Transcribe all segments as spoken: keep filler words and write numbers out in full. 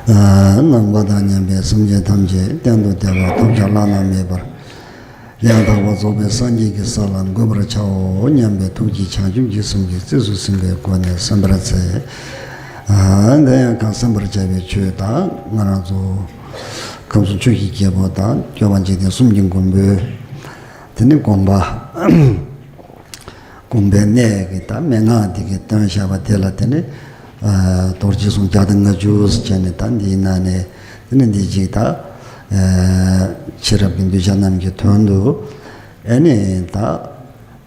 ནང་པ་དང་མཉམ་པའི་སེམས་ཅན་ཐམས་ཅད་གཏན་དུ་བདེ་བ་ཐོབ་བྱ་བླ་ན་མེད་པར་ཡང་དག་པར་རྫོགས་པའི་སངས་རྒྱས་ཀྱི་ས་ལ་འགོད་པར་བྱའོ་སྙམ་པའི་ཐུགས་ཀྱི་བྱང་ཆུབ་ཀྱི་སེམས་ཀྱིས་གཙིགས་སུ་ཟིན་པའི་སྒོ་ནས་གསན་པར་འཚལ། དེ་ཡང་གང་གསན་པར་བྱ་བའི་ཆོས་དང་ང་རང་ཚོ་ཁམས་གསུམ་ཆོས་ཀྱི་རྒྱལ་པོ་དང་སྐྱོབ་པ་འཇིག་རྟེན་གསུམ་གྱི་མགོན་པོའི་དེ་ནི་དགོངས་པ། དགོངས་པའི་གནས་ཀྱི་ད་མན་ངག་འདི་གི་སྟོན་བྱ་བ་དེ་ལ་དེ་ནི་རྡོ་རྗེའི་གསུང་བརྒྱ་དང་ལྔ་བཅུ་ཟེར་བྱས་ནས་ད་འདིའི་ནང་ནས་དེ་ནི་འདི་གཅིག་ད་ཕྱི་རབས་ཀྱི་གདུལ་བྱ་རྣམས་ཀྱི་དོན་དུ་ཨེ་ནི་ད་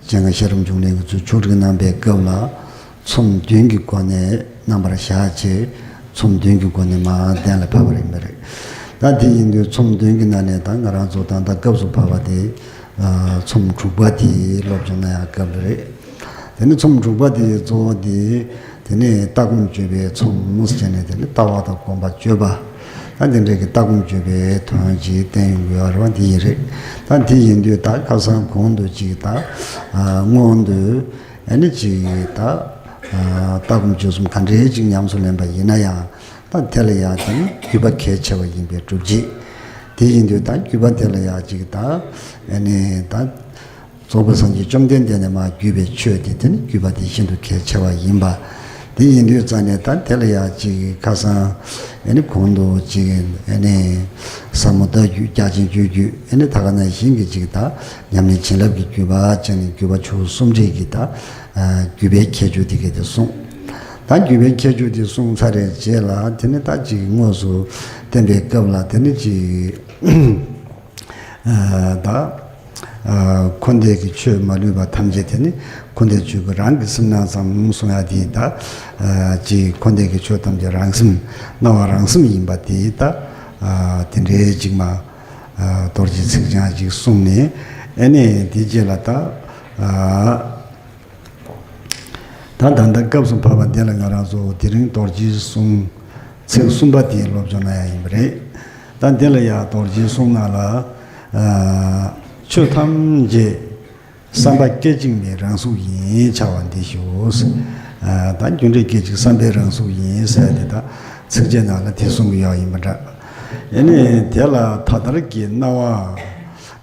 སྤྱན་སྔ་ཤེས་རབ་འབྱུང་གནས་ཀྱི་ཚུལ་ཕྱོགས་སྒྲིག་གནང་པའི་སྐབས་ལ། ཚོམས་བདུན་གྱི་སྒོ་ནས་རྣམ་པར་བཞག་བྱས། ཚོམས་བདུན་གྱི་སྒོ་ནས་མར་གཏན་ལ་ཕབ་པ་ཡིན་པ་རེད། ད་དེ་ཡིན་དུས་ཚོམས་བདུན་གྱི་ནང་ནས་ད་ང་རང་ཚོ་ད་ལྟ་སྐབས་སུ་བབ་པ་དེ་ཚོམས་དྲུག་པ་དེ་སློབ་སྦྱོང་གནང་ཡག་སྐབས་རེད། དེ་ནི་ཚོམས་དྲུག་པ་དེའི་གཙོ་བོ་དེ་དེ་ནི་ལྟ་སྒོམ་སྤྱོད་པའི་ཚོམས་ཟེར་ནས་དེ་ནི་ལྟ་བ་དང་སྒོམ་པ་སྤྱོད་པ། ད་དེ་འདྲའི་གི་ལྟ་སྒོམ་སྤྱོད་པའི་དོན་ཅིག་བསྟན་ཡོང་གི་ཡོད་རེད་པ། དེ་ཡིན་རེད། ད་དེ་ཡིན་དུས་ད་ཁ་སང་གོང་དུ་ཅིག་ད་སྔོན་དུ། ཨ་ནི་ཅིག་ད་ལྟ་སྒོམ་སྤྱོད་གསུམ་ག་འདྲའི་ཅིག་ཉམས་སུ་ལེན་པ་ཡིན་ན་ཡང་ད་དེ་ལ་ཡང་དེ་ནི་བརྒྱུད་པ་གལ་ཆེ་བ་ཡིན་པའི་སྒྲུབ་བྱེད། དེ་ཡིན་དུས་ད་བརྒྱུད་པ་དེ་ལ་ཡང་ཅིག་ད་ཨ་ནི་ད་རྫོགས་པའི་སངས་རྒྱས་བཅོམ་ལྡན་འདས་ནས་མར་བརྒྱུད་པའི་ཆོས་དེ་དེ་ནི་བརྒྱུད་པ་དེ་ཤིན་ཏུ་གལ་ཆེ་བ་ཡིན་པ། དེ་ཡིན་དུས་ཙང་ནས་ད་དེ་ལ་ཡང་ཅིག་ཁ་སང་ཨ་ནི་གོང་དུ་ཅིག་ཨ་ནི་ཟབ་མོ་ལྟ་བརྒྱུད་རྒྱ་ཆེན་སྤྱོད་བརྒྱུད་ཨ་ནི་ད་ག་ནང་བཞིན་གྱི་ཅིག་ད་ཉམས་ལེན་བྱིན་རླབས་ཀྱི་བརྒྱུད་པ་ཅིག་ནི་བརྒྱུད་པ་ཆོས་གསུམ་འདྲེས་ཀྱི་ད། བརྒྱུད་པའི་ཁྱད་ཆོས་དེ་གས་དེ་གསུངས། ད་བརྒྱུད་པའི་ཁྱད་ཆོས་དེ་གསུངས་ཚར་བའི་རྗེས་ལ་དེ་ནི་ད་ཅིག་དངོས་སུ་བསྟན་པའི་སྐབས་ལ་དེ་ནི་ཅིག་ད་འཁོར་འདས་ཀྱི་ཆོས་མ་ལུས་པ་ཐམས་ཅད་དེ་ནི་འཁོར་འདས་ཆོས་ཀྱི་རང་གི་སེམས་སྣང་ཙམ་གསུང་ཡ་དེ་ད་ཅིག་འཁོར་འདས་ཀྱི་ཆོས་ཐམས་ཅད་རང་སེམས་སྣང་བ་རང་སེམས་ཡིན་པ་དེ་ད་དེ་འདྲའི་ཅིག་མ། རྡོ་རྗེ་ཚིག་བྱང་ཅིག་གསུངས་ནས་ཨེ་ནས་དེ་རྗེས་ལ་ད་ད་ད་ལྟ་སྐབས་སུ་བབ་པ་འདི་ལ་ང་རང་ཚོ་དེ་རིང་རྡོ་རྗེའི་གསུང་ཚིག་གསུམ་པ་དེ་སློབ་སྦྱོང་གནང་ཡ་ཡིན་པ་རེད། ད་འདི་ལ་ཡང་རྡོ་རྗེའི་གསུང་ནང་ལ་ཆོས་ཐམས་ཅད་བསམ་པ་སྐད་ཅིག་མའི་རང་གཟུགས་ཡིན་བྱ་བ་འདི་ཞུ། ད་རྒྱུ་འབྲས་སྐད་ཅིག་བསམ་པའི་རང་གཟུགས་ཡིན་ཟེར་ཏེ་ད་ཚིགས་བཅད་ནང་ལ་དེ་གསུང་གི་ཡོད་ཡིན་པ་འདྲ། ཨེ་ནས་དེ་ལ་ད་ལྟར་གྱི་སྣང་བ།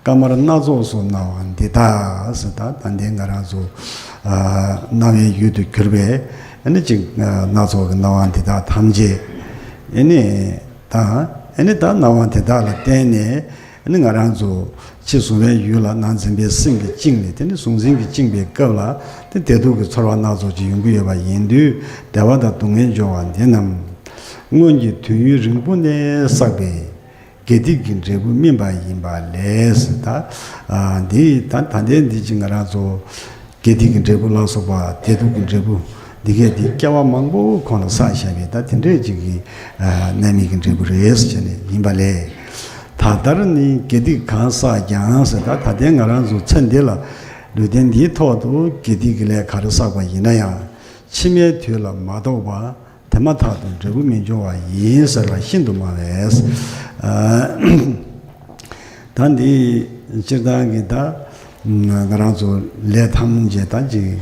དཀར་དམར་སྣ་ཚོགས་སུ་སྣང་བ་འདི་དག་ཟེར། ད་ད་ལྟའི་ང་རང་ཚོ་སྣང་བའི་ཡུལ་དུ་གྱུར་པའི་ཨ་ནི་ཅིག་སྣ་ཚོགས་ཀྱི་སྣང་བ་འདི་དག་ཐམས་ཅད་ཨེ་ནི་ད་ཨེ་ནི་ད་སྣང་བ་དེ་དག་ལ་བརྟེན་ནས་ཨེ་ནི་ང་རང་ཚོ་ཕྱི་གཟུང་བའི་ཡུལ་ལ་ནང་འཛིན་པའི་སེམས་ཀྱིས་བཅིངས་ནས་དེ་ནི་གཟུང་འཛིན་གྱིས་བཅིངས་པའི་སྐབས་ལ་དེ་བདེ་སྡུག་གི་ཚོར་བ་སྣ་ཚོགས་ཅིག་ཡོང་གི་ཡོད་པ་ཡིན་དུས་བདེ་བ་དང་སྡུག་བསྔལ་འབྱུང་བ་འདི་རྣམས་སྔོན་གྱི་དུས་ཡུན་རིང་པོ་ནས་བསགས་པའི་དགེ་སྡིག་གི་འབྲས་བུ་སྨིན་པ་ཡིན་པ་ལས། ད་འདི་ད་ད་ལྟའི་འདི་ཅིག་ང་རང་ཚོ་དགེ་སྡིག་གི་འབྲས་བུ་ལ་སོགས་པ་བདེ་སྡུག་གི་འབྲས་བུ་འདི་གས་འདི་སྐྱེ་བ་མང་པོ་གོང་ལ་བསགས་བཞག་པའི་ད་དེ་འདྲས་ཅིག་གི་རྣམ་སྨིན་གྱི་འབྲས་བུ་རེད་ཟེར་ནས་ཡིན་པ་ལས། ད་ལྟར་ནི་དགེ་སྡིག་གང་བསགས་ཀྱང་ཟེར། ད་ད་ལྟའི་ང་རང་ཚོ་ཚེ་འདི་ལ་ལུས་རྟེན་འདིའི་ཐོག་ཏུ་དགེ་སྡིག་གི་ལས་ག་རེ་བསགས་པ་ཡིན་ན་ཡང་ཕྱི་མའི་དུས་ལ་མ་རྟོགས་པ། དེ་མ་ཐག་ཏུ་འབྲས་བུ་མི་འབྱུང་བ་ཡིན་ཟེར་བ་ཤིན་ཏུ་སྨྲ་བས། ད་འདི་སྤྱིར་བཏང་གི་ད་ང་རང་ཚོ་ལས་ཐམས་ཅད་ད་ཅིག་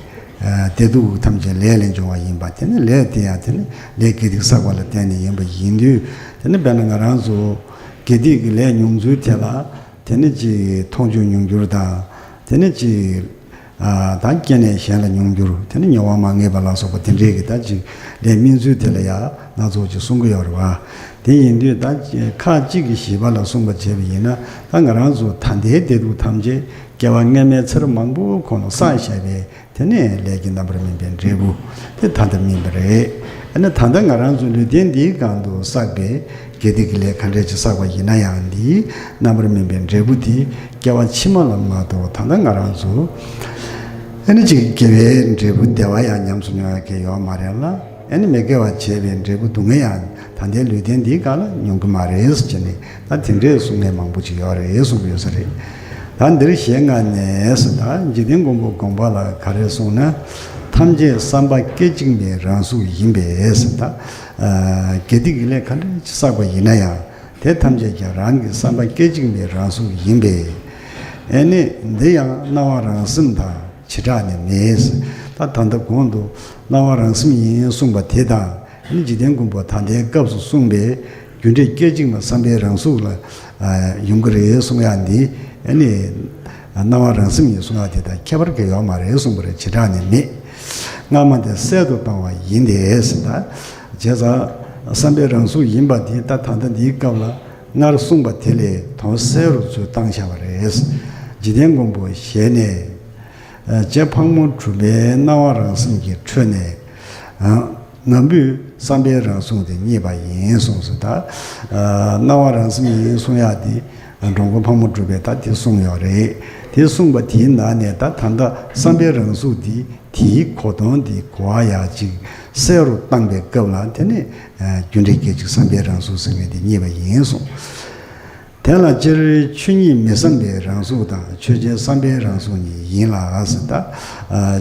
བདེ་སྡུག་ཐམས་ཅད་ལས་ལས་འབྱུང་བ་ཡིན་པ། དེ་ནི་ལས་དེ་ཡང་དེ་ནི་ལས་དགེ་སྡིག་བསགས་པ་ལ་བརྟེན་ནས་ཡིན་པ་ཡིན་དུས་དེ་ནི་དཔེར་ན་ང་རང་ཚོ་དགེ་སྡིག་གི་ལས་མྱོང་ཚུལ་དེ་ལ་དེ་ནི་ཅིག་མཐོང་ཆོས་མྱོང་འགྱུར་དང་དེ་ནི་ཅིག་ད་སྐྱེས་ནས་གཞན་ལ་མྱོང་འགྱུར་དེ་ནི་མྱོང་བ་མ་ངེས་པ་ལ་སོགས་པ་དེ་འདྲའི་གི་ད་ཅིག་ལས་སྨིན་ཚུལ་དེ་ལ་ཡང་སྣ་ཚོགས་ཅིག་གསུང་གི་ཡོད་རེད་བ། དེ་ཡིན་དུས་ད་ཁ་ཅིག་གིས་ཞིབ་པ་ལ་གསུངས་པ་བྱས་པ་ཡིན་ན་ད་ང་རང་ཚོ་ད་ལྟའི་བདེ་སྡུག་ཐམས་ཅད་སྐྱེ་བ་སྔ་མའི་ཚེ་རབས་མང་པོའི་གོང་ལ་བསགས་བཞག་པའི་དེ་ནས་ལས་ཀྱི་རྣམ་པར་སྨིན་པའི་འབྲས་བུ་དེ་ད་ལྟ་སྨིན་པ་རེད། ཨ་ནི་ད་ལྟ་ང་རང་ཚོ་ལུས་རྟེན་འདིའི་སྒང་དུ་བསགས་པའི་དགེ་སྡིག་གི་ལས་ག་འདྲས་ཅིག་བསགས་པ་ཡིན་ན་ཡང་འདིའི་རྣམ་པར་སྨིན་པའི་འབྲས་བུ་དེ་སྐྱེ་བ་ཕྱི་མ་ལ་མ་གཏོགས་ད་ལྟ་ང་རང་ཚོ་ཨ་ནི་ཅིག་དགེ་བའི་འབྲས་བུ་བདེ་བ་ཡང་ཉམས་སུ་མྱོང་ཡ་གི་ཡོད་མ་རེད་ལ། ཨ་ནི་མི་དགེ་བ་བྱས་པའི་འབྲས་བུ་སྡུག་བསྔལ་ཡང་ད་ལྟའི་ལུས་རྟེན་འདིའི་སྒང་ལ་མྱོང་གི་མ་རེད་ཟེར་ནས་ད་དེ་འདྲའི་གསུང་མཁན་མང་པོ་ཅིག་ཡོད་རེད་གསུང་གི་ཡོད་ས་རེད། ད་འདིར་ཞེས་ལྔ་ནས་ཟེར། ད་འཇིག་རྟེན་མགོན་པོ་དགོངས་པ་ལ་ག་རེ་གསུངས་ན། ཐམས་ཅད་བསམ་པ་སྐད་ཅིག་མའི་རང་གཟུགས་ཡིན་པས་ཟེར། ད་དགེ་སྡིག་གི་ལས་ག་འདྲ་ཅིག་བསགས་པ་ཡིན་ན་ཡང་དེ་ཐམས་ཅད་ཀྱང་རང་གི་བསམ་པ་སྐད་ཅིག་མའི་རང་གཟུགས་ཡིན་པས། ཨེ་ནི་འདི་ཡང་སྣང་བ་རང་སེམས་དང་བྱེ་བྲག་ནི་མེད། ད་ད་ལྟ་གོང་དུ་སྣང་བ་རང་སེམས་ཡིན་གསུངས་པ་དེ་དང་ཨེ་ནི་འཇིག་རྟེན་མགོན་པོ་ད་ལྟའི་སྐབས་སུ་གསུངས་པའི་ རྒྱུ་འབྲས་སྐད་ཅིག་མ་བསམ་པའི་རང་གཟུགས་ལ་ཡོང་གི་རེད་གསུང་ཡག་འདི་ཨ་ནི་སྣང་བ་རང་སེམས་ཡིན་གསུང་ཡག་དེ་དང་ཁྱད་པར་གང་ཡོད་མ་རེད་གསུངས་པ་རེད། བྱེ་བྲག་ནས་མེད། སྔ་མ་དེ་གསལ་དུ་བཏང་བ་ཡིན་ཏེ་ཟེར། ད་བྱས་ཙང་བསམ་པའི་རང་གཟུགས་ཡིན་པ་དེ་ད་ད་ལྟ་འདིའི་སྐབས་ལ་སྔར་གསུངས་པ་དེ་ལས་དོན་གསལ་རུ་ཚུར་བཏང་བཞག་པ་རེད། འཇིག་རྟེན་མགོན་པོ་ཞལ་ནས། རྗེ་ཕག་མོ་གྲུ་པའི་སྣང་བ་རང་སེམས་ཀྱི་ཁྲོད་ནས། ང་བུས་བསམ་པའི་རང་གཟུགས་དེ་རྙེད་པ་ཡིན་གསུངས་སོ། ད་སྣང་བ་རང་སེམས་ཡིན་གསུང་ཡག་དེ་འགྲོ་མགོན་ཕག་མོ་གྲུ་པས་ད་དེ་གསུངས་ཡོད་རེད། དེ་གསུངས་པ་དེའི་ནང་ནས་ད་ད་ལྟ་བསམ་པའི་རང་གཟུགས་དེ་དེའི་གོ་དོན་དེ་གོ་བ་ཡག་ཅིག་གསལ་རུ་བཏང་པའི་སྐབས་ལ་དེ་ནས་རྒྱུ་འབྲས་སྐད་ཅིག་བསམ་པའི་རང་གཟུགས་ཟེར་མཁན་དེ་རྙེད་པ་ཡིན་གསུངས། དེ་ལ་སྤྱིར་ཆོས་ཉིད་མི་བསམ་པའི་རང་གཟུགས་དང་ཆོས་ཅན་བསམ་པའི་རང་གཟུགས་གཉིས་ཡིན་ལ་ཟེར། ད་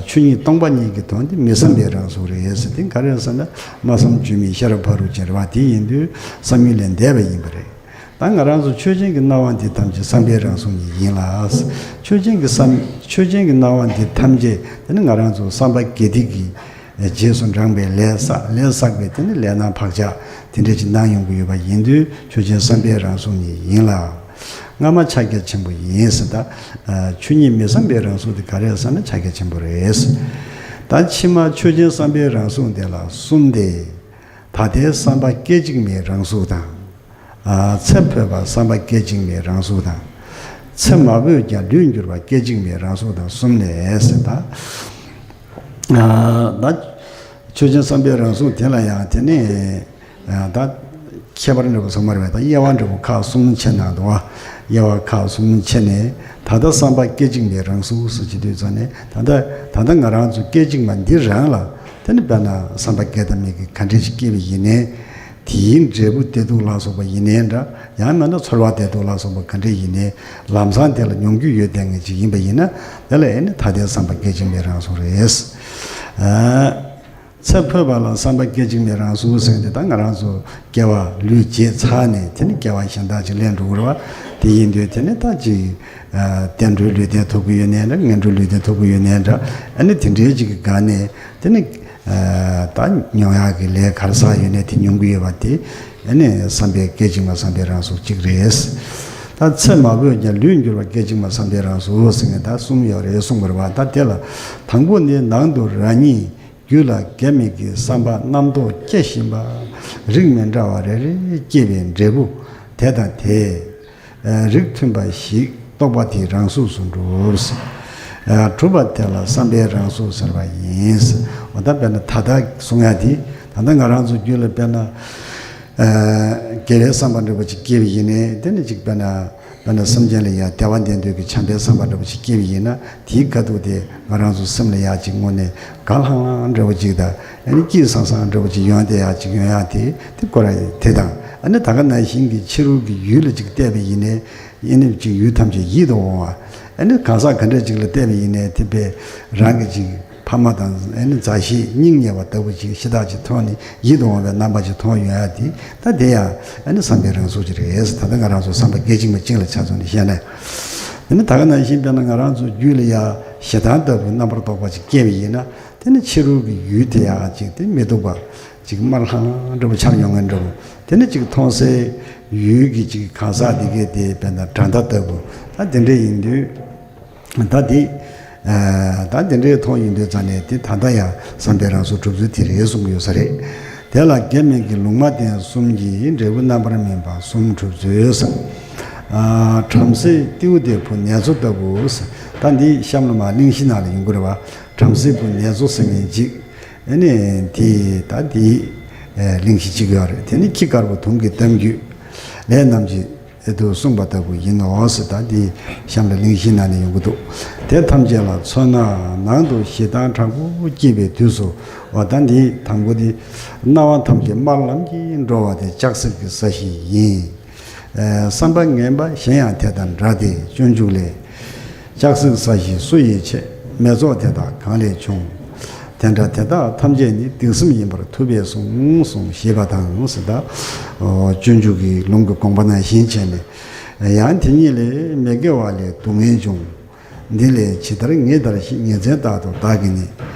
ཆོས་ཉིད་སྟོང་པ་ཉིད་ཀྱི་དོན་དེ་མི་བསམ་པའི་རང་གཟུགས་རེད་ཟེར། དེ་ག་རེ་ཟེར་ན་སྨྲ་བསམ་བརྗོད་མེད་ཤེས་རབ་ཕ་རོལ་ཕྱིན་རེད་བ། དེ་ཡིན་དུས་བསམ་ཡུལ་ལས་འདས་པ་ཡིན་པ་རེད། ད་ང་རང་ཚོ་ཆོས་ཅན་གྱི་སྣང་བ་འདི་ཐམས་ཅད་བསམ་པའི་རང་གཟུགས་ཉིད་ཡིན་ལ། ཆོས་ཅན་གྱི་བསམ་ཆོས་ཅན་གྱི་སྣང་བ་འདི་ཐམས་ཅད་དེ་ནི་ང་རང་ཚོ་བསམ་པ་དགེ་སྡིག་གི་རྗེས་སུ་འབྲངས་པའི་ལས་བསགས། ལས་བསགས་པའི་དེ་ནི་ལས་སྣང་བག་ཆགས་དེ་འདྲ་ཅིག་སྣང་ཡོང་གི་ཡོད་པ་ཡིན་དུས་ཆོས་ཅན་བསམ་པའི་རང་གཟུགས་ཉིད་ཡིན་ལ། སྔ་མ་ཕྱག་རྒྱ་ཆེན་པོ་ཡིན་ཟེར། ད་ཆོས་ཉིད་མི་བསམ་པའི་རང་གཟུགས་དེ་ག་རེ་ཟེར་ན་ཕྱག་རྒྱ་ཆེན་པོ་རེད། ད་ཕྱི་མ་ཆོས་ཅན་བསམ་པའི་རང་གཟུགས་དེ་ལ་གསུམ་སྟེ། ད་ལྟའི་བསམ་པ་སྐད་ཅིག་མའི་རང་གཟུགས་དང་། ཚེ་འཕོས་པ་བསམ་པ་སྐད་ཅིག་མའི་རང་གཟུགས་དང་། ཚེ་མ་འཕོས་ཀྱང་ལུས་འགྱུར་བ་སྐད་ཅིག་མའི་རང་གཟུགས་དང་གསུམ་ལས་ཟེར། ད་ད་ཆོས་ཅན་བསམ་པའི་རང་གཟུགས་དེ་ལ་ཡང་དེ་ནི་ད་ཁྱད་པར་འདྲ་པོ་ཚང་མ་རེད་པ། ད་དབྱེ་བ་འདྲ་པོ་ཁག་གསུམ་ཕྱེ་གནང་འདུག་བ། དབྱེ་བ་ཁག་གསུམ་ཕྱེ་ནས་ད་ལྟ་བསམ་པ་སྐད་ཅིག་མའི་རང་གཟུགས་སུ་བྱེད་དུས་ཙང་ནས་ད་ལྟ་ད་ལྟ་ང་རང་ཚོ་སྐད་ཅིག་མ་འདི་རང་ལ་དེ་ནི་དཔེར་ན་བསམ་པ་སྐད་དང་མིག་གིས་ག་འདྲས་ཤིག་སྐྱེས་པ་ཡིན་ནའི། དེའི་འབྲས་བུ་བདེ་སྡུག་ལ་སོགས་པ་ཡིན་ནའི་འདྲ། ཡང་མིན་ན་ཚོར་བ་བདེ་སྡུག་ལ་སོགས་པ་ག་འདྲ་ཡིན་ནའི་ལམ་སང་དེ་ལ་མྱོང་རྒྱུ་ཡོད་བསྡད་མཁན་ཅིག་ཡིན་པ་ཡིན་ན་དེ་ལ་ཨེ་ནི་ད་ལྟའི་བསམ་པ་སྐད་ཅིག་མའི་རང་གཟུགས་རེད། ཚེ་འཕོས་པ་ལ་བསམ་པ་སྐད་ཅིག་མའི་རང་གཟུགས་ཟེར་དེ་ད་ང་རང་ཚོ་སྐྱེ་བ་ལུས་བརྗེད་ཚར་ནས་དེ་ནི་སྐྱེ་བ་གཞན་དག་ཅིག་ལེན་འགྲོ་གི་རེད་བ། དེ་ཡིན་དུས་དེ་ནི་ད་ཅིག་བསྟན་འགྲོའི་ལུས་རྟེན་ཐོབ་ཀྱི་ཡོད་ནའི་འདྲ། ངན་འགྲོའི་ལུས་རྟེན་ཐོབ་ཀྱི་ཡོད་ནའི་འདྲ། ཨ་ནི་དེ་འདྲའི་ཅིག་གི་སྒང་ནས་དེ་ནི། ད་མྱོང་ཡག་གི་ལས་ག་རེ་བསགས་ཡོད་ནའི་དེ་མྱོང་གི་ཡོད་པ་དེ་ཨ་ནི་བསམ་པའི་སྐད་ཅིག་མ་བསམ་པའི་རང་གཟུགས་གཅིག་རེད། ད་ཚེ་མ་འཕོས་ཀྱང་ལུས་འགྱུར་བ་སྐད་ཅིག་མ་བསམ་པའི་རང་གཟུགས་ཟེར་མཁན་ད་གསུམ་ཡོད་རེད་གསུངས་པ་རེད་བ། ད་དེ་ལ་དང་པོ་ནི་ནང་དུ་རང་ཉིད་རྒྱུད་ལ་དགེ་མི་དགེའི་བསམ་པ་རྣམ་རྟོག་སྐྱེ་བཞིན་པ། རིགས་མི་འདྲ་བ་རེ་རེ་སྐྱེས་པའི་འབྲས་བུ་དེ་དང་དེ། རིགས་མཐུན་པ་ཞིག་རྟོགས་པ་དེའི་རང་གཟུགས་སུ་གྲུབ། གྲུབ་པ་དེ་ལ་བསམ་པའི་རང་གཟུགས་ཟེར་བ་ཡིན། འོ་ད་དཔེར་ན་ད་ལྟ་གསུང་ཡག་དེ་ད་ལྟ་ང་རང་ཚོ་རྒྱུད་ལ་དཔེར་ན། དགེ་བའི་བསམ་པ་འདྲ་པོ་ཅིག་སྐྱེས་པ་ཡིན་ནའི་དེ་ནི་ཅིག་དཔེར་ན་དཔེར་ན་སེམས་ཅན་ལ་ཡང་བདེ་བ་འདོད་འདོད་ཀྱི་བྱམས་པའི་བསམ་པ་འདྲ་པོ་ཅིག་སྐྱེས་པ་ཡིན་ན་དེའི་ཁ་ཐུག་དེ་ང་རང་ཚོ་སེམས་ལ་ཡག་ཅིག་དངོས་གནས་དགའ་ལྷང་ལྷང་འདྲ་པོ་ཅིག་དང་ཨ་ནི་སྐྱིད་སང་སང་འདྲ་པོ་ཅིག་ཡོང་བསྡད་ཡག་ཅིག་ཡོང་ཡག་དེ་དེ་ཁོ་རང་དེ་དང་ཨ་ནི་ད་ག་ནང་བཞིན་གྱི་ཕྱི་རོལ་གྱི་ཡུལ་ལ་ཅིག་བལྟས་པ་ཡིན་ནའི། ཨེ་ནི་ཅིག་ཡུལ་ཐམས་ཅད་ཡིད་དུ་འོང་བ། ཨེ་ནི་གང་ཟག་ག་འདྲ་ཅིག་ལ་བལྟས་པ་ཡིན་ནའི་དེ་པས་རང་གི་ཅིག་ཕ་མ་དང་ཨེ་ནི་མཛའ་བཤེས་སྙིང་ཉེ་བ་ལྟ་བུ་ཅིག་ཤ་སྟག་ཅིག་མཐོང་ནས་ཡིད་དུ་འོང་བའི་རྣམ་པ་ཅིག་མཐོང་ཡོང་ཡ་དེ་ད་དེ་ཡང་ཨེ་ནི་བསམ་པའི་རང་གཟུགས་ཅིག་རེད། ད་ལྟ་ང་རང་ཚོ་བསམ་པ་སྐད་ཅིག་མ་གཅིག་ལ་ཆ་མཚོན་ནས་བཤད་ན། ཨེ་ནི་ད་ག་ནང་བཞིན་དཔེར་ན་ང་རང་ཚོ་རྒྱུད་ལ་ཡ་ཞེ་སྡང་ལྟ་བུའི་རྣམ་པར་རྟོག་པ་ཅིག་སྐྱེས་པ་ཡིན་ན། དེ་ནི་ཕྱི་རོལ་གྱི་ཡུལ་དེ་ཡག་ཅིག་དེ་མི་སྡུག་པ་ཅིག་དམར་ལྷང་ལྷང་འདྲ་པོ་འཆར་ཡོང་ངེས་འདྲ་པོ། དེ་ནི་ཅིག་མཐོང་སའི་ཡུལ་གྱི་ཅིག་གང་ཟག་དེ་གས་དེ་དཔེར་ན་དགྲ་ཟླ་ལྟ་བུ་ད་དེ་འདྲ་ཡིན་དུས་ད་དེ་ད་དེ་འདྲའི་མཐོང་ཡོང་དུས་ཙང་ནས་དེ་ད་ལྟ་ཡང་བསམ་པའི་རང་གཟུགས་གྲུབ་ཚུལ་དེ་རེད་གསུང་གི་ཡོད་ས་རེད། དེ་ལ་དགེ་མིག་གི་ལུང་མ་བསྟན་གསུམ་གྱི་འབྲས་བུ་རྣམ་པར་སྨིན་པ་གསུམ་གྲུབ་ཚུལ་ཟེར། བྲམ་ཟེ་ཏིའུ་ཏེ་བུ་ནེ་ཙོ་ལྟ་བུ་ཟེར། ད་འདི་གཤམ་ལ་མ་གླེང་གཞི་ནང་ལ་ཡོང་གི་རེད་བ། བྲམ་ཟེ་བུ་ནེ་ཙོ་ཟེར་མཁན་ཅིག་ཨ་ནི་དེ་ད་དེ་གླེང་གཞི་གཅིག་ཡོད་རེད། དེ་ནི་ཁྱི་དཀར་པོ་དུང་གི་གཏམ་རྒྱུད་ལས་རྣམ་འབྱེད་དུ་གསུངས་པ་ལྟ་བུ་ཡིན་ནོ་ཟེར། ད་དེ་གཤམ་ལ་གླེང་གཞི་ནང་ནས་ཡོང་གི་འདུག་དེ་ཐམས་ཅད་ལ་མཚོན་ན་ནང་དུ་ཞེ་སྡང་དྲག་པོ་སྐྱེས་པའི་དུས་སུ་འོ་ད་འདི་དང་པོ་དེ་སྣང་བ་ཐམས་ཅད་དམར་ལམ་གྱིས་འགྲོ་བ་དེ་ལྕགས་སྲེག་གི་ས་གཞི་ཡིན། བསམ་པ་ངན་པ་གཞན་ཡང་དེ་དང་འདྲ་སྟེ་སྤྱོད་འཇུག་ལས། ལྕགས་སྲེག་ས་གཞི་སུ་ཡིས་ཆད། མེ་ཚོགས་དེ་དག་གང་ལས་བྱུང་། དེ་འདྲ་དེ་དག་ཐམས་ཅད་ནི་སྡིག་སེམས་ཡིན་པར་ཐུབ་པས་གསུངས་གསུངས་ཞེས་པ་དང་ཟེར། ད་སྤྱོད་འཇུག་གི་ལུང་གི་དགོངས་པ་ནང་བཞིན་བྱས་ནས་ཡང་དེ་ཉིད་ལས་མི་དགེ་བ་ལས་སྡུག་བསྔལ་འབྱུང་། འདི་ལས་ཇི་ལྟར་ངེས་ལྟར་ཞིག་ཉིན་མཚན་རྟག་ཏུ་བདག་གིས་ནི།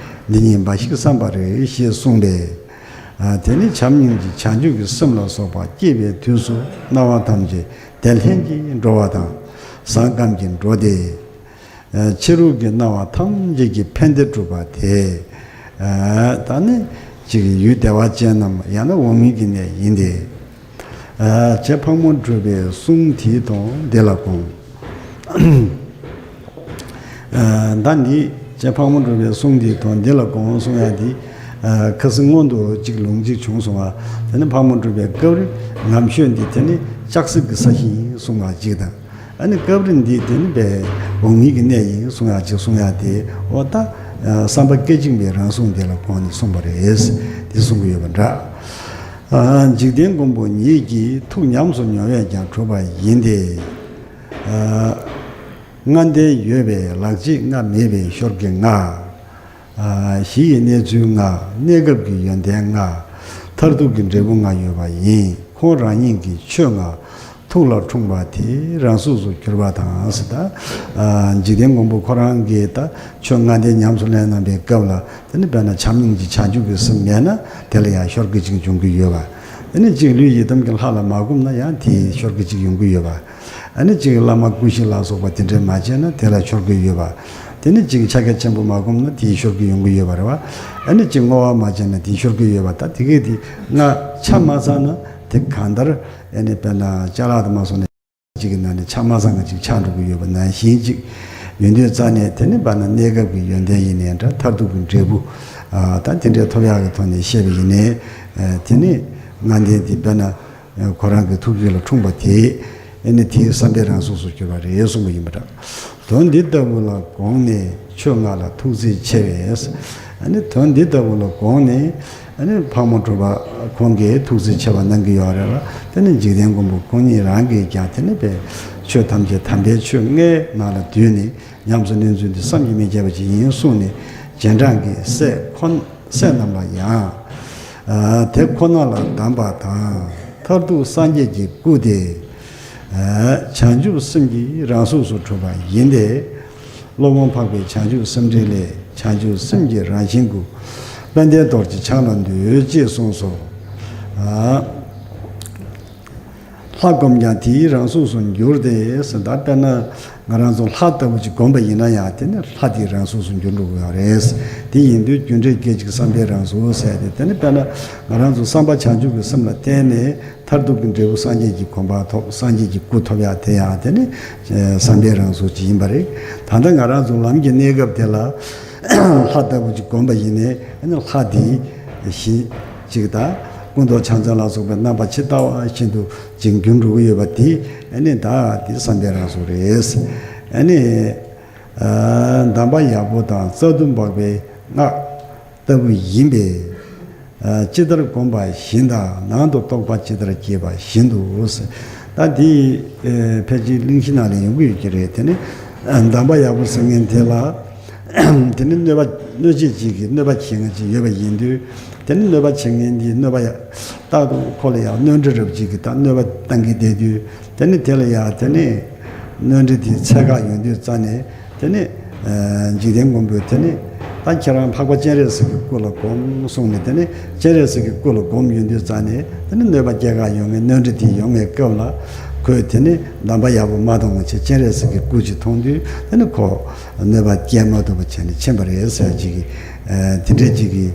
འདི་ཉིད་འབའ་ཞིག་བསམ་པར་བྱེད་ཞེས་གསུངས་པས། དེ་ནི་བྱམས་སྙིང་རྗེ་བྱང་ཆུབ་ཀྱི་སེམས་ལ་སོགས་པ་སྐྱེས་པའི་དུས་སུ་སྣང་བ་ཐམས་ཅད་བདེ་ལྷན་ཅིག་འགྲོ་བ་དང་། བཟང་ཁམས་ཀྱིས་འགྲོ་སྟེ། ཕྱི་རོལ་གྱི་སྣང་བ་ཐམས་ཅད་ཀྱི་ཕན་བདེ་སྒྲུབ་པ་དེ། ད་ནི་ཅིག་ཡུལ་བདེ་བ་ཅན་ནམ་ཡང་ན་འོག་མིན་གྱི་གནས་ཡིན་ཏེ། ཞེས་ཕག་མོ་གྲུ་པའི་གསུང་དེའི་དོན་འདི་ལ་དགོངས། ད་འདི་ཞེས་ཕག་མོ་གྲུ་པའི་གསུང་དེའི་དོན་འདི་ལ་དགོངས་གསུང་ཡ་འདི། ཁ་སང་སྔོན་དུ་གཅིག་ལུང་གཅིག་བྱུང་སོང་བ། དེ་ནི་ཕག་མོ་གྲུ་པའི་སྐབས་རེ་ངམ་ཤོད་འདི་དེ་ནི་ལྕགས་སྲེག་གི་ས་གཞི་ཡིན་གསུང་བ་གཅིག་དང་། ཨ་ནི་སྐབས་རེ་འདི་དེ་ནི་པའི་འོག་མིན་གྱི་གནས་ཡིན་གསུང་ཡ་གཅིག་གསུང་ཡ་དེ་འོ་ད་བསམ་པ་སྐད་ཅིག་མའི་རང་གསུང་དེ་ལ་དགོངས་ནས་གསུངས་པ་རེད། དེ་གསུང་གི་ཡོད་པ་འདྲ། འཇིག་རྟེན་མགོན་པོ་ཉིད་ཀྱིས་ཐུགས་ཉམས་སུ་མྱོང་བས་ཀྱང་གྲུབ་པ་ཡིན་ཏེ། ལྔ་ལྡན་ཡོད་པའི་ལག་རྗེས་ལྔ་མེད་པའི་ཤོར་གི་ལྔ། གཞི་ཡི་གནས་ཚུལ་ལྔ། གནས་སྐབས་ཀྱི་ཡོན་ཏན་ལྔ། མཐར་ཐུག་གི་འབྲས་བུ་ལྔ་ཡོད་པ་ཡིན། ཁོང་རང་ཉིད་ཀྱི་ཆོས་ལྔ་ཐུགས་ལ་འཁྲུངས་པ་དེ་རང་གཟུགས་སུ་གྱུར་པ་དང་ཟེར། ད་འཇིག་རྟེན་མགོན་པོ་ཁོ་རང་གིས་ད་ཆོས་ལྔ་ལྡན་ཉམས་སུ་ལེན་གནང་པའི་སྐབས་ལ། དེ་ནི་དཔེར་ན་བྱམས་སྙིང་རྗེ་བྱང་ཆུབ་ཀྱི་སེམས་མེད་ན་དེ་ལ་ཡང་ཤོར་གི་ཅིག་འབྱུང་གི་ཡོད་པ། དེ་ནི་གཅིག་ལུས་ཡི་དམ་གྱི་ལྷ་ལ་མ་བསྒོམས་ན་ཡང་དེའི་ཤོར་གི་ཅིག་ཡོང་གི་ཡོད་པ། ཨ་ནི་གཅིག་བླ་མ་སྐུ་བཞི་ལ་སོགས་པ་དེ་འདྲས་མ་བྱས་ན་དེ་ལ་ཤོར་གི་ཡོད་པ། དེ་ནི་གཅིག་ཕྱག་རྒྱ་ཆེན་པོ་མ་བསྒོམས་ན་དེའི་ཤོར་གི་ཡོང་གི་ཡོད་པ་རེད་བ། ཨ་ནི་གཅིག་བསྔོ་བ་མ་བྱས་ན་དེའི་ཤོར་གི་ཡོད་པ། ད་དེ་གས་དེ་ལྔ་ཆ་མ་ཚང་ན་དེ་གང་ལྟར་ཨ་ནི་དཔེར་ན་ཅ་ལག་དུ་མ་སོང་ནས། གཅིག་གི་ནང་ནས་ཆ་མ་ཚང་གི་གཅིག་ཆགས་འགྲོ་གི་ཡོད་པ་ནང་བཞིན་གཅིག་ཡོད་དུས་རྩ་ནས་དེ་ནི་བར་ན་གནས་སྐབས་ཀྱི་ཡོན་ཏན་ཡིན་ནའི་འདྲ། མཐར་ཐུག་གི་འབྲས་བུ་ད་དེ་འདྲའི་ཐོབ་ཡག་གི་ཐོག་ནས་བཤད་པ་ཡིན་ནའི། དེ་ནི་ལྔ་ལྡན་དེ་དཔེར་ན་ཁོ་རང་གི་ཐུགས་རྒྱུད་ལ་འཁྲུངས་པ་དེ་ཨ་ནི་དེའི་བསམ་པའི་རང་གཟུགས་སུ་གྱུར་པ་རེད་གསུངས་པ་ཡིན་པ་འདྲ། དོན་འདི་ལྟ་བུ་ལ་དགོངས་ནས་ཆོས་ལྔ་ལ་ཐུགས་བརྩེ་ཆེ་བས། ཨ་ནི་དོན་འདི་ལྟ་བུ་ལ་དགོངས་ནས། ཨ་ནི་ཕག་མོ་གྲུ་པ་ཁོང་གིས་ཐུགས་བརྩེ་ཆེ་བ་གནང་གི་ཡོད་རེད་ལ། དེ་ནི་འཇིག་རྟེན་མགོན་པོ་ཁོང་ཉིད་རང་གིས་ཀྱང་དེ་ནི་པའི་ཆོས་ཐམས་ཅད་དམ་པའི་ཆོས་ལྔའི་ནང་ལ་བསྡུས་ནས་ཉམས་སུ་ལེན་ཚུལ་འདི་བསམ་གྱིས་མི་ཁྱབ་པ་ཅིག་ཡིན་གསུངས་ནས། རྗེས་འབྲང་གི་སྲས་ཁོ་སྲས་རྣམས་ལ་ཡང་དེ་ཁོ་ན་ལ་གདམས་པ་དང་། མཐར་ཐུག་སངས་རྒྱས་ཀྱི་སྐུ་དེ་བྱང་ཆུབ་སེམས་ཀྱི་རང་གཟུགས་སུ་གྲུབ་པ་ཡིན་ཏེ། སློབ་དཔོན་འཕགས་པའི་བྱང་ཆུབ་སེམས་འགྲེལ་ལས། བྱང་ཆུབ་སེམས་ཀྱི་རང་བཞིན་སྐུ། དཔལ་ལྡན་རྡོ་རྗེ་འཆང་ལ་འདུད། ཅེས་གསུངས་སོ། ལྷ་བསྒོམས་ཀྱང་དེའི་རང་གཟུགས་སུ་འགྱུར་ཏེ་ཟེར། ད་དཔེར་ན་ང་རང་ཚོ་ལྷ་ལྟ་བུ་ཅིག་བསྒོམས་པ་ཡིན་ན་ཡང་དེ་ནི་ལྷ་དེའི་རང་གཟུགས་སུ་འགྱུར་འགྲོ་གི་ཡོད་རེད། དེ་ཡིན་དུས་རྒྱུ་འབྲས་སྐད་ཅིག་བསམ་པའི་རང་གཟུགས་ཟེར་ཏེ། དེ་ནི་དཔེར་ན་ང་རང་ཚོ་བསམ་པ་བྱང་ཆུབ་ཀྱི་སེམས་ལ་བརྟེན་ནས། མཐར་ཐུག་གི་འབྲས་བུ་སངས་རྒྱས་ཀྱི་གོ་འཕང་ཐོབ། སངས་རྒྱས་ཀྱི་སྐུ་ཐོབ་ཡག་དེ་ཡང་དེ་ནི་བསམ་པའི་རང་གཟུགས་ཅིག་ཡིན་པ་རེད། ད་ལྟ་ང་རང་ཚོ་ལམ་གྱི་གནས་སྐབས་དེ་ལ་ལྷ་ལྟ་བུ་ཅིག་བསྒོམས་པ་ཡིན་ནའི་ཨ་ནི་ལྷ་དེ་བཞིན་ཅིག་དང་། སྐུ་མདོག་ཕྱག་མཚན་ལ་སོགས་པའི་རྣམ་པ་ཇི་ལྟ་བ་བཞིན་དུ་ཅིག་འགྱུར་འགྲོ་གི་ཡོད་པ་དེ་ཨ་ནི་ད་དེ་བསམ་པའི་རང་གཟུགས་རེད། ཨ་ནི་གདམས་པ་ཡག་པོ་དང་རྩ་ལྟུང་བག་པའི་སྔགས་ལྟ་བུ་ཡིན་པས། ཇི་ལྟར་བསྒོམས་པ་བཞིན་དང་། ནང་དུ་རྟོག་པ་ཇི་ལྟར་སྐྱེས་པ་བཞིན་དུ། ད་འདི་ཕལ་ཆེར་གླེང་གཞི་ནང་ལ་ཡོང་གི་ཡོད་ཀྱི་རེད། དེ་ནི་གདམས་པ་ཡག་པོ་ཟེར་མཁན་དེ་ལ་དེ་ནི་གནོད་པ་གནོད་བྱེད་ཅིག་གིས་གནོད་པ་བྱེད་མཁན་ཅིག་ཡོད་པ་ཡིན་དུས། དེ་ནི་གནོད་པ་བྱེད་མཁན་འདིས་གནོད་པ་ཡག་རྟག་ཏུ་ཁོ་ལ་ཡང་གནོད་འདྲེ་རབ་ཅིག་གིས་ད་གནོད་པ་བཏང་གི་བསྡད་དུས། དེ་ནི་དེ་ལ་ཡང་དེ་ནི་གནོད་འདྲེ་དེའི་ཚད་བཀག་ཡོང་དུས་རྩ་ནས། དེ་ནི་འཇིག་རྟེན་མགོན་པོས་དེ་ནི་ད་ཁྱེད་རང་འཕགས་པ་སྤྱན་རས་གཟིགས་ཀྱི་སྐུ་ལ་བསྒོམ་གསུངས་ནས། དེ་ནི་སྤྱན་རས་གཟིགས་ཀྱི་སྐུ་ལ་བསྒོམ་ཡོང་དུས་རྩ་ནས། དེ་ནི་གནོད་པ་སྐྱེལ་ག་ཡོང་མཁན་གནོད་འདྲེ་དེ་ཡོང་བའི་སྐབས་ལ་ཁོས་དེ་ནི་གདམས་པ་ཡག་པོ་མ་གཏོང་བ་བྱས། སྤྱན་རས་གཟིགས་ཀྱི་སྐུ་ཅིག་མཐོང་དུས་དེ་ནི་ཁོ་གནོད་པ་སྐྱེལ་མ་ཐུབ་པ་བྱས་ནས་ཕྱིན་པ་རེད་ཟེར་ཅིག་གི་དེ་འདྲའི་ཅིག་གི་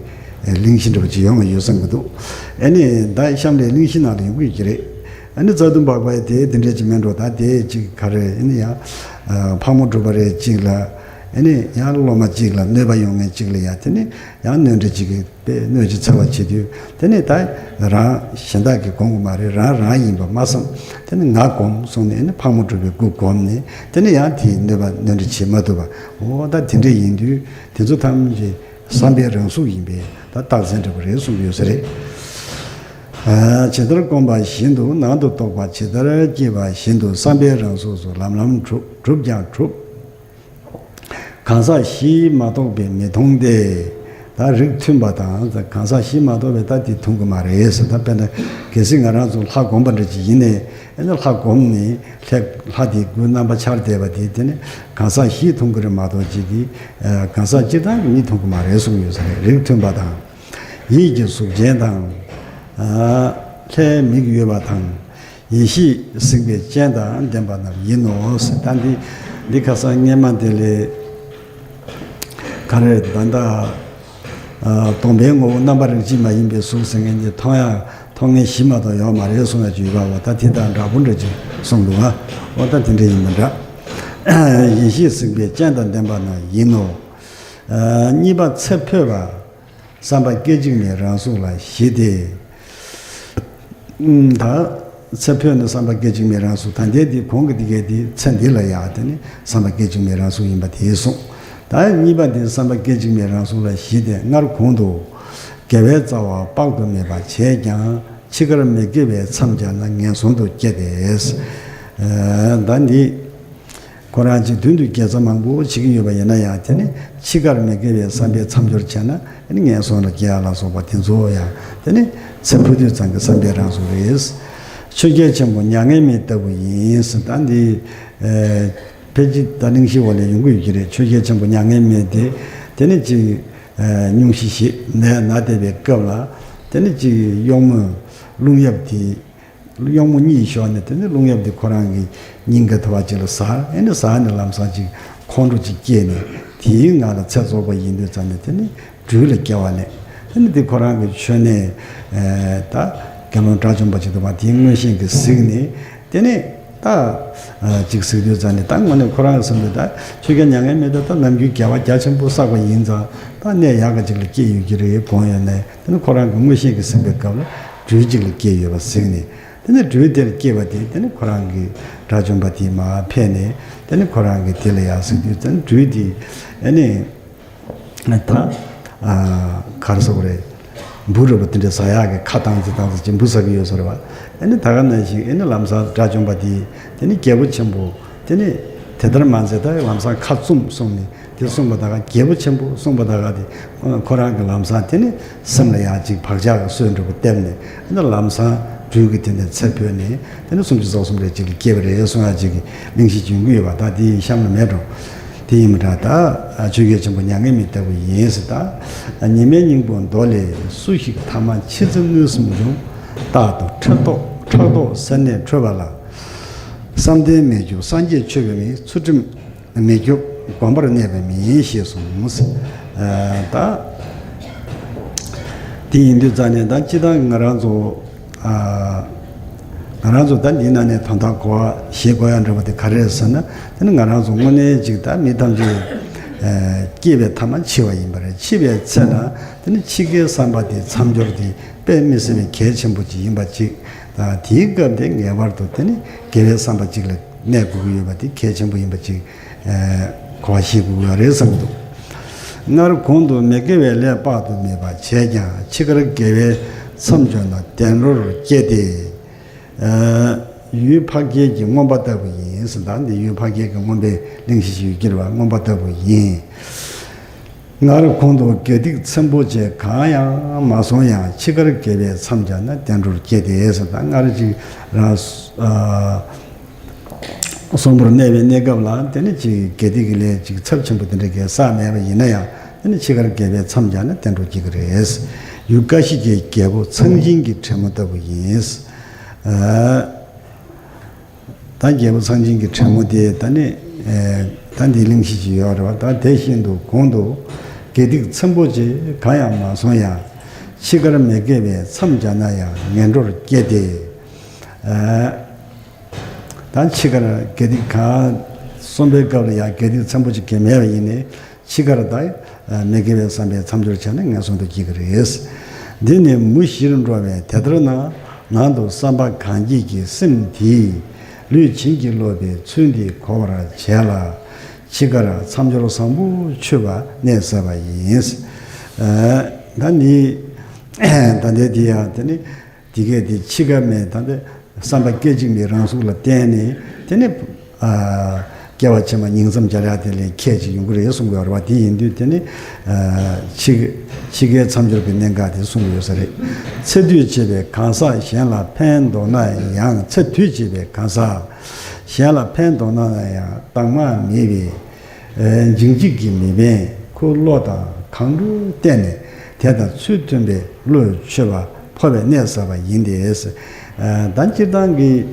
གླེང་གཞི་འདྲ་པོ་ཅིག་ཡོང་བ་ཡོད་བསམ་གྱི་འདུག་ཨ་ནི་ད་གཤམ་ལས་གླེང་གཞི་ནང་དུ་ཡོང་གི་ཡོད་ཀྱི་རེད། ཨ་ནི་རྩ་ལྟུང་བག་པ་དེ་དེ་འདྲས་ཅིག་མིན་འགྲོ། ད་དེ་ཅིག་ག་རེ་ཨ་ནི་ཡང་ཕག་མོ་གྲུ་པ་རེ་ཅིག་ལ། ཨ་ནི་ཡང་སློབ་མ་ཅིག་ལ་གནོད་པ་ཡོང་མཁན་ཅིག་ལ་ཡང་དེ་ནི་ཡང་གནོད་འདྲེ་ཅིག་གིས་དཔེ་གནོད་ཅིག་འཚེ་བ་བྱེད་དུས། དེ་ནི་ད་རང་གཞན་དག་གིས་བསྒོམ་གི་མ་རེད། རང་རང་ཡིན་པ་མ་བསམ། དེ་ནི་ང་བསྒོམ་གསུངས་ནས། ཨ་ནི་ཕག་མོ་གྲུ་པའི་སྐུ་བསྒོམས་ནས་དེ་ནི་ཡང་དེའི་གནོད་པ་གནོད་འདྲེ་བྱེད་མ་ཐུབ་པ། འོ་ད་དེ་འདྲས་ཡིན་དུས་དེ་ཚོ་ཐམས་ཅད་བསམ་པའི་རང་གཟུགས་ཡིན་པས་ད་རྟགས་མཚན་འདྲ་པོ་རེད་གསུངས་ཡོད་ས་རེད། ཇི་ལྟར་བསྒོམས་པ་བཞིན་དུ། ནང་དུ་རྟོག་པ་ཇི་ལྟར་སྐྱེས་པ་བཞིན་དུ། བསམ་པའི་རང་གཟུགས་སུ་ལམ་ལམ་གྲུབ། གྲུབ་ཀྱང་གྲུབ། གང་ཟག་བཞིས་མ་རྟོགས་པས་མི་མཐོང་སྟེ། ད་རིགས་མཐུན་པ་དང་གང་ཟག་བཞིས་མ་རྟོགས་པས་ད་དེ་མཐོང་གི་མ་རེད་ཟེར། ད་དཔེར་ན་གལ་སྲིད་ང་རང་ཚོ་ལྷ་བསྒོམས་པ་འདྲ་ཅིག་ཡིན་ནའི། ཨ་ནི་ལྷ་བསྒོམས་ནས་ལྷ་ལྷ་དེའི་སྐུའི་རྣམ་པ་འཆར་བསྡད་པ་དེ། དེ་ནི་གང་ཟག་བཞིས་མཐོང་གི་རེད་མ་གཏོགས་ཅིག་གིས་གང་ཟག་སྤྱིར་བཏང་གིས་མི་མཐོང་གི་མ་རེད་གསུངས་ཡོད་ས་རེད། རིགས་མཐུན་པ་དང་ ཡིད་ཀྱི་གཟུགས་ཅན་དང་། ལྷའི་མིག་ཡོད་པ་དང་། ཡེ་ཤེས་གཟིགས་པའི་སྤྱན་དང་ལྡན་པ་རྣམས་ཡིན་ནོ། ད་འདི་འདི་ཁ་སང་སྔས་མ་དེ་ལས་ག་རེ་ད་ལྟ་སྟོང་པའི་ངོ་བོ་རྣམ་པ་རིགས་གཅིག་མ་ཡིན་པའི་གཟུགས་ཟེར་མཁན་གྱི་མཐོང་ཡ་མཐོང་མཁན་བཞི་མ་གཏོགས་ཡོད་མ་རེད་གསུང་ཡ་ཅིག་ཡོད་པ། འོ་ད་དེ་དང་འདྲ་པོ་འདྲ་ཅིག་གསུངས་འདུག་ཨ། འོ་ད་དེ་འདྲ་ཡིན་མི་འདྲ། ཡེ་ཤེས་གཟིགས་པའི་སྤྱན་དང་ལྡན་པ་རྣམས་ཡིན་ནོ། གཉིས་པ་ཚེ་འཕོས་པ། བསམ་པ་སྐད་ཅིག་མའི་རང་གཟུགས་ལ་བཞི་སྟེ། ད་ཚེ་འཕོས་ནས་བསམ་པ་སྐད་ཅིག་མའི་རང་གཟུགས། ད་ལྟའི་འདི་གོང་གི་འདི་གའི་འདི་ཚེ་འདི་ལ་ཡང་དེ་ནི་བསམ་པ་སྐད་ཅིག་མའི་རང་གཟུགས་ཡིན་པ་དེ་གསུངས། ད་གཉིས་པ་འདི་བསམ་པ་སྐད་ཅིག་མའི་རང་གཟུགས་ལ་བཞི་སྟེ། སྔར་གོང་དུ་དགེ་བའི་རྩ་བ་དཔག་ཏུ་མེད་པ་བྱས་ཀྱང་འཆི་ཁར་མི་དགེ་བས་མཚམས་སྦྱར་ན་ངན་སོང་དུ་སྐྱེ་སྟེ། ད་འདི། ཁོ་རང་ཅིག་མདུན་དུ་དགེ་རྩ་མང་པོ་བྱེད་ཀྱི་ཡོད་པ་ཡིན་ན་ཡང་། དེ་ནི་འཆི་ཁར་མི་དགེ་བའི་བསམ་པས་མཚམས་སྦྱོར་བྱས་ན་ཨ་ནི་ངན་སོང་ལ་སྐྱེ་ཡ་ལ་སོགས་པ་དེ་ཚོ་ཡང་དེ་ནི་ཚེ་འཕོས་དུས་ཙམ་གྱི་བསམ་པའི་རང་གཟུགས་རེད། ཆོས་རྒྱལ་ཆེན་པོ་མྱ་ངན་མེད་ལྟ་བུ་ཡིན་ཟེར། ད་འདི་ཕལ་ཆེར་ད་གླེང་གཞི་འོག་ལ་ཡོང་གི་ཡོད་ཀྱི་རེད། ཆོས་རྒྱལ་ཆེན་པོ་མྱ་ངན་མེད་དེ་དེ་ནི་ཅིག་སྙུང་གཞི་ཞིག་ནས་ན་བསྡད་པའི་སྐབས་ལ། དེ་ནི་ཅིག་གཡོག་མོས་རླུང་གཡབ་དེ། གཡོག་མོ་གཉིད་ཤོར་ནས་དེ་ནི་རླུང་གཡབ་དེ་ཁོ་རང་གི་སྙིང་ག་དེ་བ་ཅིག་ལ་ཟགས། ཨེ་ནི་ཟགས་ནས་ལམ་སང་ཅིག་ཁོང་ཁྲོ་ཅིག་སྐྱེས་ནས་དེའི་ངང་ལ་ཚེ་རྫོགས་པ་ཡིན་དུས་ཙམ་ནས་དེ་ནི་སྦྲུལ་ལ་སྐྱེ་བ་ནས། དེ་ནི་དེ་ཁོ་རང་གི་མཆོད་གནས་ད་དགེ་སློང་དགྲ་བཅོམ་པ་ཅིག་འདུག་པ། དེའི་མངོན་ཤེས་ཀྱིས་གཟིགས་ནས་དེ་ནི་ད་ཅིག་གཟིགས་དུས་ཙམ་ནས། ད་དངོས་གནས་ཁོ་རང་གི་བསམ་དུས་ད་ཆོས་རྒྱལ་མྱ་ངན་མེད་ད་ད་ནམ་རྒྱུན་དགེ་བ་རྒྱ་ཆེན་པོ་བསགས་པ་ཡིན་ཙང་ད་གནས་ཡག་ག་ཅིག་ལ་སྐྱེས་ཡོད་ཀྱི་རེད་དགོངས་ཡོད་ནས། དེ་ནི་ཁོ་རང་གི་མངོན་ཤེས་ཀྱིས་གཟིགས་པའི་སྐབས་ལ་སྦྲུལ་ཅིག་ལ་སྐྱེས་ཡོད་པ་གཟིགས་ནས། དེ་ནས་སྦྲུལ་དེར་སྐྱེས་པ་དེ་དེ་ནས་ཁོ་རང་གི་དགྲ་བཅོམ་པ་དེ་མར་ཕེབས་ནས། དེ་ནས་ཁོ་རང་གི་དེ་ལ་ཡར་གཟིགས་དུས་ཙམ་སྦྲུལ་དེ་ཨ་ནི་ད་ག་རེ་ཟེར་དགོས་རེད། འབུ་རེད་པ། དེ་འདྲའི་ཟ་ཡག་གི་ཁ་བཏང་ཙི་བཏང་ཙི་ཅིག་འབུ་ཟ་གི་ཡོད་ས་རེད་པ། ཨ་ནི་ད་ག་ནང་བཞིན་ཨ་ནི་ལམ་སང་དགྲ་བཅོམ་པ་དེ་དེ་ནི་རྒྱལ་པོ་ཆེན་པོ་དེ་ནི་དེ་ལྟར་མ་མཛད། ད་ལམ་སང་ཁ་བཙུམ་གསུངས་ནས། དེ་གསུངས་པ་ད་ག་རྒྱལ་པོ་ཆེན་པོ་གསུངས་པ་ད་ག་དེ་ཁོ་རང་གི་ལམ་སང་དེ་ནི་སེམས་ལ་ཡང་ཅིག་བག་ཆགས་ཀྱི་སྲོལ་འགྲོ་པོ་བསྟེན་ནས། དེ་ནི་ལམ་སང་སྦྲུལ་གྱི་དེ་ནས་ཚེ་འཕོས་ནས། དེ་ནི་སུམ་ཅུ་རྩ་གསུམ་རེ་ཅིག་ལ་སྐྱེས་པ་རེད་གསུང་ཡ་ཅིག་གི་གླེང་གཞི་ཅིག་ཡོང་གི་ཡོད་པ། ད་དེ་གཤམ་ལ་མེད་འགྲོ། དེ་ཡིན་མི་འདྲ། ད་ཆོས་རྒྱལ་ཆེན་པོ་མྱ་ངན་མེད་ལྟ་བུ་ཡིན་ཟེར། ད་ཉི་མའི་སྙིང་པོ་མདོ་ལས། སུ་ཞིག་ཐ་མ་འཆི་ཚེ་མངོན་སུམ་འབྱུང་། རྟག་ཏུ་ཕྲག་དོག་ཕྲག་དོག་སེར་སྣས་ཁྲོས་པ་ལ། བསམ་གཏན་མེད་རྒྱུ་སངས་རྒྱས་མཆོད་པའི་མིང་། ཚུལ་ཁྲིམས་མི་སྐྱོབ་སྒོམ་པར་གནས་པའི་མིང་ཞེས་གསུངས། ཨ་ད་དེ་ཡིན་དུས་ཙང་ནས་ད་སྤྱིར་བཏང་ང་རང་ཚོ་ཨ་ང་རང་ཚོ་ད་འདི་ནང་ནས་དོན་དག་གོ་བ་བཞེས་དགོས་ཡ་འདྲ་པོ་དེ་ག་རེ་རེད་ཟེར་ན། དེ་ནི་ང་རང་ཚོ་དངོས་གནས་ཅིག་ད་མི་ཐམས་ཅད་ཨ་སྐྱེས་པའི་ཐ་མ་འཆི་བ་ཡིན་པ་རེད། འཆི་བའི་ཚེ་ན་དེ་ནི་འཆི་ཁའི་བསམ་པ་དེ་མཚམས་སྦྱོར་དེ་དཔེ་མི་སྲིད་པའི་གལ་ཆེན་པོ་ཅིག་ཡིན་པ་ཅིག་ད་དེའི་སྐབས་དེ་ངེས་པར་དུ་དེ་ནི་དགེ་བའི་བསམ་པ་ཅིག་ལ་གནས་དགོས་ཀྱི་ཡོད་པ་དེ་གལ་ཆེན་པོ་ཡིན་པ་ཅིག་ཨ་གོ་བ་བཞེས་དགོས་ཀྱི་ཡོད་རེད་བསམ་གྱི་འདུག་སྔར་གོང་དུ་མི་དགེ་བའི་ལས་དཔག་ཏུ་མེད་པ་བྱས་ཀྱང་འཆི་ཁར་དགེ་བའི་མཚམས་སྦྱོར་ན་བདེ་འགྲོར་སྐྱེ་སྟེ། ཨ་ཡུལ་འཕགས་རྒྱལ་གྱི་མངོན་པ་ལྟ་བུ་ཡིན་ཟེར། ད་འདི་ཡུལ་འཕགས་རྒྱལ་གྱི་མངོན་པའི་གླེང་གཞི་ཞིག་ཡོད་ཀྱི་རེད་པ། མངོན་པ་ལྟ་བུ་ཡིན། སྔར་གོང་དུ་དགེ་སྡིག་ཚེམ་བུ་བཅས་གང་ཡང་མ་སོང་ཡང་། འཆི་ཁར་དགེ་བའི་མཚམས་སྦྱར་ན་བདེ་འགྲོར་སྐྱེ་སྟེ་ཟེར། ད་སྔར་ཅིག་རང་ཨ་གསོན་པོར་གནས་པའི་གནས་སྐབས་ལ་དེ་ནི་ཅིག་དགེ་སྡིག་གི་ལས་ཅིག་ཚབས་ཆེན་པོ་དེ་འདྲ་གས་བསགས་མེད་པ་ཡིན་ན་ཡང་། དེ་ནི་འཆི་ཁར་དགེ་བའི་མཚམས་སྦྱར་ན་བདེ་འགྲོར་སྐྱེ་གི་རེད། ཡུལ་ཀ་ཤི་ཀའི་རྒྱལ་པོ་ཚངས་སྦྱིན་གྱི་བྲན་མོ་ལྟ་བུ་ཡིན། ཨ་ད་རྒྱལ་པོ་ཚངས་སྦྱིན་གྱི་བྲན་མོ་དེ་ད་ནི་ཨ་ད་འདི་གླེང་གཞི་ཅིག་ཡོད་རེད་པ། ད་དེ་བཞིན་དུ་གོང་དུ་དགེ་སྡིག་ཚེམ་བུ་བཅས་གང་ཡང་མ་སོང་ཡང་། འཆི་ཁར་མི་དགེ་བའི་མཚམས་སྦྱར་ན་ཡང་ངན་འགྲོར་སྐྱེ་སྟེ། ཨ་ད་འཆི་ཁར་དགེ་སྡིག་གང་གསོན་པའི་སྐབས་ལ་ཡང་དགེ་སྡིག་ཚེམ་བུ་ཅིག་གས་མེད་པ་ཡིན་ནའི། འཆི་ཁར་ད་མི་དགེ་བའི་བསམ་པས་མཚམས་སྦྱོར་བྱས་ན་ངན་སོང་དུ་སྐྱེ་གི་རེད། འདི་ནི་མུ་བཞིར་འགྲོ་བས་དེ་ལྟར་ན། ནང་དུ་བསམ་པ་གང་སྐྱེས་ཀྱི་སེམས་དེས། ལུས་བྱིན་གྱིས་རློབ་པའི་ཚུལ་འདི་གོ་བར་བྱས་ལ། འཆི་ཁར་མཚམས་སྦྱོར་བཟང་པོ་ཆུད་པ་གནད་གསལ་བ་ཡིན། ཨ་ད་ནི་ད་ལྟའི་འདི་ཡང་དེ་ནི། དེ་གས་དེ་འཆི་ཁ་མེད། ད་ལྟ་བསམ་པ་སྐད་ཅིག་མའི་རང་གཟུགས་ལ་བརྟེན་ནས་དེ་ནི་ཨ་སྐྱེ་བ་ཕྱི་མ་ཉིང་མཚམས་སྦྱར་ཡ་དེ་ལས་ཁྱད་ཅིག་ཡོང་གི་རེད་གསུང་གི་ཡོད་རེད་པ། དེ་ཡིན་དུས་དེ་ནི་ཨ་འཆི་འཆི་ཁའི་མཚམས་སྦྱོར་གྱི་གནད་འགག་དེ་གསུང་གི་ཡོད་ས་རེད། ཚེ་དུས་བྱེད་པའི་གང་ཟག་གཞན་ལ་ཕན་འདོགས་ན་ཡང་། ཚེ་དུས་བྱེད་པའི་གང་ཟག་གཞན་ལ་ཕན་འདོགས་ན་ཡང་དྭངས་མ་མེད་པའི་ཨ་འཇིགས་འཇིགས་ཀྱི་མེ་འཕེན་ཁོ་བློ་དང་གང་འགྲོ་བརྟེན་ནས་ དེ་དང་ཚུལ་མཐུན་པའི་བློས་ཆོད་པ་འཕོ་བའི་གནས་ཟབ་པ་ཡིན་ཏེ། ད་སྤྱིར་བཏང་གི་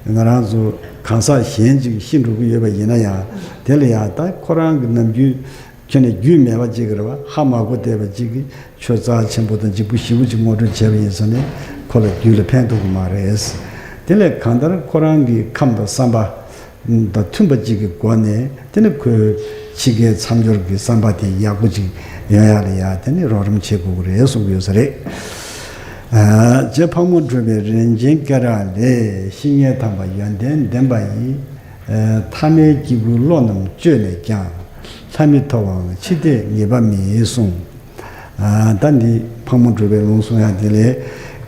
ང་རང་ཚོ་གང་ཟག་གཞན་ཅིག་ཤི་འགྲོ་གི་ཡོད་པ་ཡིན་ན་ཡང་དེ་ལ་ཡང་ད་ཁོ་རང་གི་ནམ་རྒྱུན་ཁྱོད་ནས་རྒྱུས་མེད་པ་ཅིག་གི་རེད་བ། ཧ་མ་གོ་བསྡད་པ་ཅིག་གིས་ཆོས་རྩ་ཆེན་པོ་དང་འཇིགས་པ་ཞེ་པོ་ཅིག་ངོ་སྤྲོད་བྱས་པ་ཡིན་ཟེར་ནས་ཁོ་ལ་རྒྱུད་ལ་ཕན་ཐོགས་ཀྱི་མ་རེད། དེ་ལས་གང་ལྟར་ཁོ་རང་གི་ཁམས་དང་བསམ་པ་དང་མཐུན་པ་ཅིག་གི་སྒོ་ནས་དེ་ནི་ཁོའི་འཆི་ཁའི་མཚམས་སྦྱོར་གྱི་བསམ་པ་དེ་ཡག་པོ་ཅིག་ཡོང་ཡག་ལ་ཡ་དེ་ནི་རོགས་རམ་བྱེད་དགོས་ཀྱི་རེད་གསུང་གི་ཡོད་ས་རེད། རྗེ་ཕག་མོ་གྲུ་པའི་རིན་ཆེན་སྐེ་རགས་ལས། བཤེས་གཉེན་དམ་པ་ཡོན་ཏན་ལྡན་པ་ཡིས། ཨ་ཐ་མལ་སྐྱེས་བུའི་བློ་རྣམས་བཅོས་ནས་ཀྱང་། ལྷ་མི་ཐོབ་པའང་འཆི་ལྟས་ངེས་པ་མེད་གསུངས། ཨ་ད་འདི་ཕག་མོ་གྲུ་པའི་ལུང་གསུང་ཡག་དེ་ལས།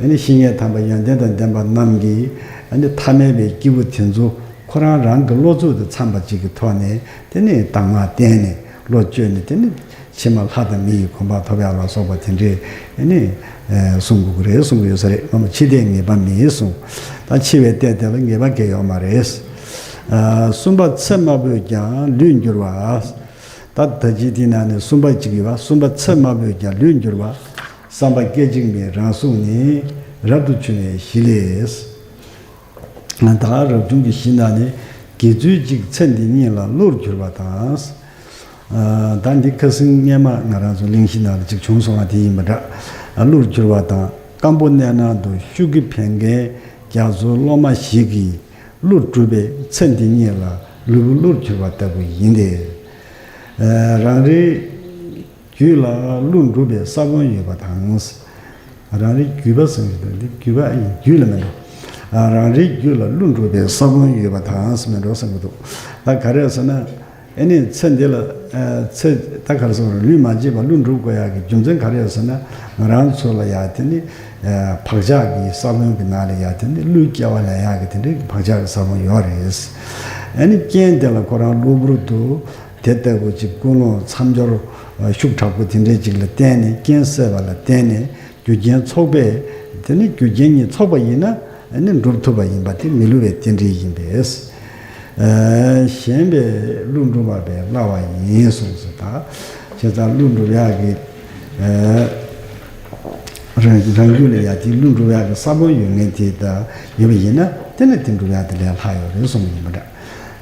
ཨ་ནི་བཤེས་གཉེན་དམ་པ་ཡོན་ཏན་དང་ལྡན་པ་རྣམས་ཀྱིས་ཨ་ནི་ཐ་མལ་པའི་སྐྱེས་བུ་དེ་ཚོ་ཁོ་རང་རང་གི་བློ་ཚོད་དང་འཚམས་པ་ཅིག་གི་ཐོག་ནས་དེ་ནས་དྭངས་མ་བསྟན་ནས་བློ་བཅོས་ནས་དེ་ནི་ཕྱི་མ་ལྷ་དང་མི་ཡི་གོ་འཕང་ཐོབ་ཡག་ལ་སོགས་པ་དེ་འདྲས་ཨ་ནི་གསུང་དགོས་ཀྱི་རེད་གསུང་གི་ཡོད་ས་རེད། མ་མ་འཆི་ལྟས་ངེས་པ་མེད་གསུངས། ད་འཆི་བའི་ལྟས་དེ་ལ་ངེས་པ་གང་ཡང་ཡོད་མ་རེད། ཨ་གསུམ་པ་ཚེ་དམར་པོས་ཀྱང་ལུས་འགྱུར་བ། ད་ད་ཅི་དེ་ན་ནི་གསུམ་པ་གཅིག་ཡོད་པ། གསུམ་པ་ཚེ་དམར་པོས་ཀྱང་ལུས་འགྱུར་བ། བསམ་པ་སྐད་ཅིག་མའི་རང་གཟུགས་ནི། རབ་ཏུ་འཆི་བའི་གཞི་ལས། ད་རབ་བྱུང་གི་གཞི་ན་ནི་དགེ་ཚུལ་གཅིག་ཚེ་འདི་ཉིད་ལ་གླུར་གྱུར་པ་དང་། ཨ་ད་འདི་ཁ་སང་སྔས་མ་ང་རང་ཚོ་གླེང་གཞི་ནང་ལ་ཅིག་བྱུང་སོང་བ་དེ་ཡིན་པ་འདྲ། ཨ་གླུར་གྱུར་པ་དང་སྐམ་པོ་གནས་ནང་དུ་ཤུགས་ཀྱིས་འཕེན་མཁན་རྒྱ་མཚོའི་སློབ་མ་ཞིག་གིས། གླུ་སྒྲུབ་པའི་ཚེ་འདི་ཉིད་ལ་ལུས་པོ་གླུར་གྱུར་པ་ལྟ་བུ་ཡིན་ཏེ། ཨ་རང་རེའི་རྒྱུད་ལ་གླུ་སྒྲུབ་པའི་ས་བོན་ཡོད་པ་དང་། རང་རེའི་རྒྱུད་པ་ཟེར་གྱི་འདུག་འདི་རྒྱུད་པ་ཨ་ཡིན་རྒྱུད་ལ་མི་འགྲོ། ཨ་རང་རེའི་རྒྱུད་ལ་གླུ་སྒྲུབ་པའི་ས་བོན་ཡོད་པ་དང་ཟེར་མི་འགྲོ་བསམ་གྱི་འདུག་ད་ག་རེ་ཟེར་ན། ཨ་ནི་ཚེ་འདི་ལ་ཨ་ཚེ་ད་ག་རེ་ཟེར་བ་རེད། ལུས་མ་བརྗེད་པར་གླུ་སྒྲུབ་དགོས་ཡག་གི་རྒྱུ་མཚན་ག་རེ་ཡོད་ཟེར་ན། ང་རང་ཚོ་ལ་ཡ་དེ་ནི་ཨ་བག་ཆགས་ཀྱི་ས་བོན་གྱི་ནང་ལ་ཡ་དེ་ནི་གླུའི་སྐྱེ་བ་ལེན་ཡག་གི་དེ་འདྲའི་བག་ཆགས་ཀྱི་ས་བོན་ཡོད་རེད། ཨ་ནི་རྐྱེན་དེ་ལ་ཁོ་རང་གློ་བུར་དུ་དེ་ལྟ་བུ་ཅིག་ཀུན་སློང་མཚམས་སྦྱོར་ཤུགས་དྲག་པོ་དེ་འདྲའི་ཅིག་ལ་བརྟེན་ནས་རྐྱེན་སྲེད་པ་ལ་བརྟེན་ནས་རྒྱུ་རྐྱེན་ཚོགས་པས། དེ་ནི་རྒྱུ་རྐྱེན་གཉིས་ཚོགས་པ་ཡིན་ན་ཨ་ནི་འགྲུབ་ཐུབ་པ་ཡིན་པ་དེ་མི་བསླུ་བའི་རྟེན་འབྲེལ་ཡིན་པས། ཨ་གཞན་པས་གླུ་འགྲུབ་པ་བས་སླ་བ་ཡིན་གསུངས་སོ། ད་བྱས་ཙང་གླུ་འགྲུབ་ཡག་གི་ཨ་རང་རང་རྒྱུད་ལ་ཡ་དེ་གླུ་འགྲུབ་ཡག་གི་ས་བོན་ཡོད་མཁན་དེ་ད་ཡོད་པ་ཡིན་ན་དེ་ནི་དེ་འགྲུབ་ཡག་དེ་ལས་སླ་ཡོད་རེད་གསུངས་པ་ཡིན་པ་འདྲ།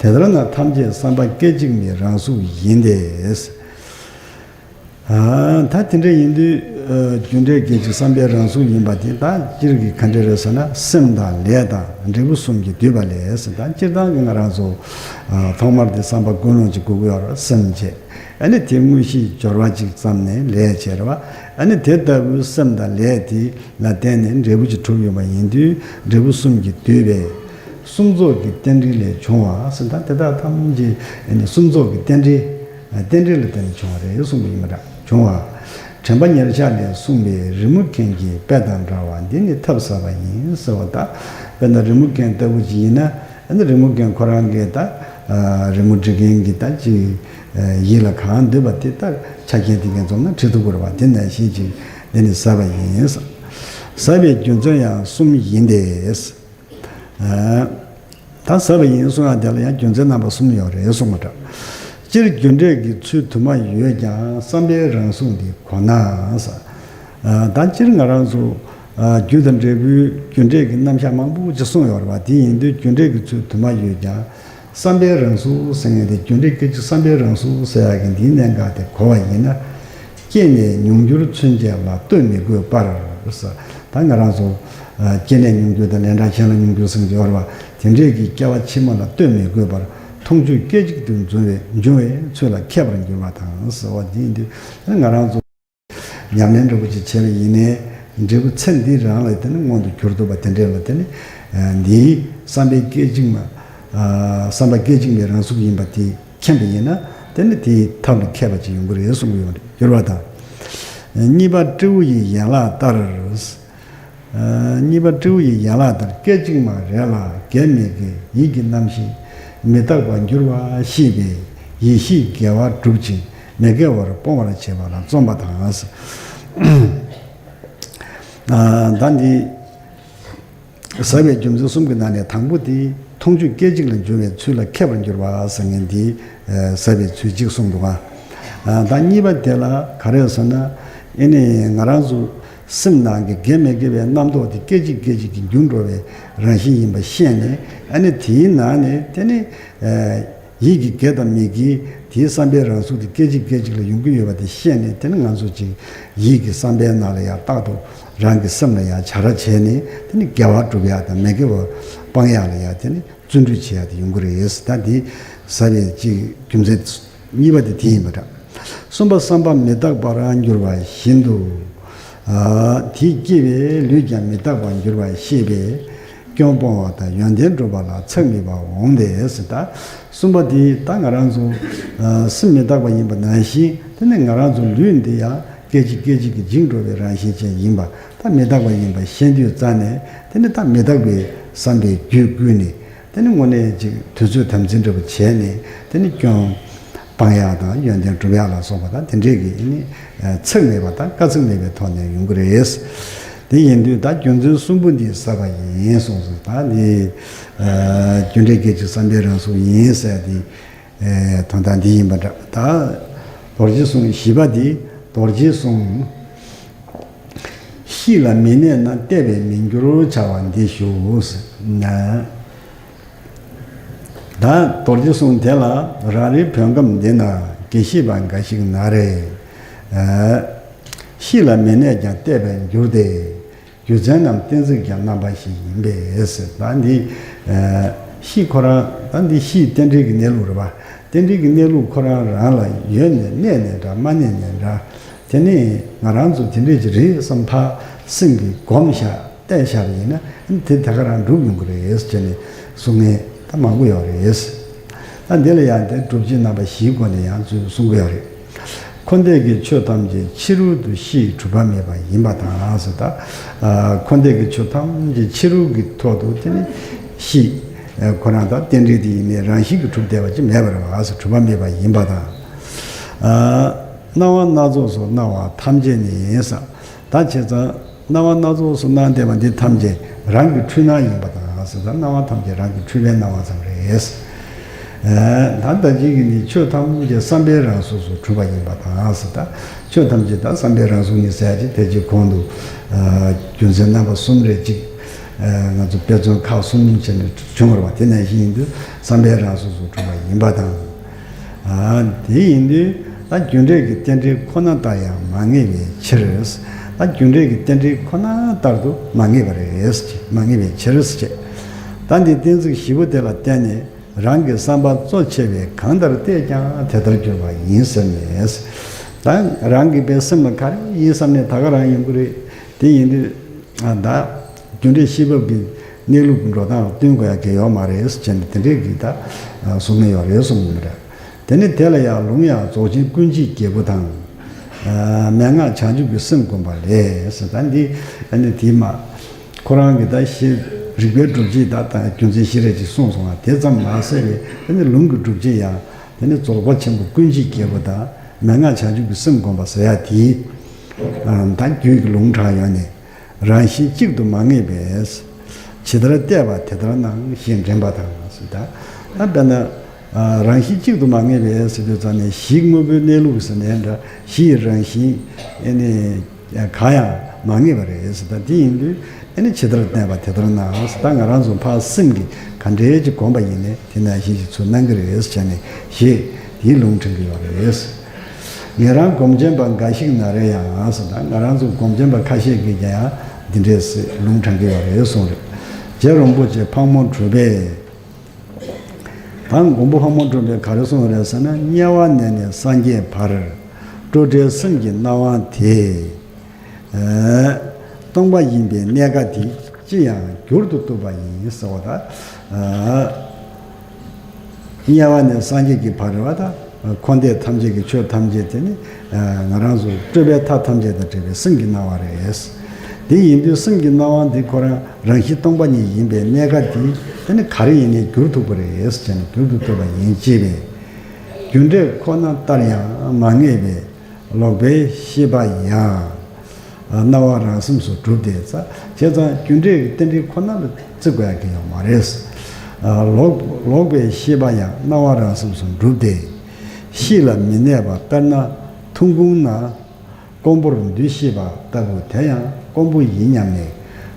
དེ་ལྟར་ན་ཐམས་ཅད་བསམ་པ་སྐད་ཅིག་མའི་རང་གཟུགས་ཡིན་ཏེ། ཨ་ད་དེ་འདྲ་ཡིན་དུས་ཨ་རྒྱུ་འབྲས་སྐད་ཅིག་བསམ་པའི་རང་གཟུགས་ཡིན་པ་དེ་ད་སྤྱིར་གྱི་ག་འདྲ་རེད་ཟེར་ན། སེམས་དང་ལས་དང་འབྲས་བུ་གསུམ་གྱིས་བསྡུས་པ་ལས་ཟེར། ད་སྤྱིར་བཏང་གི་ང་རང་ཚོ་ཨ་ཐོག་མར་དེ་བསམ་པ་ཀུན་སློང་ཅིག་དགོས་ཀྱི་ཡོད་རེད། སེམས་བྱས། ཨ་ནི་དེ་དངོས་གཞིའི་སྦྱོར་བ་ཅིག་བརྩམས་ནས་ལས་བྱས་རེད་བ། ཨ་ནི་དེ་ལྟ་བུའི་སེམས་དང་ལས་དེ་ལ་བརྟེན་ནས་འབྲས་བུ་ཅིག་གྲུབ་ཡོང་བ་ཡིན་དུས་འབྲས་བུ་གསུམ་གྱིས་བསྡུས་པས། གསུམ་རྫོགས་ཀྱི་རྟེན་འབྲེལ་ལས་བྱུང་བ་ཟེར། ད་དེ་དག་ཐམས་ཅད་ཨ་ནི་གསུམ་རྫོགས་ཀྱི་རྟེན་འབྲེལ། རྟེན་འབྲེལ་ལ་བརྟེན་ནས་བྱུང་བ་རེད་གསུངས་པ་ཡིན་པ་འདྲ། བྱུང་བ། དྲན་པ་ཉེར་བཞག་ལས་གསུངས་པའི་རི་མོ་མཁན་གྱི་དཔེ་དང་འདྲ་བ་འདི་ནི་ཐབས་ཟབ་པ་ཡིན་ཟེར་བ་དང་། དཔེར་ན་རི་མོ་མཁན་ལྟ་བུ་ཅིག་ཡིན་ན། ཨ་ནི་རི་མོ་མཁན་ཁོ་རང་གིས་ད་ཨ་རི་མོ་འབྲི་མཁན་གྱི་ད་ཅིག་ཨ་ཡིད་ལ་གང་འདོད་པ་དེ་ད་ཆ་རྐྱེན་དེ་གས་འཛོམས་ན་བྲིས་ཐུབ་ཀྱི་རེད་བ། དེ་ནང་བཞིན་ཅིག་འདི་ནི་ཟབ་པ་ཡིན། ཟབ་པའི་རྒྱུ་མཚན་ཡང་གསུམ་ཡིན་ཏེ། ཨ་ད་ཟབ་པ་ཡིན་གསུང་ཡག་དེ་ལ་ཡང་རྒྱུ་མཚན་རྣམ་པ་གསུམ་ཡོད་རེད་གསུངས་པ་འདྲ། སྤྱིར་རྒྱུ་འབྲས་ཀྱི་ཚུལ་དུ་མ་ཡོད་ཀྱང་བསམ་པའི་རང་གཟུགས་འདི་གོ་ན་ཟེར། ཨ་ད་སྤྱིར་ང་རང་ཚོ་ཨ་རྒྱུ་དང་འབྲས་བུའི་རྒྱུ་འབྲས་ཀྱི་རྣམ་གཞག་མང་པོ་ཅིག་གསུངས་ཡོད་རེད་བ། དེ་ཡིན་དུས་རྒྱུ་འབྲས་ཀྱི་ཚུལ་དུ་མ་ཡོད་ཀྱང་བསམ་པའི་རང་གཟུགས་ཟེར་མཁན་དེ། རྒྱུ་འབྲས་སྐད་ཅིག་བསམ་པའི་རང་གཟུགས་ཟེར་ཡག་གི་འདིའི་གནད་འགག་དེ་གོ་བ་ཡིན་ན། སྐྱེས་ནས་མྱོང་འགྱུར་མཚོན་ཆ་ལ་ལྟོས་མི་དགོས་པར་ཟེར། ད་ང་རང་ཚོ་ཨ་སྐྱེས་ནས་མྱོང་འགྱུར་དང་ལན་གྲངས་གཞན་ལ་མྱོང་འགྱུར་ཟེར་གྱི་ཡོད་རེད་བ། དེ་འདྲས་ཀྱི་སྐྱེ་བ་ཕྱི་མ་ལ་ལྟོས་མི་དགོས་པར་མཐོང་ཆོས་སྐད་ཅིག་ཏུ་འབྱུང་བའི་འབྱུང་བའི་ཚུལ་ལ་མཁས་པར་འགྱུར་བ་དང་ཟེར་བ་འདི་ཡིན་དུས། ང་རང་ཚོ་ཉམས་ལེན་འདྲ་པོ་ཅིག་བྱས་པ་ཡིན་ནའི་འབྲས་བུ་ཚེ་འདི་རང་ལ་དེ་ནི་མངོན་དུ་གྱུར་ཐུབ་པ་དེ་འདྲས་ལ་དེ་ནི་ཨ་འདིའི་བསམ་པའི་སྐད་ཅིག་མ་ཨ་བསམ་པ་སྐད་ཅིག་མའི་རང་གཟུགས་ཡིན་པ་དེ་མཁྱེན་པ་ཡིན་ན། དེ་ནི་དེའི་ཐབས་ལ་མཁས་པ་ཅིག་ཡོང་གི་རེད་གསུང་གི་ཡོད་རེད། གྱུར་པ་དང་། གཉིས་པ་སྤྲེའུ་ཡི་ཡན་ལག་ལྟར། ཨ་གཉིས་པ་སྤྲེའུ་ཡི་ཡན་ལག་ལྟར། སྐད་ཅིག་མ་རེ་ལ་གེགས་མེད་ཀྱི་ཡིད་ཀྱི་རྣམ་ཤེས་མི་རྟག་པར་འགྱུར་བ་ཤེས་པའི་ཡེ་ཤེས་དགེ་བ་སྒྲུབ་ཅིང་མི་དགེ་བར་སྤོང་བར་བྱེད་པ་ལ་བརྩོན་པ་དང་། ཨ་ད་འདི་ཟབ་པའི་རྒྱུ་མཚན་གསུམ་གྱི་ནང་ནས་དང་པོ་དེ་མཐོང་ཆོས་སྐད་ཅིག་ལ་འབྱུང་བའི་ཚུལ་ལ་མཁས་པར་འགྱུར་བ་ཟེར་མཁན་དེ་ཨ་ཟབ་པའི་ཚུལ་གཅིག་གསུངས་འདུག་ག་ཨ་ད་གཉིས་པ་དེ་ལ་ག་རེ་ཟེར་ན། ཨེ་ནི་ང་རང་ཚོ་སེམས་ནང་གི་དགེ་མི་དགེ་བའི་རྣམ་རྟོག་དེ་སྐད་ཅིག་སྐད་ཅིག་གིས་འགྱུར་འགྲོ་བའི་རང་བཞིན་ཡིན་པ་ཤེས་ནས། ཨ་ནི་དེའི་ནང་ནས་དེ་ནི་ཨ་ཡིད་ཀྱི་དགེ་དང་མི་དགེ་དེའི་བསམ་པའི་རང་གཟུགས་དེ་སྐད་ཅིག་སྐད་ཅིག་ལ་ཡོང་གི་ཡོད་པ་དེ་ཤེས་ནས། དེ་ནི་ང་ཚོ་ཅིག་ཡིད་ཀྱི་བསམ་པའི་ནང་ལ་ཡང་རྟག་ཏུ་རང་གི་སེམས་ལ་ཡང་བྱ་ར་བྱས་ནས། དེ་ནི་དགེ་བ་སྒྲུབ་ཡ་དང་མི་དགེ་བ་སྤང་ཡ་ལ་ཡང་དེ་ནི་བརྩོན་འགྲུས་བྱེད་ཡ་དེ་ཡོང་གི་རེད། ད་འདི་ཟབ་པའི་ཅིག་རྒྱུ་མཚན་གཉིས་པ་དེ་དེ་ཡིན་པ་འདྲ། གསུམ་པ། བསམ་པ་མི་རྟག་པར་འགྱུར་བ་བཞིན་དུ། ཨ་དེས་སྐྱེས་པའི་ལུས་ཀྱང་མི་རྟག་པར་འགྱུར་བ་ཤེས་པས། སྐྱོན་སྤོང་བ་དང་ཡོན་ཏན་སྒྲུབ་པ་ལ་ཚེགས་མེད་པར་འོང་སྟེ། ཟེར། ད་གསུམ་པ་དེ་ད་ང་རང་ཚོ་ཨ་སེམས་མི་རྟག་པ་ཡིན་པ་ནང་བཞིན། དེ་ནི་ང་རང་ཚོ་ལུས་འདི་ཡང་སྐད་ཅིག་སྐད་ཅིག་གིས་འཇིག་འགྲོ་བའི་རང་བཞིན་ཅན་ཡིན་པ་ད་མི་རྟག་པ་ཡིན་པ་ཤེས་དུས་ཙ་ནས། དེ་ནི་ད་མི་རྟག་པའི་བསམ་པའི་རྒྱུད་བསྐུལ་ནས། དེ་ནི་དངོས་གནས་ཅིག་དུས་ཚོད་དམ་འཛིན་འདྲ་པོ་བྱས་ནས། དེ་ནི་སྐྱོན་སྤང་ཡག་དང་ཡོན་ཏན་སྒྲུབ་ཡག་ལ་སོགས་པ་དང་དེ་འདྲས་ཀྱི་ནི་ཚེགས་མེད་པ་དང་དཀའ་ཚེགས་མེད་པའི་ཐོག་ནས་ཡོང་གི་རེད། དེ་ཡིན་དུས་ད་རྒྱུ་མཚན་གསུམ་པོ་འདི་ཟབ་པ་ཡིན་གསུངས་སོ། ད་འདི་རྒྱུ་འབྲས་སྐད་ཅིག་བསམ་པའི་རང་གཟུགས་ཡིན་ཟེར་དེ། དོན་དག་འདི་ཡིན་པ་འདྲ། ད་རྡོ་རྗེ་གསུང་བཞི་པ་འདི་རྡོ་རྗེ་གསུང་། གཤིས་ལ་མི་གནས་ན་བལྟས་པས་མི་འགྱུར་བྱ་བ་འདི་ཞུ། ད་རྡོ་རྗེ་གསུང་དེ་ལ། རང་རིག་བོད་ཁམས་འདི་ན་དགེ་བཤེས་པ་འགའ་ཞིག་ན་རེ། གཤིས་ལ་མི་གནས་ཀྱང་བལྟས་པས་འགྱུར་ཏེ། རྒྱུ་མཚན་ནམ་གཏན་ཚིགས་ཀྱང་རྣམ་པ་བཞི་ཡིན་པས། ད་འདི་གཤིས་ཁོ་རང་ད་འདི་གཤིས་རྟེན་འབྲེལ་གྱི་གནས་ལུགས་རེད་པ། རྟེན་འབྲེལ་གྱི་གནས་ལུགས་ཁོ་རང་རང་ལ་ཡོད་ནས་གནས་ནས་འདྲ་མ་གནས་ནས་འདྲ། དེ་ནས་ང་རང་ཚོ་དེ་འདྲས་ཅིག་རེད་བསམ་ཕར་སེམས་ཀྱིས་སྒོམ་བཞག་བལྟས་བཞག་པ་ཡིན་ན། དེ་ད་ག་རང་འགྲུབ་ཡོང་གི་རེད་ཟེར་ནས་གསུང་མཁན་ད་མང་པོ་ཡོད་རེད། ད་འདི་ལ་ཡང་དེ་སྒྲུབ་བྱེད་རྣམ་པ་བཞིའི་སྒོ་ནས་ཡང་ཚུལ་གསུང་གི་ཡོད་རེད། འཁོར་འདས་ཀྱི་ཆོས་ཐམས་ཅད་ཕྱི་རོལ་དུ་གཤིས་གྲུབ་པ་མེད་པ་ཡིན་པ་དང་ཟེར། ད་འཁོར་འདས་ཀྱི་ཆོས་ཐམས་ཅད་ཕྱི་རོལ་གྱི་ཐོག་ཏུ་དེ་ནི་གཤིས་ཁོ་རང་དང་རྟེན་འབྲེལ་དེ་ཡིན་ནས་རང་བཞིན་གྱིས་གྲུབ་བསྡད་པ་ཅིག་མེད་པ་རེད་བ་ཟེར། གྲུབ་པ་མེད་པ་ཡིན་པ་དང་། སྣང་བ་སྣ་ཚོགས་སུ་སྣང་བ་ཐམས་ཅད་ནི་ཟེར། ད་བྱས་ཙང་སྣང་བ་སྣ་ཚོགས་སུ་སྣང་བསྡད་པ་འདི་ཐམས་ཅད་རང་གི་འཁྲུལ་སྣང་ཡིན་པ་དང་ཟེར། ད་སྣང་བ་ཐམས་ཅད་རང་གི་འཁྲུལ་པའི་སྣང་བ་ཙམ་རེད། ད་ལྟ་ཅིག་གི་ནི་ཆོས་ཐམས་ཅད་བསམ་པའི་རང་གཟུགས་སུ་གྲུབ་པ་ཡིན་པ་དང་ཟེར། ད་ཆོས་ཐམས་ཅད་ད་བསམ་པའི་རང་གཟུགས་ཡིན་ཟེར་ཅིག་དེ་ཅིག་གོང་དུ་རྒྱུ་མཚན་རྣམ་པ་གསུམ་རེ་ཅིག་ང་ཚོ་དཔེ་མཚོན་ཁག་གསུམ་བྱས་ནས་བྱུང་བ་རེད་བ། དེ་ནང་བཞིན་དུ་བསམ་པའི་རང་གཟུགས་སུ་གྲུབ་པ་ཡིན་པ་དང་། དེ་ཡིན་དུས་ད་རྒྱུ་འབྲས་ཀྱི་རྟེན་འབྲེལ་ཁོ་ན་ལྟར་ཡང་མ་ངེས་པའི་ཕྱིར། ད་རྒྱུ་འབྲས་ཀྱི་རྟེན་འབྲེལ་ཁོ་ན་ལྟར་དུ་མ་ངེས་པ་རེད། མ་ངེས་པའི་ཕྱིར་ཟེར། ད་འདི་གཏན་ཚིགས་བཞི་པོ་དེ་ལ་བརྟེན་ནས་རང་གི་བསམ་པ་གཙོ་ཆེ་བས་གང་ལྟར་བལྟས་ཀྱང་དེ་ལྟར་འགྱུར་བ་ཡིན་ཟེར་ནས། ད་རང་གི་པའི་སེམས་ལ་ག་རེ་ཡིན་བསམ་ནས་ད་ག་རང་ཡོང་གི་རེད། དེ་ཡིན་དུས། ད་རྒྱུ་འབྲས་ཤེས་བབ་ཀྱི་གནས་ལུགས་འགྲོ་སྟངས་ལ་བསྟུན་དགོས་ཡ་གལ་ཡོད་མ་རེད་ཟེར་ནས་དེ་འདྲས་ཀྱི་ད་གསུང་གི་ཡོད་རེད་གསུངས་གི་རེད། དེ་ནི་དེ་ལ་ཡང་ལུང་ཡང་རྫོགས་ཆེན་ཀུན་བྱེད་རྒྱལ་པོ་དང་། མན་ངག་བྱང་ཆུབ་ཀྱི་སེམས་བསྒོམ་པ་ལས་ཟེར། ད་འདི་ཨ་ནི་དེ་མ་ཁོ་རང་གི་ད་ཤེས་རིགས་པའི་སྒྲུབ་བྱེད་ད་ད་རྒྱུ་མཚན་བཞི་རེ་ཅིག་གསུངས་སོང་བ། དེ་ཙམ་མ་ཟད་པའི་ཨ་ནི་ལུང་གི་སྒྲུབ་བྱེད་ཡང་དེ་ནི་རྫོགས་པ་ཆེན་པོ་ཀུན་བྱེད་རྒྱལ་པོ་དང་མན་ངག་བྱང་ཆུབ་ཀྱི་སེམས་བསྒོམ་པ་ཟེར་ཡ་དེ་ད་རྒྱུད་ཀྱི་ལུང་དྲངས་ཡོད་ནས། རང་བཞིན་གཅིག་ཏུ་མ་ངེས་པས། ཇི་ལྟར་བལྟས་པ་དེ་ལྟར་སྣང་ཞེས་འདྲེན་པ་དང་ཟེར། ད་ད་དཔེར་ན་རང་བཞིན་གཅིག་ཏུ་མ་ངེས་པས་ཟེར་དུས་ཙམ་ནས་གཞི་དངོས་པོའི་གནས་ལུགས་ཟེར་ནས་འདྲ། གཞི་ཡི་རང་བཞིན་ཨེ་ནི་གང་ཡང་མ་ངེས་པ་རེད་ཟེར། ད་དེ་ཡིན་དུས་ཨེ་ནི་ཇི་ལྟར་བལྟས་པ་དེ་ལྟར་སྣང་ཟེར། ད་ང་རང་ཚོ་ཕར་སེམས་ཀྱིས་ག་འདྲའི་ཅིག་གོམས་པ་ཡིན་ནའི་དེ་ནང་བཞིན་ཞིག་ཚུར་སྣང་གི་རེད་ཟེར་ནས་ཞེས་དེའི་ལུང་དྲངས་ཀྱི་ཡོད་རེད། ངེད་རང་སྒོམ་ཆེན་པ་འགའ་ཞིག་ན་རེ་ཡང་ཟེར། ད་ང་རང་ཚོ་སྒོམ་ཆེན་པ་ཁ་ཤས་ཀྱིས་ཀྱང་ཡང་འདི་འདྲས་ལུང་དྲངས་ཀྱི་ཡོད་རེད་གསུངས་རེད། རྗེ་རིན་པོ་ཆེ་ཕག་མོ་གྲུ་པས། ད་མགོན་པོ་ཕག་མོ་གྲུ་པས་ག་རེ་གསུངས་རེད་ཟེར་ན། དམྱལ་བ་ནས་ནི་སངས་རྒྱས་བར། སྤྲོས་བྲལ་སེམས་ཀྱི་སྣང་བ་དེ། སྟོང་པ་ཡིན་པའི་གནས་སྐབས་དེ་ཅི་ཡང་བསྒྱུར་དུ་བཏུབ་པ་ཡིན་ཟེར་བ་དང་། དམྱལ་བ་ནས་སངས་རྒྱས་ཀྱི་བར་རེད་བ། ད་འཁོར་འདས་ཐམས་ཅད་ཀྱི་ཆོས་ཐམས་ཅད་དེ་ནི་ང་རང་ཚོ་སྤྲོས་པའི་མཐའ་ཐམས་ཅད་དང་བྲལ་བའི་སེམས་ཀྱི་སྣང་བ་རེད། དེ་ཡིན་དུས་སེམས་ཀྱི་སྣང་བ་འདི་ཁོ་རང་རང་བཞིན་སྟོང་པ་ཉིད་ཡིན་པའི་གནས་སྐབས་དེ་དེ་ནི་ག་རེ་ཡིན་ནའི་བསྒྱུར་ཐུབ་པ་རེད་ཟེར་ནས་བསྒྱུར་དུ་བཏུབ་པ་ཡིན་ཅེས་པས། རྒྱུ་འབྲས་ཁོ་ན་ལྟར་ཡང་མ་ངེས་པས། ལོག་པའི་ཤེས་པ་ཡང་སྣང་བ་རང་སེམས་སུ་གྲུབ་སྟེ། བྱས་ཙང་རྒྱུ་འབྲས་ཀྱི་རྟེན་འབྲེལ་ཁོ་ན་ལ་བརྩི་དགོས་ཡ་གི་ཡོད་མ་རེད། ལོག་ལོག་པའི་ཤེས་པ་ཡང་སྣང་བ་རང་སེམས་སུ་གྲུབ་སྟེ། གཤིས་ལ་མི་གནས་པ་དཔེར་ན་ཐུང་ཁུང་ན། དཀོན་པོར་འདུ་ཤེས་པ་ལྟ་བུ་དེ་ཡང་དཀོན་པོ་ཡིན་སྙམ་ནས་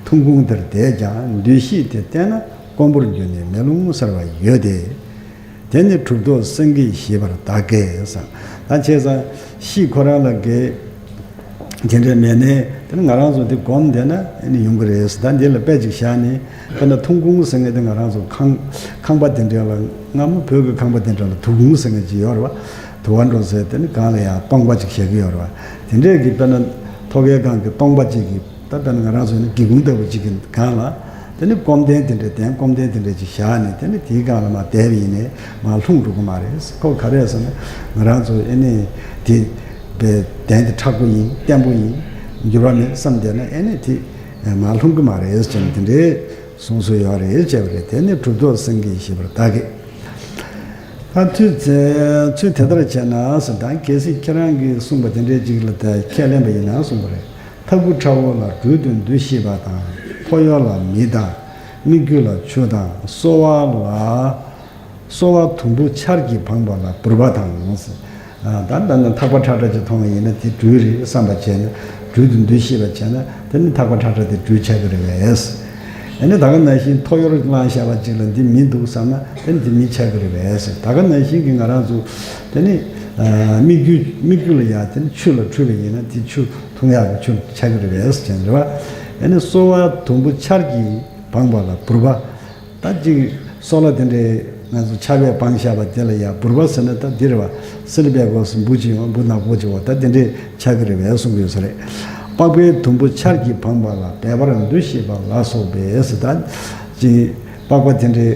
ཐུགས་དགོངས་དེར་བསྡད་ཀྱང་འདུ་ཤེས་དེ་བརྟན་ན་དཀོན་པོར་གྱུར་ནས་མེ་ལོང་གསལ་བ་ཡོད་དེ། དེ་ནི་གྲུབ་ཐོབ་སེང་གེས་ཞེས་པར་བདག་གིས་ཟེར། ད་བྱས་ཙང་ཤེས་ཁོ་རང་ལ་དགེ་དེ་འདྲ་མེད་ནའི་དེ་ནི་ང་རང་ཚོ་དེ་སྒོམ་བསྡད་ན་ཨེ་ནི་ཡོང་གི་རེད་ཟེར། ད་འདི་ལ་དཔེ་ཅིག་བཞག་ནས་དཔེར་ན་ཐུགས་དགོངས་ཟེར་མཁན་དེ་ང་རང་ཚོ་ཁང་ཁང་པ་དེ་འདྲ་ལ་སྔ་མོ་བོད་ཀྱི་ཁང་པ་དེ་འདྲ་ལ་དུ་དགོངས་ཟེར་མཁན་ཅིག་ཡོད་རེད་བ། དུ་བ་འགྲོ་ཟེར་དེ་ནི་གང་ལ་ཡང་སྟོང་པ་ཅིག་བཞག་གི་ཡོད་རེད་བ། དེ་འདྲས་ཀྱི་དཔེར་ན་ཐོག་ཁའི་སྒང་གི་སྟོང་པ་ཅིག་གི་ད་ལྟ་ནི་ང་རང་ཚོ་ནི་སྒེའུ་ཁུང་ལྟ་བུ་གཅིག་གི་སྒང་ལ། དེ་ནི་སྐོམ་ལྡན་དེ་འདྲ་ལྡན་སྐོམ་ལྡན་དེ་འདྲ་ཅིག་བཞག་ནས་དེ་ནི་དེའི་སྒང་ལ་མར་བསྡད་པ་ཡིན་ནའི་མར་ལྷུང་འགྲོ་གི་མ་རེད། ཁོ་ག་རེ་ཟེར་ན་ང་རང་ཚོ་ཨེ་ནི་དེ་བའི་གདན་དེ་མཁྲེགས་པོ་ཡིན་བརྟན་པོ་ཡིན་འགྱུར་བ་མེད་བསམ་བསྡད་ན་ཨེ་ནི་དེ་མར་ལྷུང་གི་མ་རེད་ཟེར་ནས་དེ་འདྲའི་གསུང་སྲོལ་ཡོད་རེད་བྱས་པ་རེད། དེ་ནི་གྲུབ་ཐོབ་སེང་གེས་ཞེས་པར་བདག་གིས། ད་ཚུལ་ཚེ་ཚུལ་དེ་ལྟར་བྱས་ན་ཟེར། ད་གལ་སྲིད་ཁྱེད་རང་གིས་གསུངས་པ་དེ་འདྲའི་ཅིག་ལ་ད་ཁས་ལེན་པ་ཡིན་ན་གསུངས་པ་རེད། ཐག་གུ་ཁྲ་བོ་ལ་སྦྲུལ་དུ་འདུ་ཤེས་པ་དང་། ཕོ་གཡོག་ལ་མི་དང་། སྨིག་རྒྱུ་ལ་ཆུ་དང་། སོལ་བ་ལ་སོལ་བ་དུམ་བུ་ཆར་གྱིས་འཕངས་པ་ལ་བུར་བ་དང་ཟེར། ད་ལྟ་ན་ཐག་པ་ཁྲ་ཁྲ་ཅིག་མཐོང་བ་ཡིན་ན་དེ་སྦྲུལ་རེད་བསམ་པ་བྱས་ན། སྦྲུལ་དུ་འདུ་ཤེས་པ་བྱས་ན་དེ་ནི་ཐག་པ་ཁྲ་ཁྲ་དེ་སྦྲུལ་ཆགས་ཀྱི་རེད་པས། ཨ་ནི་ད་ག་ནང་བཞིན་ཐོ་ཡོར་བླངས་བཞག་པ་ཅིག་ལ་འདི་མི་འདུག་བསམ་ན་དེ་ནི་འདི་མི་ཆགས་ཀྱི་རེད་པས། ད་ག་ནང་བཞིན་གྱི་ང་རང་ཚོ་དེ་ནི་སྨིག་རྒྱུ་སྨིག་རྒྱུ་ལ་ཡང་དེ་ནི་ཆུ་ལ་འཁྲུལ་བ་ཡིན་ན་དེ་ཆུ་འཐུང་ཡག་གི་ཆུ་ཆགས་ཀྱི་རེད་པས་ཟེར་རེད་པ། ཨ་ནི་སོལ་བ་དུམ་བུ་ཆར་གྱིས་འཕངས་པ་ལ་བུར་བ། ད་ཅིག་སོལ་བ་དེ་འདྲའི་ང་ཚོ་ཆར་པས་འཕངས་བཞག་པ་དེ་ལ་ཡང་བུར་བ་ཟེར་ན་ད་འདི་རེད་བ། སིལ་བའི་སྒོ་སུ་འབུ་ཅིག་ཡོང་འབུ་ནག་པོ་ཅིག་འོ་ད་དེ་འདྲའི་ཆགས་ཀྱི་རེད་པས་གསུང་གི་ཡོད་ས་རེད། པགས་པའི་དུམ་བུ་ཆར་གྱིས་འཕངས་པ་ལ་སྦལ་པར་འདུ་ཤེས་པ་ལ་སོགས་པས་ཟེར། ད་ཅིག་པགས་པ་དེ་འདྲའི་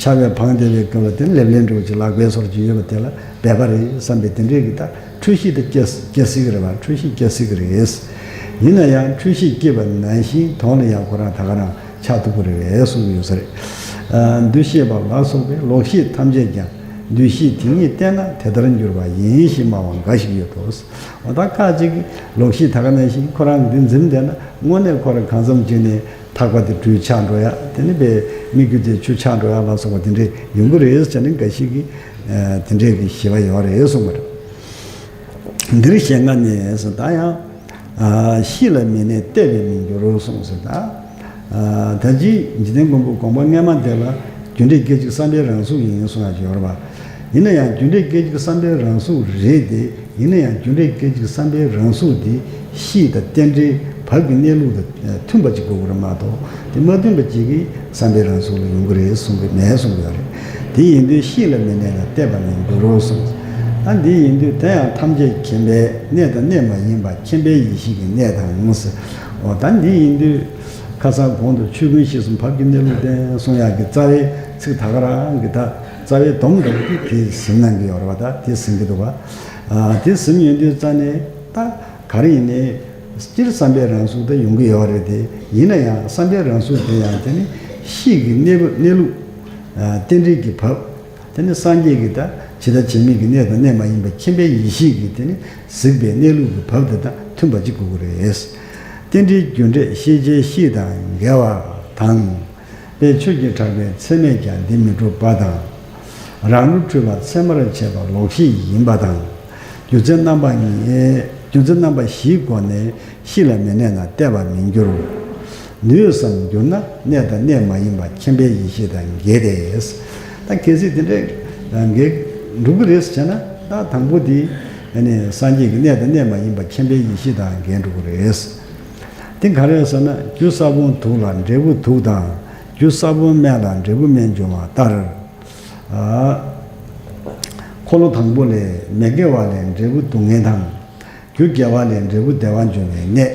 ཆར་པས་འཕངས་བསྡད་པའི་སྐབས་ལ་དེ་ལེབ་ལེབ་འདྲ་བོ་ཅིག་ལག་པའི་སོར་ཅིག་ཡོད་པ་དེ་ལ་སྦལ་པ་རེད་བསམ་པའི་དེ་འདྲའི་གི་ད་འཁྲུལ་ཤེས་དེ་སྐྱེ་སྐྱེ་སྲིད་ཀྱི་རེད་བ། འཁྲུལ་ཤེས་སྐྱེ་སྲིད་ཀྱི་རེད། ཡིན་ན་ཡང་འཁྲུལ་ཤེས་སྐྱེས་པ་ནང་བཞིན་དོན་ལ་ཡང་ཁོ་རང་ད་ག་རང་ཆགས་ཐུབ་ཀྱི་རེད་པས་གསུངས་ཡོད་ས་རེད། ཨ་འདུ་ཤེས་པ་ལ་སོགས་པའི་ལོག་ཤེས་ཐམས་ཅད་ཀྱང་འདུ་ཤེས་དེ་ཉིད་བརྟན་ན་དེ་ལྟར་འགྱུར་བ་ཡིན་ཞེས་སྨྲ་བ་འགའ་ཞིག་ཡོད་དོ། འོ་ད་ཁ་ཅིག་གིས་ལོག་ཤེས་ད་ག་ནང་བཞིན་ཁོ་རང་གིས་འདི་འཛིན་བསྡད་ན་དངོས་གནས་ཁོ་རང་གང་འཚམ་ཅིག་ནས་ཐག་པ་དེ་སྦྲུལ་ཆགས་འགྲོ་ཡ། དེ་ནི་པའི་སྨིག་རྒྱུ་དེ་ཆུ་ཆགས་འགྲོ་ཡ་ལ་སོགས་པ་དེ་འདྲས་ཡོང་གི་རེད་ཟེར་ནས་འགའ་ཞིག་གིས་ཨ་དེ་འདྲས་ཀྱི་ཞེན་པ་ཡོད་རེད་གསུངས་པ་རེད། འདིར་ཞེན་ལྔ་ནི་ཟེར། ད་ཡང་ཨ་གཤིས་ལ་མི་གནས་གཏད་པས་མི་འགྱུར་རོ་གསུངས་ཟེར། ད་ཨ་ད་ཅི་འཇིག་རྟེན་མགོན་པོ་དགོངས་པ་སྔ་མ་དེ་ལ་རྒྱུ་འབྲས་སྐད་ཅིག་བསམ་པའི་རང་གཟུགས་ཡིན་གསུངས་ཡ་ཅིག་ཡོད་རེད་པ། ཡིན་ན་ཡང་རྒྱུ་འབྲས་སྐད་ཅིག་བསམ་པའི་རང་གཟུགས་རེད་དེ། ཡིན་ན་ཡང་རྒྱུ་འབྲས་སྐད་ཅིག་བསམ་པའི་རང་གཟུགས་དེ་གཤིས་དང་རྟེན་འབྲེལ་བབ་ཀྱི་གནས་ལུགས་དང་མཐུན་པ་ཅིག་དགོས་ཀྱི་རེད་མ་གཏོགས་དེ་མ་མཐུན་པ་ཅིག་གིས་བསམ་པའི་རང་གཟུགས་ལ་ཡོང་གི་རེད་གསུང་གི་མེད་གསུང་གི་ཡོད་རེད། དེ་ཡིན་དུས་གཤིས་ལ་མི་གནས་ན་གཏད་པ་མི་འགྱུར་རོ་གསུངས། ད་འདི་ཡིན་དུས་དེ་ཡང་ཐམས་ཅད་མཁྱེན་པས་གནས་དང་གནས་མ་ཡིན་པ་མཁྱེན་པའི་ཡེ་ཤེས་ཀྱི་གནས་དང་ཟེར། འོ་ད་འདི་ཡིན་དུས་ཁ་སང་གོང་དུ་ཆོས་ཀུན་གཤིས་སུ་བབ་ཀྱི་གནས་ལུགས་བསྟན་གསུང་ཡག་གི་རྩ་བའི་ཚིག་ད་ག་རང་གི་ད་རྩ་བའི་སྡོམ་འདྲ་བོ་དེ་དེ་ཟིན་གནང་གི་ཡོད་རེད་བ། ད་དེ་ཟིན་གི་འདུག་བ། ཨ་དེ་ཟིན་ཡོང་དུས་རྩ་ནས་ད་ག་རེ་ཡིན་ནའི་སྤྱིར་བསམ་པའི་རང་གཟུགས་དེ་ཡོང་གི་ཡོད་རེད་དེ། ཡིན་ན་ཡང་བསམ་པའི་རང་གཟུགས་དེ་ཡང་དེ་ནི་གཤིས་ཀྱི་གནས་བབ་གནས་ལུགས་ཨ་རྟེན་འབྲེལ་གྱི་བབ། དེ་ནི་སངས་རྒྱས་ཀྱི་ད་ཇི་ལྟ་ཇི་སྙེད་ཀྱི་གནས་དང་གནས་མ་ཡིན་པ་མཁྱེན་པའི་ཡེ་ཤེས་ཀྱིས་དེ་ནི་གཟིགས་པའི་གནས་ལུགས་ཀྱི་བབ་དེ་དང་མཐུན་པ་ཅིག་དགོས་ཀྱི་རེད། རྟེན་འབྲེལ་རྒྱུ་འབྲས་ཤེས་བྱའི་གཤིས་དང་འགལ་བ་དང་། དཔེ་ཆོས་ཀྱི་གྲགས་པའི་ཚད་མས་ཀྱང་འདི་མི་འགྲུབ་པ་དང་། རང་ལུགས་འཁྲུལ་པ་ཚད་མར་བྱས་པ་ལོག་ཤེས་ཡིན་པ་དང་། རྒྱུ་མཚན་རྣམ་པ་གཉིས། རྒྱུ་མཚན་རྣམ་པ་བཞིའི་སྒོ་ནས་གཤིས་ལ་མི་གནས་ན་གཏད་པ་མི་འགྱུར། ནུས་སམ་འགྱུར་ན་གནས་དང་གནས་མ་ཡིན་པ་མཁྱེན་པའི་ཡེ་ཤེས་དང་འགལ་ཏེ། ད་གལ་སྲིད་དེ་འདྲའི་འགལ་འགྲུབ་ཀྱི་རེད་ཟེར་ན། ད་དང་པོ་དེ་ནི་སངས་རྒྱས་ཀྱི་གནས་དང་གནས་མ་ཡིན་པ་མཁྱེན་པའི་ཡེ་ཤེས་དང་འགལ་འགྲོ་གི་རེད། དེ་ག་རེ་ཟེར་ན། རྒྱུ་ས་བོན་དུག་ལ་འབྲས་བུ་དུག་དང་། རྒྱུ་ས་བོན་སྨན་ལ་འབྲས་བུ་སྨན་འབྱུང་བ་ལྟར། ཨ། འཁོར་ལོ་དང་པོ་ལས་མི་དགེ་བ་ལས་འབྲས་བུ་སྡུག་བསྔལ་དང་། རྒྱུ་དགེ་བ་ལས་འབྲས་བུ་བདེ་བ་འབྱུང་བའི་གནས།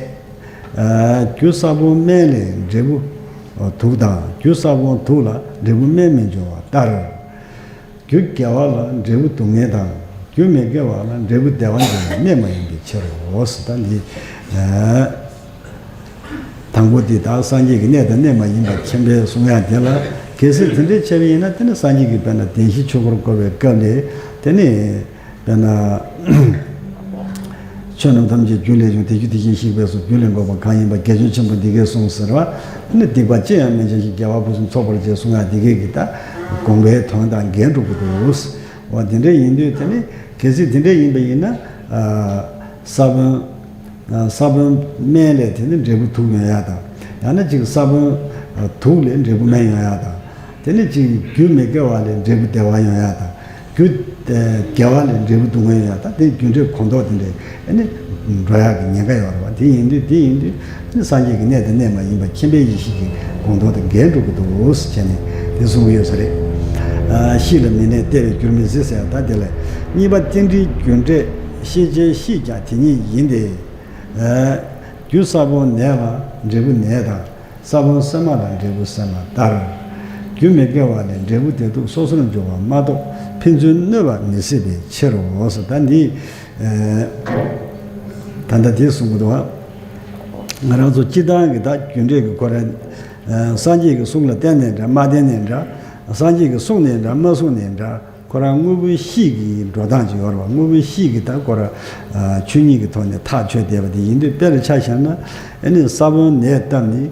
ཨ། རྒྱུ་ས་བོན་སྨན་ལས་འབྲས་བུ་དུག་དང་། རྒྱུ་ས་བོན་དུག་ལ་འབྲས་བུ་སྨན་མི་འབྱུང་བ་ལྟར། རྒྱུ་དགེ་བ་ལ་འབྲས་བུ་སྡུག་བསྔལ་དང་། རྒྱུ་མི་དགེ་བ་ལ་འབྲས་བུ་བདེ་བ་འབྱུང་བའི་གནས་མ་ཡིན་པའི་ཕྱིར་རོ་ཟེར། ད་འདི། ཨ། དང་པོ་དེ་དག་སངས་རྒྱས་ཀྱི་གནས་དང་གནས་མ་ཡིན་པ་མཁྱེན་པས་གསུང་ཡག་དེ་ལ། གལ་སྲིད་དེ་འདྲའི་འཆད་པ་ཡིན་ན། དེ་ནི་སངས་རྒྱས་ཀྱིས་དཔེར་ན་བདེན་བཞིའི་ཆོས་འཁོར་བསྐོར་བའི་སྐབས་ལས། དེ་ནི་དཔེར་ན། ཆོས་རྣམས་ཐམས་ཅད་རྒྱུ་ལས་བྱུང་། དེ་རྒྱུ་དེ་བཞིན་གཤེགས་པའི་གཟུགས། རྒྱུ་ལས་འགོག་པ་གང་ཡིན་པ། རྒྱ་ཆེན་ཆེན་པོ་འདི་སྐད་གསུངས་ཟེར་བ། དེ་ནི་སྡིག་པ་ཅི་ཡང་མི་བྱ་ཞིང་། དགེ་བ་ཕུན་སུམ་ཚོགས་པར་བྱེད་གསུང་ཡག་དེ་སྐད་ཀྱིས་ད་དགོངས་པའི་དོན་དང་འགལ་འགྲོ་གི་འདུག། འོ་དེ་འདྲ་ཡིན་དུས་དེ་ནི་གལ་སྲིད་དེ་འདྲ་ཡིན་པ་ཡིན་ན། ཨ། ས་བོན། ས་བོན་སྨད་ལས་དེ་ནི་འབྲས་བུ་དུག་ཡོང་ཡ་དང་། ཡང་ན་ཅིག་ས་བོན་དུག་ལས་འབྲས་བུ་སྨད་ཡོང་ཡ་དང་། དེ་ནི་ཅིག་རྒྱུ་མི་དགེ་བ་ལས་འབྲས་བུ་བདེ་བ་ཡོང་ཡ་དང་། རྒྱུ་དགེ་བ་ལས་འབྲས་བུ་སྡུག་བསྔལ་ཡོང་ཡ་དང་། དེ་རྒྱུ་འབྲས་གོང་ཐོག་དེ་འདྲའི་ཨ་ནི་འགྲོ་ཡག་གི་ཉེན་ཁ་ཡོད་རེད་བ། དེ་ཡིན་དུས་དེ་ཡིན་དུས་ཨ་ནི་སངས་རྒྱས་ཀྱི་གནས་དང་གནས་མ་ཡིན་པ་མཁྱེན་པའི་ཡེ་ཤེས་ཀྱི་གོང་ཐོག་དེ་འགལ་འགྲོ་གི་འདུག་ཟེར་བྱས་ནས་དེ་གསུང་གི་ཡོད་ས་རེད། ཨ། གཤིས་ལ་མི་གནས་བརྟས་པས་འགྱུར་མི་སྲིད་ཟེར་ཡ་ད་དེ་ལ། གཉིས་པ་རྟེན་འབྲེལ་རྒྱུ་འབྲས་ཤེས་བྱའི་གཤིས་ཀྱང་དེ་ཉིད་ཡིན་ཏེ། ཨ། རྒྱུ་ས་བོན་ནས་ལ་འབྲས་བུ་ནས་དང་། ས་བོན་སྲན་མ་ལ་འབྲས་བུ་སྲན་མ་ལྟར། རྒྱུ་མི་དགེ་བ་ལས་འབྲས་བུ་བདེ་སྡུག་སོ་སོར་འབྱུང་བ་མ་གཏོགས་ཕན་ཚུན་གནོད་པ་མི་སྲིད་པའི་ཕྱིར་རོ་ཟེར། ད་འདི་ཨ། ད་ལྟ་དེ་གསུང་གི་འདུག་བ། ང་རང་ཚོ་སྤྱིར་བཏང་གི་ད་རྒྱུ་འབྲས་ཀྱི་ཁོ་ར། ཨ། སངས་རྒྱས་ཀྱི་གསུང་ལ་བརྟེན་ནས་འདྲ་མ་བརྟེན་ནས་འདྲ། སངས་རྒྱས་ཀྱིས་གསུངས་ནས་འདྲ་མ་གསུངས་ནས་འདྲ། ཁོ་རང་དངོས་པོའི་གཤིས་ཀྱི་འགྲོ་སྟངས་ཅིག་ཡོད་རེད་བ། དངོས་པོའི་གཤིས་ཀྱི་ད་ཁོ་རང་ཆོས་ཉིད་ཀྱི་ཐོག་ནས་ཐག་ཆོད་བསྡད་པ་དེ་ཡིན་དུས། དཔེར་ཆ་བཞག་ན་ཨ་ནི་ས་བོན་ནས་བཏབ་ནས་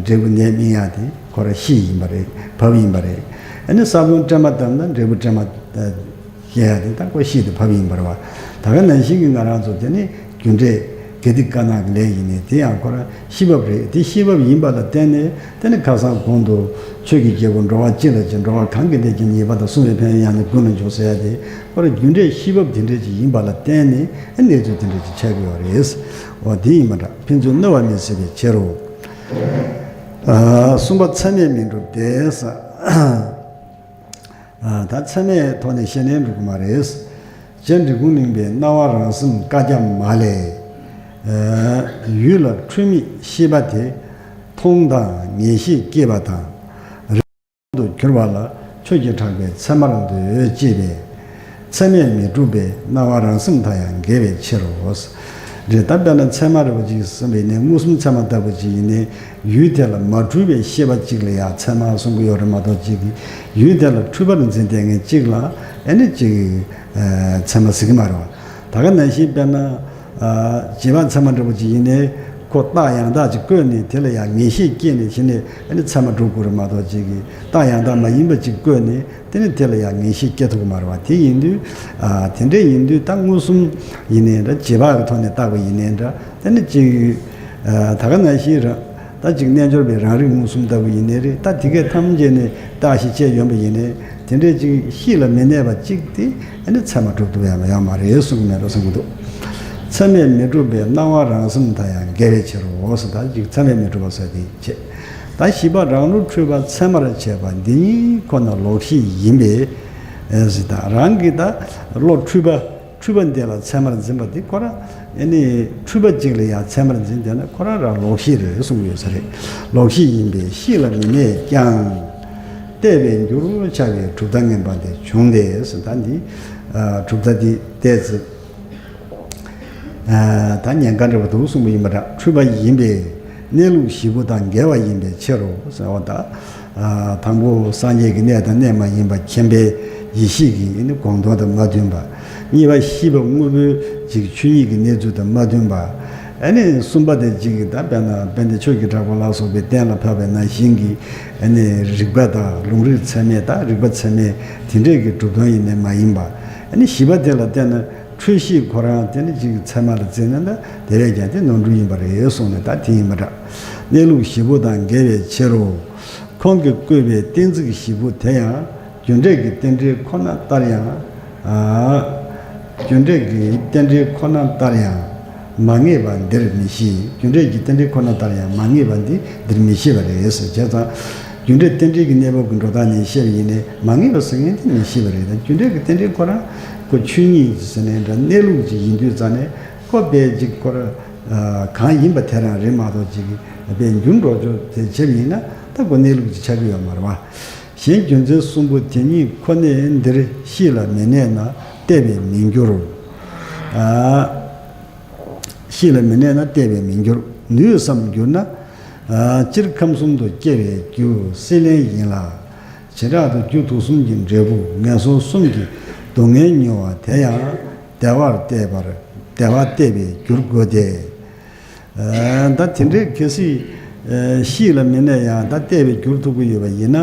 འབྲས་བུ་ནས་སྨིན་ཡ་དེ་ཁོ་རང་གཤིས་ཡིན་པ་རེད། བབ་ཡིན་པ་རེད། ཨ་ནི་ས་བོན་སྲན་མ་བཏབ་ན་འབྲས་བུ་སྲན་མ་སྐྱེ་ཡ་དེ་ད་ཁོ་གཤིས་དེ་བབ་ཡིན་པ་རེད་བ། ད་ག་ནང་བཞིན་གྱི་ང་རང་ཚོ་དེ་ནི་རྒྱུ་འབྲས་དགེ་སྡིག་དཀར་ནག་གི་ལས་ཡིན་ནའི་དེ་ཡང་ཁོ་རང་གཤིས་བབ་རེད། དེ་གཤིས་བབ་ཡིན་པ་ལ་བརྟེན་ནས་དེ་ནི་ཁ་སང་གོང་དུ་ཆོས་ཀྱི་རྒྱལ་པོ་འགྲོ་བ་སྤྱི་ལ་སྤྱི། འགྲོ་བ་གང་གི་ལས་ཀྱང་ཉེས་པ་དང་། བསྲུང་བའི་ཕན་ཡོན་ཡང་ནི་ཀུན་ལ་འཇུག་ཟེར་ཡ་དེ་ཁོ་རང་རྒྱུ་འབྲས་གཤིས་བབ་དེ་འདྲ་ཅིག་ཡིན་པ་ལ་བརྟེན་ནས་གནས་ཚུལ་དེ་འདྲ་ཅིག་ཆགས་ཀྱི་ཡོད་རེད། འོ་དེ་ཡིན་པ་འདྲ། ཕན་ཚུན་གནོད་པ་མི་སྲིད་པའི་ཕྱིར་རོ། ཨ། གསུམ་པ་ཚད་མས་མི་འགྲུབ་སྟེ་ཟེར། ཨ། ད་ཚད་མའི་ཐོག་ནས་བཤད་ན་འགྲིག་གི་མ་རེད། རྗེ་འབྲི་གུང་གླིང་པའི་སྣང་བ་རང་སེམས་བཀའ་རྒྱ་མ་ལས། ཨ། ཡུལ་ལ་འཁྲུལ་མེད་ཤེས་པ་དེ། མཐོང་དང་ངེས་ཤེས་སྐྱེས་པ་དང་། རེ་དུ་གྱུར་པ་ལ་ཆོས་ཀྱི་གྲགས་པས་ཚད་མར་འདོད་ཅེས་པས། ཚད་མས་མི་འགྲུབ་པའི་སྣང་བ་རང་སེམས་དང་ཡང་འགལ་བའི་ཕྱིར་རོ། རེད། ད་དཔེར་ན་ཚད་མ་རེད་པ་ཅིག་ཟིན་པ་ཡིན་ནའི་མངོན་སུམ་ཚད་མ་ལྟ་བུ་ཅིག་ཡིན་ནའི། ཡུལ་དེ་ལ་མ་འཁྲུལ་བའི་ཤེས་པ་གཅིག་ལ་ཡང་ཚད་མ་གསུང་གི་ཡོད་རེད་མ་གཏོགས། གཅིག་གིས་ཡུལ་དེ་ལ་འཁྲུལ་པར་འཛིན་བསྡད་མཁན་གཅིག་ལ་ཨ་ནི་གཅིག་གིས་ཚད་མ་ཟེར་གྱི་མ་རེད་བ། ད་ག་ནང་བཞིན་དཔེར་ན་བྱེད་པ་ཚད་མ་འདྲ་པོ་ཅིག་ཡིན་ནའི་ཁོ་རྟགས་ཡང་དག་ཅིག་བཀོད་ནས་དེ་ལ་ཡང་ངེས་ཤེས་སྐྱེས་ནས་བྱས་ནས་ཨ་ནི་ཚད་མ་སྒྲུབ་དགོས་རེད་མ་གཏོགས། གཅིག་གིས་རྟགས་ཡང་དག་མ་ཡིན་པ་ཅིག་བཀོད་ནས། དེ་ནི་དེ་ལ་ཡང་ངེས་ཤེས་སྐྱེ་ཐུབ་ཀྱི་མ་རེད་བ། དེ་ཡིན་དུས། ཨ། དེ་འདྲ་ཡིན་དུས་ད་མངོན་སུམ་ཡིན་ནའི་འདྲ། རྗེས་དཔག་གི་ཐོག་ནས་བརྟག་པ་ཡིན་ནའི་འདྲ། དེ་ནི་ཅིག་ཨ། ད་ག་ནང་བཞིན་རང་ད་ཅིག་རྣལ་འབྱོར་པའི་རང་རིག་མངོན་སུམ་ལྟ་བུ་ཡིན་ནའི་རེད། ད་དེ་གས་ཐམས་ཅད་ནས་བརྟག་ཞིབ་བྱས་ཡོང་པ་ཡིན་ནའི། དེ་འདྲའི་ཅིག་གཤིས་ལ་མི་གནས་པ་ཅིག་དེ་ཨ་ནི་ཚད་མ་གྲུབ་ཐུབ་ཡ་ཡོད་མ་རེད་གསུང་གི་མེད་འགྲོ་བསམ་གྱི་འདུག་ཚད་མས་མི་གྲུབ་པའི་སྣང་བ་རང་སེམས་དང་ཡང་འགལ་བའི་ཕྱིར་རོ་ཟེར། ད་ཅིག་ཚད་མས་མི་གྲུབ་པ་ཟེར་དེ་བྱས། ད་བཞི་པ་རང་བློ་འཁྲུལ་པ་ཚད་མར་བྱེད་པ་འདི་གཉིས་ཁོ་ན་ལོག་ཤེས་ཡིན་པས་ཟེར། ད་རང་གི་ད་བློ་འཁྲུལ་པ་འཁྲུལ་པ་འདི་ལ་ཚད་མར་འཛིན་པ་འདི་ཁོ་རང་ཨ་ནི་འཁྲུལ་པ་གཅིག་ལ་ཡང་ཚད་མར་འཛིན་བསྡད་ན་ཁོ་རང་རང་ལོག་ཤེས་རེད་གསུང་གི་ཡོད་ས་རེད། ལོག་ཤེས་ཡིན་པས་གཤིས་ལ་མི་གནས་ཀྱང་། བརྟས་པས་འགྱུར་བར་བྱ་བའི་གྲུབ་མཐའ་ངན་པ་འདི་བྱུང་སྟེ་ཟེར། ད་འདི་གྲུབ་མཐའ་འདི་བལྟས་ཚེ། ད་ཉེན་ཁ་འདྲ་པོ་འདུག་གསུངས་པ་ཡིན་པ་འདྲ། འཁྲུལ་པ་ཡིན་པས་གནས་ལུགས་བཞི་པོ་དང་འགལ་བ་ཡིན་པའི་ཕྱིར་རོ་ཟེར་བ་དང་། དང་པོ་སངས་རྒྱས་ཀྱི་གནས་དང་གནས་མ་ཡིན་པ་མཁྱེན་པའི་ཡེ་ཤེས་ཀྱི་ཨ་ནི་གོང་དོན་དང་མ་མཐུན་པ། གཉིས་པ་ཤེས་པ་དངོས་པོའི་ཅིག་ཆོས་ཉིད་ཀྱི་གནས་ཚུལ་དང་མ་མཐུན་པ། ཨ་ནི་གསུམ་པ་དེ་ཅིག་ད་དཔེར་ན་དཔལ་ལྡན་ཆོས་ཀྱི་གྲགས་པ་ལ་སོགས་པས་གཏན་ལ་ཕབ་པའི་ནང་བཞིན་གྱི་ཨ་ནི་རིགས་པ་དང་ལུང་རིགས་ཚད་མས། ད་རིགས་པ་ཚད་མས་དེ་འདྲས་ཀྱི་གྲུབ་དོན་ཡིན་ནའི་མ་ཡིན་པ། ཨ་ནི་བཞི་པ་དེ་ལ་བལྟས་ན། འཁྲུལ་ཤེས་ཁོ་རང་དེ་ནི་ཅིག་ཚད་མ་ལ་བརྩིས་ན་ད་དེ་བས་ཀྱང་དེ་ནོར་འཁྲུལ་ཡིན་པ་རེད་གསུངས་ནས། ད་དེ་ཡིན་པ་འདྲ། གནས་ལུགས་བཞི་པོ་དང་འགལ་བའི་ཕྱིར་རོ། ཁོང་གིས་བཀོད་པའི་གཏན་ཚིགས་བཞི་པོ་དེ་ཡང་རྒྱུ་འབྲས་ཀྱི་རྟེན་འབྲེལ་ཁོ་ན་ལྟར་ཡང་། ཨ། རྒྱུ་འབྲས་ཀྱི་རྟེན་འབྲེལ་ཁོ་ན་ལྟར་ཡང་མ་ངེས་པ་འདིར་མི་བཞེད། རྒྱུ་འབྲས་ཀྱི་རྟེན་འབྲེལ་ཁོ་ན་ལྟར་ཡང་མ་ངེས་པ་འདི་འདིར་མི་བཞེད་པ་རེད་ཟེར། བྱས་ཙང་རྒྱུ་འབྲས་རྟེན་འབྲེལ་གྱི་གནས་བབ་ཀྱི་འགྲོ་སྟངས་ནས་བཤད་པ་ཡིན་ནའི་མ་ངེས་པ་ཟེར་མཁན་དེ་མི་བཞེད་པ་རེད། ད་རྒྱུ་འབྲས་ཀྱི་རྟེན་འབྲེལ་ཁོ་རང་ཁོ་ཆོས་ཉིད་ཟེར་ནའི་འདྲ། གནས་ལུགས་ཅིག་ཡིན་དུས་ཙང་ནས་ཁོ་དཔེ་ཅིག་ཁོ་རང་གང་ཡིན་པ་དེ་རང་རེད་མ་གཏོགས། ཅིག་དཔེ་འགྱུར་འགྲོ་ཆོག་དེ་བྱས་པ་ཡིན་ན་ད་ཁོ་གནས་ལུགས་ཅིག་ཆགས་ཀྱི་ཡོད་མ་རེད་བ། གཞན་རྒྱུ་མཚན་གསུམ་པོ་དེ་གཉིས་ཁོ་ནས་འདིར་གཤིས་ལ་མི་གནས་ན་བརྟས་པས་མི་འགྱུར། ཨ། གཤིས་ལ་མི་གནས་ན་བརྟས་པས་མི་འགྱུར། ནུས་སམ་འགྱུར་ན། ཨ། སྤྱིར་ཁམས་གསུམ་དུ་སྐྱེ་བའི་རྒྱུ་སྲེད་ལེན་ཡིན་ལ། བྱེ་བྲག་ཏུ་རྒྱུ་དུག་གསུམ་གྱི་འབྲས་བུ་ངན་སོང་གསུམ་གྱི་སྡུག་བསྔལ་མྱོང་བ་དེ་ཡང་བདེ་བར་བལྟས་པར་བདེ་བ་བལྟས་པས་འགྱུར་དགོས་ཏེ། ཨ། ད་དེ་འདྲའི་གལ་སྲིད་ཨ། གཤིས་ལ་མི་གནས་ཡང་ད་བལྟས་པས་འགྱུར་ཐུབ་ཀྱི་ཡོད་པ་ཡིན་ན།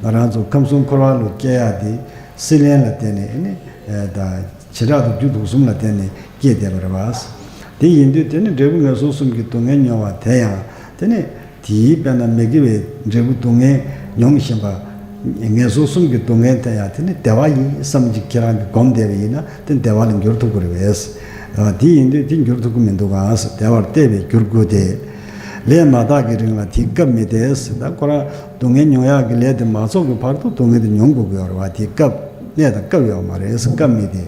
ང་རང་ཚོ་ཁམས་གསུམ་འཁོར་བ་ལུ་སྐྱེ་ཡག་དེ་སྲེད་ལེན་ལ་བརྟེན་ནས་ནི། ཨ། ད་བྱེ་བྲག་ཏུ་རྒྱུ་དུག་གསུམ་ལ་བརྟེན་ནས་སྐྱེས་བསྡད་པ་རེད་བ། དེ་ཡིན་དུས་དེ་ནི་འབྲས་བུ་ངན་སོང་གསུམ་གྱི་སྡུག་བསྔལ་མྱོང་བ་དེ་ཡང་དེ་ནི་དེའི་དཔེར་ན་མི་དགེ་བའི་འབྲས་བུ་སྡུག་བསྔལ་མྱོང་བཞིན་པ། ངན་སོང་གསུམ་གྱི་སྡུག་བསྔལ་དེ་ཡང་དེ་ནི་བདེ་བ་ཡིན་བསམ་གྱི་ཁྱེད་རང་གིས་སྒོམ་བསྡད་པ་ཡིན་ན་དེ་བདེ་བ་ལ་འགྱུར་ཐུབ་ཀྱི་རེད་པས། དེ་ཡིན་དུས་དེ་འགྱུར་ཐུབ་ཀྱི་མི་འདུག་ག་བདེ་བར་གཏད་པས་འགྱུར་དགོས་ཏེ། ལས་མ་དག་གི་རིང་ལ་དེའི་སྐབས་མི་བདེ། ད་ཁོ་རང་སྡུག་བསྔལ་མྱོང་ཡག་གི་ལས་དེ་མ་རྫོགས་ཀྱི་བར་དུ་སྡུག་བསྔལ་དེ་མྱོང་དགོས་ཀྱི་ཡོད་རེད་པ། དེའི་སྐབས་གནས་དང་སྐབས་ཡོད་མ་རེད། སྐབས་མི་བདེ།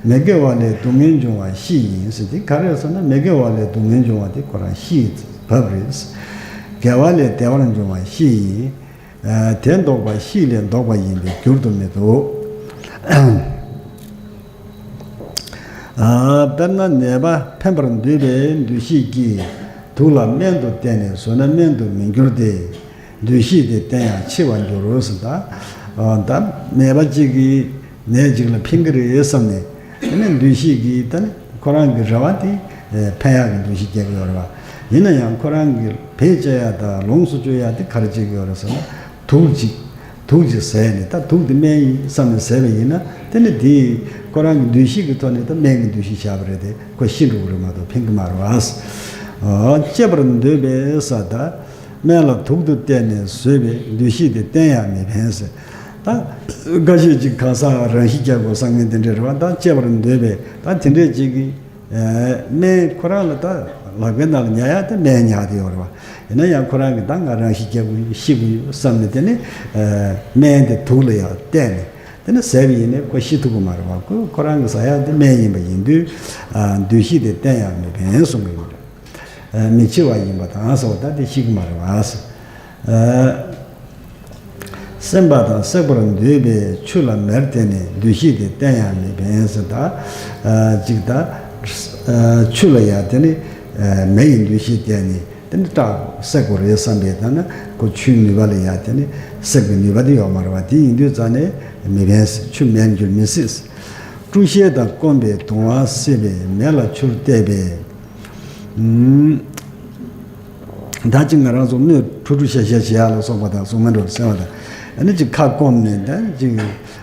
མི་དགེ་བ་ལས་སྡུག་བསྔལ་འབྱུང་བ་ཤི་ཡིན་ཟེར། དེ་ག་རེ་རེད་ཟེར་ན་མི་དགེ་བ་ལས་སྡུག་བསྔལ་འབྱུང་བ་དེ་ཁོ་རང་ཤི་ཡི་བབ་རེད། དགེ་བ་ལས་བདེ་བར་འབྱུང་བ་ཤི་ཡིན། དེ་ལྡོག་པ་ཤི་ལས་ལྡོག་པ་ཡིན་པས་འགྱུར་དུ་མི་འདུག་དཔེར་ན་ནད་པ་ཕན་པར་འདོད་པའི་འདུ་ཤེས་ཀྱིས་དུག་ལ་སྨན་དུ་བསྟེན་ནས་ཟོས་ན་སྨན་དུ་མི་འགྱུར་ཏེ། འདུ་ཤེས་དེ་བརྟན་ཡང་འཆི་བར་འགྱུར་རོ་ཟེར། ད་ད་ནད་པ་གཅིག་གིས་ནད་གཅིག་ལ་ཕན་གྱི་རེད་བསམ་ནས་དེ་ནས་འདུ་ཤེས་ཀྱིས་ད་ནི་ཁོ་རང་གི་རེ་བ་དེ་ཕན་ཡག་གི་འདུ་ཤེས་སྐྱེ་གི་ཡོད་རེད་པ། ཡིན་ན་ཡང་ཁོ་རང་གི་བེད་སྤྱད་ཡག་དང་ལོངས་སུ་སྤྱོད་ཡག་དེ་ག་རེ་བྱེད་ཀྱི་ཡོད་རེད་ཟེར་ན་དུག་ཅིག་དུག་ཅིག་བཟས་ནས་ད་དུག་དེ་སྨན་ཡིན་བསམ་ནས་བཟས་པ་ཡིན་ན་དེ་ནི་དེ་ཁོ་རང་གི་འདུ་ཤེས་ཀྱི་ཐོག་ནས་ད་སྨན་གྱི་འདུ་ཤེས་བཞག་པ་རེད་དེ་ཁོ་ཤི་འགྲོ་གི་རེད་མ་གཏོགས་ཕན་གྱི་མ་རེད་པ། སྐྱེ་བར་འདོད་པས་ཟེར། ད་སྨན་ལ་དུག་ཏུ་བལྟས་ནས་ཟོས་པས་འདུ་ཤེས་དེ་བརྟན་ཡང་མི་ཕན་ཟེར། ད་འགའ་ཤས་ཅིག་གང་ཟག་རང་ཤི་རྒྱག་དགོས་བསམ་མཁན་དེ་འདྲ་རེད་པ། ད་སྐྱེ་བར་འདོད་པས་ད་དེ་འདྲས་ཅིག་གིས་སྨན་ཁོ་རང་ལ་ད་ལག་པའི་ནང་ལ་ཉར་ཡག་དེ་སྨན་ཉར་དེ་ཡོད་རེད་པ། ཡིན་ན་ཡང་ཁོ་རང་གིས་ད་ང་རང་ཤི་རྒྱག་དགོས་ཡོད་ཤི་དགོས་ཡོད་བསམ་ནས་དེ་ནི་སྨན་དེ་དུག་ལ་ཡང་བལྟས་ནས་དེ་ནི་ཟས་པ་ཡིན་ནའི་ཁོ་ཤི་ཐུབ་ཀྱི་མ་རེད་པ། ཁོ་ཁོ་རང་གིས་ཟ་ཡག་དེ་སྨན་ཡིན་པ་ཡིན་དུས་འདུ་ཤེས་དེ་བརྟན་ཡང་མི་ཕན་གསུང་གི་ཡོད་རེད། མི་འཆི་བ་ཡིན་པ་དང་ཟེར་བ་ད་དེ་ཤི་གི་མ་རེད་པ། སེམས་པ་དང་བསྲེག་པར་འདོད་པས་ཆུ་ལ་མེར་བལྟས་ནས་འདུ་ཤེས་དེ་བརྟན་ཡང་མི་ཕན་ཟེར། ད་ཅིག་ད་ཆུ་ལ་ཡ་དེ་ནི་མེ་ཡི་འདུ་ཤེས་བསྟན་ནས་དེ་ནི་སྐྲག་བསྲེག་དགོས་རེད་བསམ་པས་ད་ན་ཁོ་ཆུའི་ནུས་པ་ལ་ཡ་དེ་ནི་བསྲེག་པའི་ནུས་པ་དེ་ཡོད་མ་རེད་པ། དེ་ཡིན་དུས་ཙང་ནས་མི་ཕན་ཟེར། ཆུ་མེར་འགྱུར་མི་སྲིད་ཟེར། བཀྲུ་ཤད་དང་སྐོམ་པས་གདུང་བ་སེལ་བས་མེ་ལ་ཆུར་བལྟས་པས། ད་ཅིག་ང་རང་ཚོ་སྣོད་འཁྲུ་འཁྲུ་བཤལ་བཤལ་བྱེད་ཡག་ལ་སོགས་པ་དང་གཟུགས་མེད་འགྲོ་སེལ་བ་དང་ཨ་ནི་ཅིག་ཁ་སྐོམ་ནས་ད་ཅིག་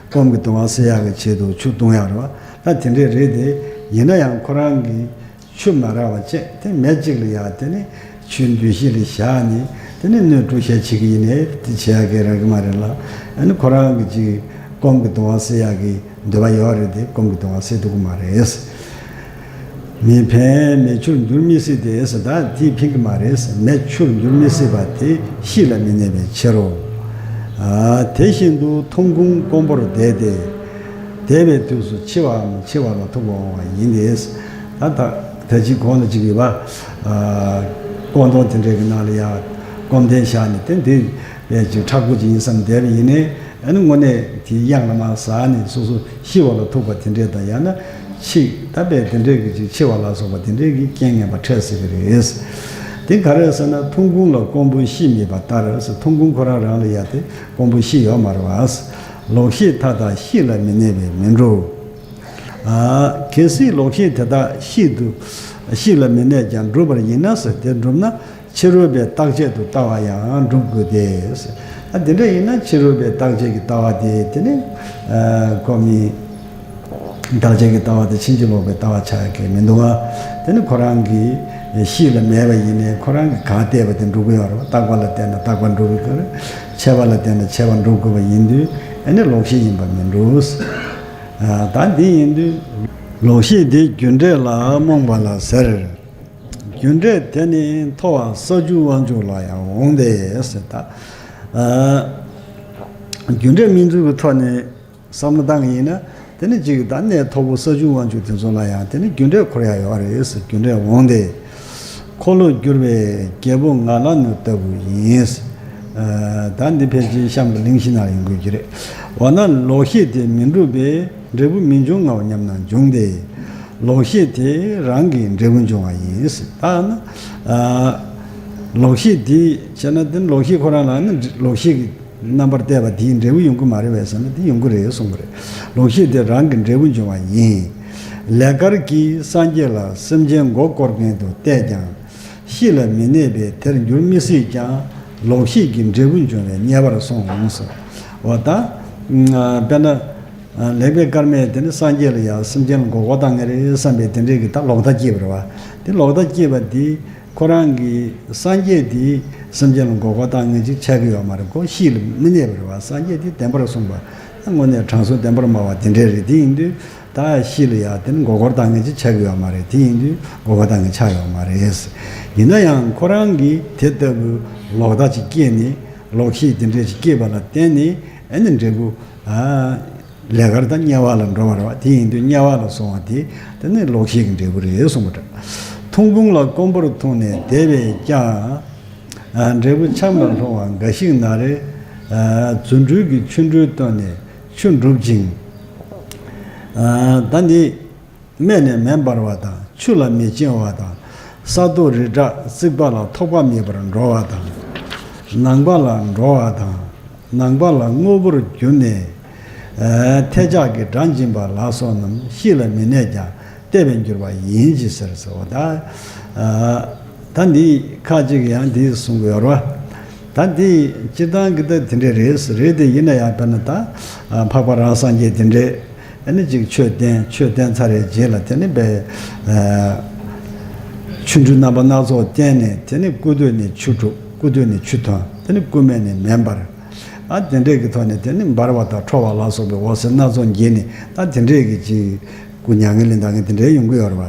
སྐོམ་གྱི་གདུང་བ་སེལ་ཡག་གི་ཆེད་དུ་ཆུ་བཏུང་ཡག་རེད་པ། ད་དེ་འདྲས་རེད་དེ། ཡིན་ན་ཡང་ཁོ་རང་གིས་ཆུ་མ་རག་པ་བྱས་དེ་མེ་གཅིག་ལ་ཡ་དེ་ནི་ཆུའི་འདུ་ཤེས་ལ་བཞག་ནས་དེ་ནི་སྣོད་འཁྲུ་བཤལ་བྱེད་ཀྱི་ཡིན་ནའི་དེ་བྱེད་ཡག་གི་རག་གི་མ་རེད་ལ། ཨ་ནི་ཁོ་རང་གིས་ཅིག་སྐོམ་གྱི་གདུང་བ་སེལ་ཡག་གི་འདོད་པ་ཡོད་རེད་དེ་སྐོམ་གྱི་གདུང་བ་སེལ་ཐུབ་ཀྱི་མ་རེད། མི་ཕན་མེ་ཆུར་འགྱུར་མི་སྲིད་དེ་ཟེར། ད་དེས་ཕན་གྱི་མ་རེད། མེ་ཆུར་འགྱུར་མི་སྲིད་པ་དེ་ཤི་ལ་མི་གནས་པའི་ཕྱིར་རོ། དེ་བཞིན་དུ་མཐོང་ཁུངས་དཀོན་པོར་བསྡད་དེ། བསྡད་པའི་དུས་སུ་འཆི་བའམ་འཆི་བ་ལ་ཐུག་པར་འོང་བ་ཡིན་ཏེ། ད་ད་ད་ཅིག་གོང་ལ་ཅིག་ཡོད་པ། སྐོམ་གདུང་དེ་འདྲའི་གི་ནང་ལ་ཡང་སྐོམ་ལྡན་བཞག་ནས་དེ་འདི་བས་ཅིག་མཁྲེགས་པོ་ཅིག་ཡིན་བསམ་བསྡད་པ་ཡིན་ནའི། ཨ་ནི་དངོས་གནས་དེའི་གཡང་ལ་མ་ཟག་ནས་སོ་སོ་ཤི་བ་ལ་ཐུག་པ་དེ་འདྲས་དང་ཡང་ན་འཆི་ད་པས་དེ་འདྲས་ཀྱི་ཅིག་འཆི་བ་ལ་སོགས་པ་དེ་འདྲས་ཀྱི་རྐྱེན་ངན་པ་འཕྲད་སྲིད་ཀྱི་རེད། དེ་ག་རེ་ཟེར་ན་མཐོང་ཁུངས་ལ་དཀོན་པོ་ཤི་མེད་པ་ལྟར་ཟེར། མཐོང་ཁུངས་ཁོ་རང་རང་ལ་ཡ་དེ་དཀོན་པོ་ཤི་ཡོད་མ་རེད་པ། ལོག་ཤེས་མཐའ་དག་ཤི་ལ་མི་གནས་པས་མི་འགྲུབ། གལ་སྲིད་ལོག་ཤེས་དེ་དག་ཤི་དུ་ཤི་ལ་མི་གནས་ཀྱང་འགྲུབ་པར་ཡིན་ན་ཟེར། དེ་འགྲུབ་ན། ཕྱི་རོལ་པའི་རྟག་ཆད་དུ་ལྟ་བ་ཡང་འགྲུབ་དགོས་ཏེ། ཨ་དེ་འདྲ་ཡིན་ན་ཕྱི་རོལ་པའི་རྟག་ཆད་ཀྱི་ལྟ་བ་དེ་དེ་ནི་ཨ་ཁོ་མི་རྟག་ཆད་ཀྱི་ལྟ་བ་དེ་ཕྱིན་ཅི་ལོག་པའི་ལྟ་བ་ཆགས་ཀྱི་མི་འདུག་ག་དེ་ནི་ཁོ་རང་གི་ཤེས་ལ་མེད་པ་ཡིན་ནའི་ཁོ་རང་གི་གང་བལྟས་པ་དེ་འགྲུབ་ཀྱི་ཡོད་རེད་པ། རྟག་པ་ལ་བལྟས་ན་རྟག་པ་འགྲུབ་ཀྱི་ཡོད་རེད། ཆད་པ་ལ་བལྟས་ན་ཆད་པ་འགྲུབ་དགོས་པ་ཡིན་དུས་ཨ་ནི་ལོག་ཤེས་ཡིན་པ་མི་འགྲུབ། ཨ་ད་འདི་ཡིན་དུས་ལོག་ཤེས་དེ་རྒྱུ་འབྲས་ལ་རྨོངས་པ་ལ་ཟེར། རྒྱུ་འབྲས་དེ་ནི་མཐོ་བ་ས་བཅུ་དབང་ཕྱུག་ལ་ཡང་འོང་སྟེ་ཟེར། ད་རྒྱུ་འབྲས་སྨིན་ཚུལ་གྱི་ཐོག་ནས་བསམ་བློ་བཏང་ཡིན་ན་དེ་ནི་གཅིག་ད་གནས་མཐོ་པོ་ས་བཅུ་དབང་ཕྱུག་དེ་ཚོ་ལ་ཡང་དེ་ནི་རྒྱུ་འབྲས་འཁོར་ཡག་ཡོད་རེད་ཟེར། རྒྱུ་འབྲས་འོང་སྟེ། འཁོར་ལོ་བསྒྱུར་བའི་རྒྱལ་པོ་ང་ལ་ནུ་ལྟ་བུ་ཡིན། ད་འདི་ཕལ་ཆེར་གཤམ་གྱི་གླེང་གཞི་ནང་ཡོང་དགོས་ཀྱི་རེད། འོ་ན་ལོག་ཤེས་དེ་མི་འགྲུབ་པས་འབྲས་བུ་མི་འབྱུང་ངའོ་སྙམ་ན་འབྱུང་སྟེ། ལོག་ཤེས་དེ་རང་གི་འབྲས་བུ་འབྱུང་བ་ཡིན། ད་ན་ལོག་ཤེས་དེ་བྱས་ན་དེ་ལོག་ཤེས་ཁོ་རང་ལ་ནི་ལོག་ཤེས་ཀྱི་རྣམ་པར་བལྟས་པ་དེའི་འབྲས་བུ་ཡོང་གི་མ་རེད་པས་ཟེར་ན་དེ་ཡོང་གི་རེད་གསུངས་པ་རེད། ལོག་ཤེས་དེ་རང་གི་འབྲས་བུ་འབྱུང་བ་ཡིན། ལས་དཀར་གྱིས་སངས་རྒྱས་ལ་སེམས་ཅན་མགོ་བསྐོར་མཁན་དུ་བལྟས་ཀྱང་། ཤི་ལ་མི་གནས་པས་དེར་འགྱུར་མི་སྲིད་ཀྱང་ལོག་ཤེས་ཀྱི་འབྲས་བུ་འབྱུང་བས་ཉེས་པར་སོང་ངོ་། འོ་ད། དཔེར་ན། ལེགས་པའི་སྐར་མས་དེ་ནི་སངས་རྒྱས་ལ་ཡང་སེམས་ཅན་ལ་མགོ་སྐོར་བཏང་ངེས་རེད་བསམ་པའི་དེ་འདྲའི་གི་ད་ལོག་ལྟ་སྐྱེས་པ་རེད་བ། དེ་ལོག་ལྟ་སྐྱེས་པ་དེ་ཁོ་རང་གི་སངས་རྒྱས་དེ་སེམས་ཅན་ལ་མགོ་སྐོར་བཏང་མཁན་ཅིག་ཆགས་ཀྱི་ཡོད་མ་རེད། ཁོ་གཤིས་ལ་མི་གནས་པ་རེད་བ། སངས་རྒྱས་དེ་བདེན་པར་གསུངས་པ་དངོས་གནས་དྲང་སྲོང་བདེན་པར་སྨྲ་བ་དེ་འདྲས་རེད། དེ་ཡིན་དུས་ད་གཤིས་ལ་ཡང་དེ་ནི་མགོ་སྐོར་བཏང་མཁན་ཅིག་ཆགས་ཀྱི་ཡོད་མ་རེད། དེ་ཡིན་དུས་མགོ་སྐོར་བཏང་མཁན་ཆགས་ཡོད་མ་རེད། ཡིན་ན་ཡང་ཁོ་རང་གིས་དེ་ལྟ་བུའི་ལོག་ལྟ་ཅིག་སྐྱེས་ནས་ལོག་ཤེས་དེ་འདྲས་ཅིག་སྐྱེས་པ་ལ་བརྟེན་ནས་ཨ་ནི་འབྲས་བུ། ཨ། ལས་ཀར་དང་དམྱལ་བ་ལ་འགྲོ་བ་རེད་བ། དེ་ཡིན་དུས་དམྱལ་བ་ལ་སོང་བ་དེ་དེ་ནི་ལོག་ཤེས་ཀྱི་འབྲས་བུ་རེད་གསུངས་པ་འདྲ། མཐོང་ཕུང་ལ་སྐོམ་པོར་མཐོང་ནས་བདེ་བས་ཀྱང་། ཨ། འབྲས་བུ་ཆམ་ལ་ལྷུང་བ་འགའ་ཞིག་ན་རེ། ཨ། རྫུ་འཕྲུལ་གྱི་ཆོ་འཕྲུལ་བཏོན་ནས་ཆུ་འབྲུབ་ཅིང་། ཨ། ད་ནི། སྨད་ནས་མེ་འབར་བ་དང་ཆུ་ལ་མེ་འཆིང་བ་དང་། ས་རྡོ་རི་བྲག་རྩིག་པ་ལ་ཐོགས་པ་མེད་པར་འགྲོ་བ་དང་། ནང་པ་ལ་འགྲོ་བ་དང་། ནང་པ་ལ་དངོས་པོར་གྱུར་ནས། ཨ། ཐལ་ལྕག་གི་སྒྲ་འབྱིན་པ་ལ་སོགས་རྣམས་གཤིས་ལ་མི་གནས་ཀྱང་བརྟས་པར་འགྱུར་བ་ཡིན་གྱི་ཟེར་ཟེར་བ་ད། ཨ། ད་འདི་ཁ་ཅིག་ཡང་འདི་གསུང་གི་ཡོད་རེད་བ། ད་འདི་སྤྱིར་བཏང་གི་ད་དེ་འདྲས་རེད་རེད། དེ་ཡིན་ན་ཡང་དཔེར་ན་ད་འཕགས་པ་རང་སངས་རྒྱས་དེ་འདྲས། ཨ་ནི་ཅིག་ཆོས་བསྟན། ཆོས་བསྟན་ཚར་བའི་རྗེས་ལ་དེ་ནི་པའི། ཨ། ཆོ་འཕྲུལ་རྣམ་པ་སྣ་ཚོགས་བསྟན་ནས་དེ་ནི་སྐུ་སྟོད་ནས་ཆུ་འབྲུབ། སྐུ་སྟོད་ནས་ཆུ་ཐོན། དེ་ནི་སྐུ་སྨད་ནས་མེ་འབར། ཨ། དེ་འདྲས་ཀྱི་ཐོག་ནས་དེ་ནི་འབར་བ་དང་འཕྲོ་བ་ལ་སོགས་པའི་འོད་ཟེར་སྣ་ཚོགས་འགྱེད་ནས་ད་དེ་འདྲས་ཀྱི་ཅིག་སྐུ་མྱ་ངན་ལས་འདའ་མཁན་དེ་འདྲས་ཡོང་གི་ཡོད་རེད་བ།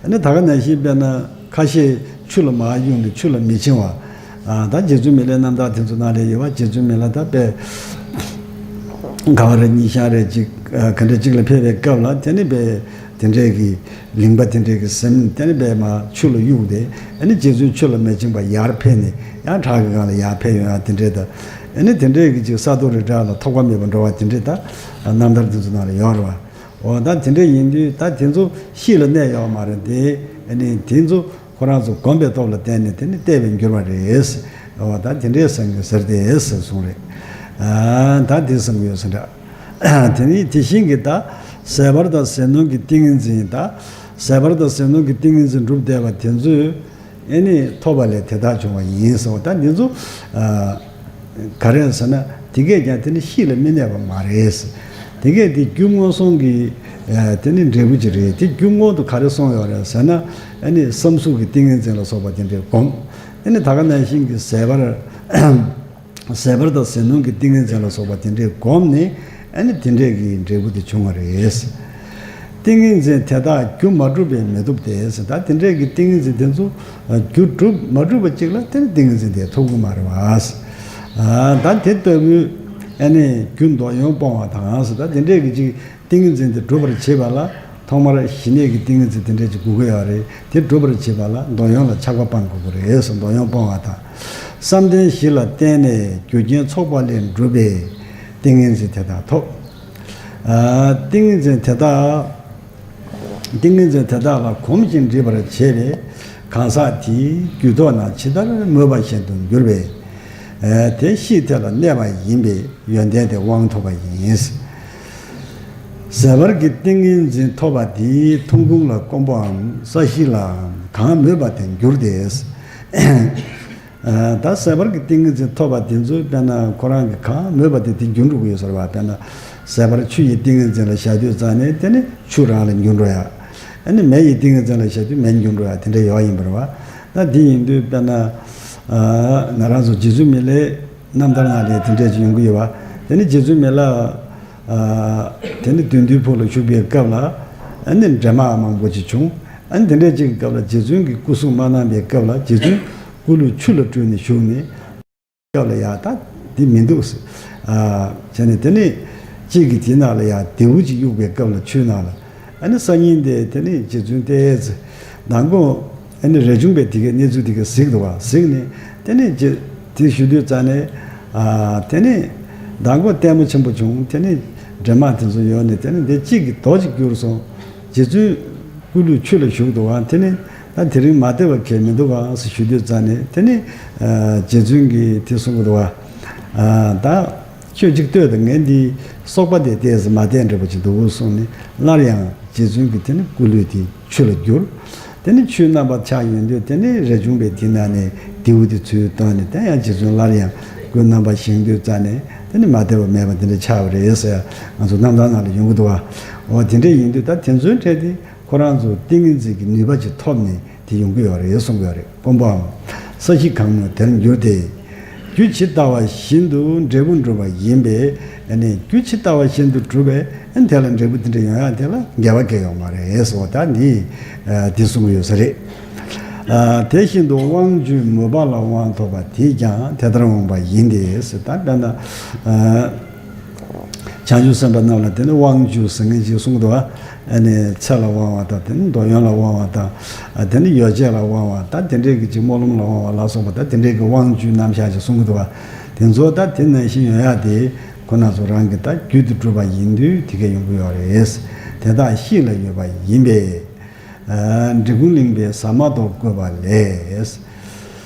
ཨ་ནི་ད་ག་ནང་བཞིན་དཔེར་ན། ཁ་ཤས་ཆུ་ལ་མར་གཡུགས་ནས་ཆུ་ལ་མེ་འཆིང་བ། ཨ། ད་རྗེ་བཙུན་མི་ལའི་རྣམ་ཐར་དེ་ཚོ་ནང་ལ་ཡོད་པ། རྗེ་བཙུན་མི་ལ་ད་དཔེ་ག་བ་རེ་གཉིས་ཤང་རེ་གཅིག་ཨ། ག་འདྲ་གཅིག་ལ་ཕེབས་པའི་སྐབས་ལ་དེ་ནི་དཔེ་དེ་འདྲས་ཀྱི་ལིང་པ་དེ་འདྲས་ཀྱི་ཟིན་དེ་ནི་དཔེ་མར་ཆུ་ལ་གཡུགས་ཏེ། ཨ་ནི་རྗེ་བཙུན་ཆུ་ལ་མེ་འཆིང་བ་ཡར་ཕེབས་ནས་ཡང་བྲག་གི་སྒང་ལ་ཡར་ཕེབས་ཡོང་ཡ་དེ་འདྲས་ད། ཨ་ནི་དེ་འདྲས་ཀྱི་ཅིག་ས་རྡོ་རི་བྲག་ལ་ཐོགས་པ་མེད་པར་འགྲོ་བ་དེ་འདྲས་ད་རྣམ་ཐར་དེ་ཚོ་ནང་ལ་ཡོད་རེད་བ། འོ་ད་དེ་འདྲས་ཡིན་དུས་ད་དེ་ཚོ་གཤིས་ལ་གནས་ཡོད་མ་རེད་དེ། ཨ་ནི་དེ་ཚོ་ཁོ་རང་ཚོ་གོམས་པའི་སྟོབས་ལ་བརྟེན་ནས་དེ་ནི་བརྟས་པར་འགྱུར་བ་རེད། འོ་ད་དེ་འདྲས་བསམ་གྱི་ཟེར་ཏེ་ཟེར་གསུངས་རེད། ཨ། ད་དེ་བསམ་གྱི་ཟེར་འདྲ། དེ་ནི་དེ་བཞིན་གྱི་ད་ཟད་པར་དང་ཟད་ནུས་ཀྱི་ཏིང་ངེ་འཛིན། ད་ཟད་པར་དང་ཟད་ནུས་ཀྱི་ཏིང་ངེ་འཛིན་གྲུབ་བསྡད་པ་དེ་ཚོས། ཨེ་ནི་ཐོབ་པ་ལས་དེ་དག་བྱུང་བ་ཡིན་ཟེར་བ། ད་འདི་ཚོ། ཨ། ག་རེ་ཟེར་ན་དེ་གས་ཀྱང་དེ་ནི་གཤིས་ལ་མི་གནས་པ་མ་རེད། དེ་གས་དེ་རྒྱུ་མངོན་སུམ་གྱི། ཨ། དེ་ནི་འབྲས་བུ་ཅིག་རེད། དེ་རྒྱུ་མངོན་དུ་ག་རེ་སོང་ཡོད་རེད་ཟེར་ན། ཨེ་ནི་བསམ་གཟུགས་ཀྱི་ཏིང་ངེ་འཛིན་ལ་སོགས་པ་དེ་འདྲའི་སྒོམ། ཨེ་ནི་ད་ག་ནང་བཞིན་གྱི་ཟད་པར། ཟད་པར་དང་ཟད་ནུས་ཀྱི་ཏིང་ངེ་འཛིན་ལ་སོགས་པ་དེ་འདྲའི་སྒོམ་ནས། ཨ་ནི་དེ་འདྲས་ཀྱི་འབྲས་བུ་དེ་བྱུང་བ་རེད། ཏིང་ངེ་འཛིན་དེ་དག་རྒྱུ་མ་གྲུབ་པས་མི་བཏུབ་སྟེ། ད་དེ་འདྲས་ཀྱི་ཏིང་ངེ་འཛིན་དེ་ཚོ་རྒྱུ་གྲུབ་མ་གྲུབ་པ་ཅིག་ལ་དེ་ནི་ཏིང་ངེ་འཛིན་དེ་ཐོབ་ཀྱི་མ་རེད་བ། ད་དེ་ལྟ་བུའི་ཨ་ནི་རྒྱུ་འདོད་ཡོན་སྤོང་བ་དང་། ད་དེ་འདྲས་ཀྱི་ཅིག་ཏིང་ངེ་འཛིན་དེ་སྒྲུབ་པར་བྱེད་པ་ལ་ཐོག་མར་ཞི་གནས་ཀྱི་ཏིང་ངེ་འཛིན་དེ་འདྲས་ཅིག་དགོས་ཀྱི་ཡོད་རེད། དེ་སྒྲུབ་པར་བྱེད་པ་ལ་འདོད་ཡོན་ལ་ཆགས་པ་སྤང་དགོས་ཀྱི་རེད། འདོད་ཡོན་སྤོང་བ་དང་། བསམ་གཏན་བཞི་ལ་བརྟེན་ནས་རྒྱུ་རྐྱེན་ཚོགས་པ་ལས་གྲུབ་པའི་ཏིང་ངེ་འཛིན་དེ་དག་ཐོབ། ཨ། ཏིང་ངེ་འཛིན་དེ་དག་ཏིང་ངེ་འཛིན་དེ་དག་ལ་གོམས་ཤིང་འདྲིས་པར་བྱེད་པའི་གང་ཟག་དེའི་རྒྱུད་ཐོག་ན་ཇི་ལྟར་མོས་པ་བཞིན་དུ་འགྱུར་བས། ཨ། དེ་གཤིས་དེ་ལ་གནས་པ་ཡིན་པས་ཡོན་ཏན་དེ་དབང་ཐོབ་པ་ཡིན། ཟད་པར་གྱི་ཏིང་ངེ་འཛིན་ཐོབ་པ་དེས་མཐོང་ཁུངས་ལ་སྐོམ་པའམ་ས་གཞི་ལའང་གང་མོས་པ་དེ་འགྱུར་ཏེ། ཨ། ད་ཟད་པར་གྱི་ཏིང་ངེ་འཛིན་ཐོབ་པ་དེ་ཚོས་དཔེར་ན་ཁོ་རང་གི་གང་མོས་པ་དེ་དེ་འགྱུར་འགྲོ་གི་ཡོད་ཟེར་བ། དཔེར་ན་ཟད་པར་ཆུ་ཡི་ཏིང་ངེ་འཛིན་ལ་བཞག་དུས་ཙང་ནས་དེ་ནི་ཆུ་རང་ལ་འགྱུར་འགྲོ་ཡ། ཨ་ནི་མེ་ཡི་ཏིང་ངེ་འཛིན་ལ་བཞག་དུས་མེ་འགྱུར་འགྲོ་ཡ་དེ་འདྲ་ཡོད་ཡིན་པ་རེད་བ། ད་དེ་ཡིན་དུས་དཔེར་ན། ཨ། ང་རང་ཚོ་རྗེ་བཙུན་མི་ལའི་རྣམ་ཐར་ནང་ལ་དེ་འདྲ་ཅིག་ཡོང་གི་ཡོད་བ། དེ་ནི་རྗེ་བཙུན་མི་ལ། ཨ། དེ་ནི་བདུད་འདུལ་ཕུག་ལ་བཞུགས་པའི་སྐབས་ལ། ཨ་ནི་འདྲེ་དམག་མང་པོ་ཅིག་བྱུང་། ཨ་ནི་དེ་འདྲ་ཅིག་གི་སྐབས་ལ་རྗེ་བཙུན་གྱིས་སྐུ་གཟུགས་མ་གནང་པའི་སྐབས་ལ་རྗེ་བཙུན་སྐུ་ལུས་ཆུ་ལ་སྤྲུལ་ནས་བཞུགས་ནས། སྐབས་ལ་ཡ་ད་འདི་མི་འདུག་ཟེར། ཨ། བྱས་ནས་དེ་ནི་གཅིག་གིས་དེ་ནང་ལ་ཡ་རྡེའུ་ཅིག་གཡུགས་པའི་སྐབས་ལ་ཆུའི་ནང་ལ། ཨ་ནི་སང་ཉིན་དེ་དེ་ནི་རྗེ་བཙུན་ཏེ་ཙི་མདང་དགོང་། ཨ་ནི་རས་ཆུང་པས་དེ་གའི་གནས་ཚུལ་དེ་ག་གཟིགས་འདུག་བ། གཟིགས་ནས་དེ་ནི་རྗེ་དེ་ཞུ་དུས་ཙ་ནས། ཨ། དེ་ནི་མདང་དགོང་ལྟད་མོ་ཆེན་པོ་བྱུང་། དེ་ནི་འདྲེ་དམག་དེ་ཚོ་ཡོང་ནས་དེ་ནི་འདི་གཅིག་གིས་རྡོ་གཅིག་བསྐྱུར་སོང་། རྗེ་བཙུན་སྐུ་ལུས་ཆུ་ལ་ཞུགས་འདུག་བ། དེ་ནི་ད་དེ་རིང་མ་བདེ་བ་གང་མི་འདུག་ག་ཟེར་ཞུ་དུས་ཙ་ནས་དེ་ནི། ཨ། རྗེ་བཙུན་གྱིས་དེ་གསུང་གི་འདུག་བ། ཨ། ད། ཁྱོད་ཅིག་ལྟོས་དང་། ངས་འདི་སོག་པ་དེ་ལྟས་ཟེར་མ་བསྟན་འདྲ་པོ་ཅིག་འདུག་གསུངས་ནས་སླར་ཡང་རྗེ་བཙུན་གྱིས་དེ་ནི་སྐུ་ལུས་དེ་ཆུ་ལ་བསྒྱུར། དེ་ནི་ཆུའི་རྣམ་པ་ཆགས་ཡོང་དུས་དེ་ནི་རས་ཆུང་པས་དེ་ནང་ནས་རྡེའུ་དེ་ཚུར་བཏོན་ནས་དེ་ཡང་རྗེ་བཙུན་སླར་ཡང་ སྐུའི་རྣམ་པ་བཞེངས་དུས་རྩ་ནས་དེ་ནི་མ་བདེ་བ་མེད་པ་དེ་འདྲ་ཆགས་པ་རེད་ཟེར་ང་ཚོ་རྣམ་ཐར་ནང་ལ་ཡོང་གི་འདུག་བ། འོ་དེ་འདྲ་ཡིན་དུས་ད་དེ་ཚོའི་གྲས་དེ་ཁོ་རང་ཚོ་ཏིང་ངེ་འཛིན་གྱི་ནུས་པ་ཅིག་ཐོབ་ནས་དེ་ཡོང་གི་ཡོད་རེད་གསུང་གི་ཡོད་རེད། དཔོན་པོའམ་ས་གཞི་གང་མོས་དེར་འགྱུར་ཏེ། རྒྱུ་ཇི་ལྟ་བ་བཞིན་དུ་འབྲས་བུ་འགྲུབ་པ་ཡིན་པས་ཨ་ནི་རྒྱུ་ཇི་ལྟ་བ་བཞིན་དུ་གྲུབ་པས་ཨ་ནི་དེ་ལ་འབྲས་བུ་དེ་འདྲ་ཡོང་ཡག་དེ་ལ་འགལ་བ་གང་ཡང་ཡོད་མ་རེད་ཟེར་བ་ད་འདི་འདི་གསུང་གི་ཡོད་ས་རེད། ཨ། དེ་བཞིན་དུ་དབང་བཅུའི་མོས་པ་ལ་དབང་ཐོབ་པ་དེས་ཀྱང་དེ་ལྟར་འོངས་པ་ཡིན་ཏེ་ཟེར། ད་དཔེར་ན། ཨ། བྱང་ཆུབ་སེམས་དཔའ་རྣམས་ལ་དེ་ནི་དབང་བཅུ་ཟེར་མཁན་ཅིག་གསུངས་འདུག་བ། ཨ་ནི་ཚེ་ལ་དབང་བ་དང་དེ་ནི་འདོད་ཡོན་ལ་དབང་བ་དང་། དེ་ནི་ཡོ་བྱད་ལ་དབང་བ་དང་དེ་འདྲའི་གི་ཅིག་སྨོན་ལམ་ལ་དབང་བ་ལ་སོགས་པ་དང་དེ་འདྲའི་གི་དབང་བཅུའི་རྣམ་གཞག་ཅིག་གསུང་གི་འདུག་བ། དེ་ཚོ་ད་དེ་ནང་བཞིན་ཡོང་ཡག་དེ་ཁོ་ན་ཚོ་རང་གི་ད་རྒྱུད་དུ་གྲུབ་པ་ཡིན་དུས་དེ་ག་ཡོང་གི་ཡོད་རེད། དེ་དག་གཤིས་ལ་ཡོད་པ་ཡིན་པས། ཨ། འབྲི་གུང་གླིང་པས་ཟ་མ་ཏོག་བཀོད་པ་ལས།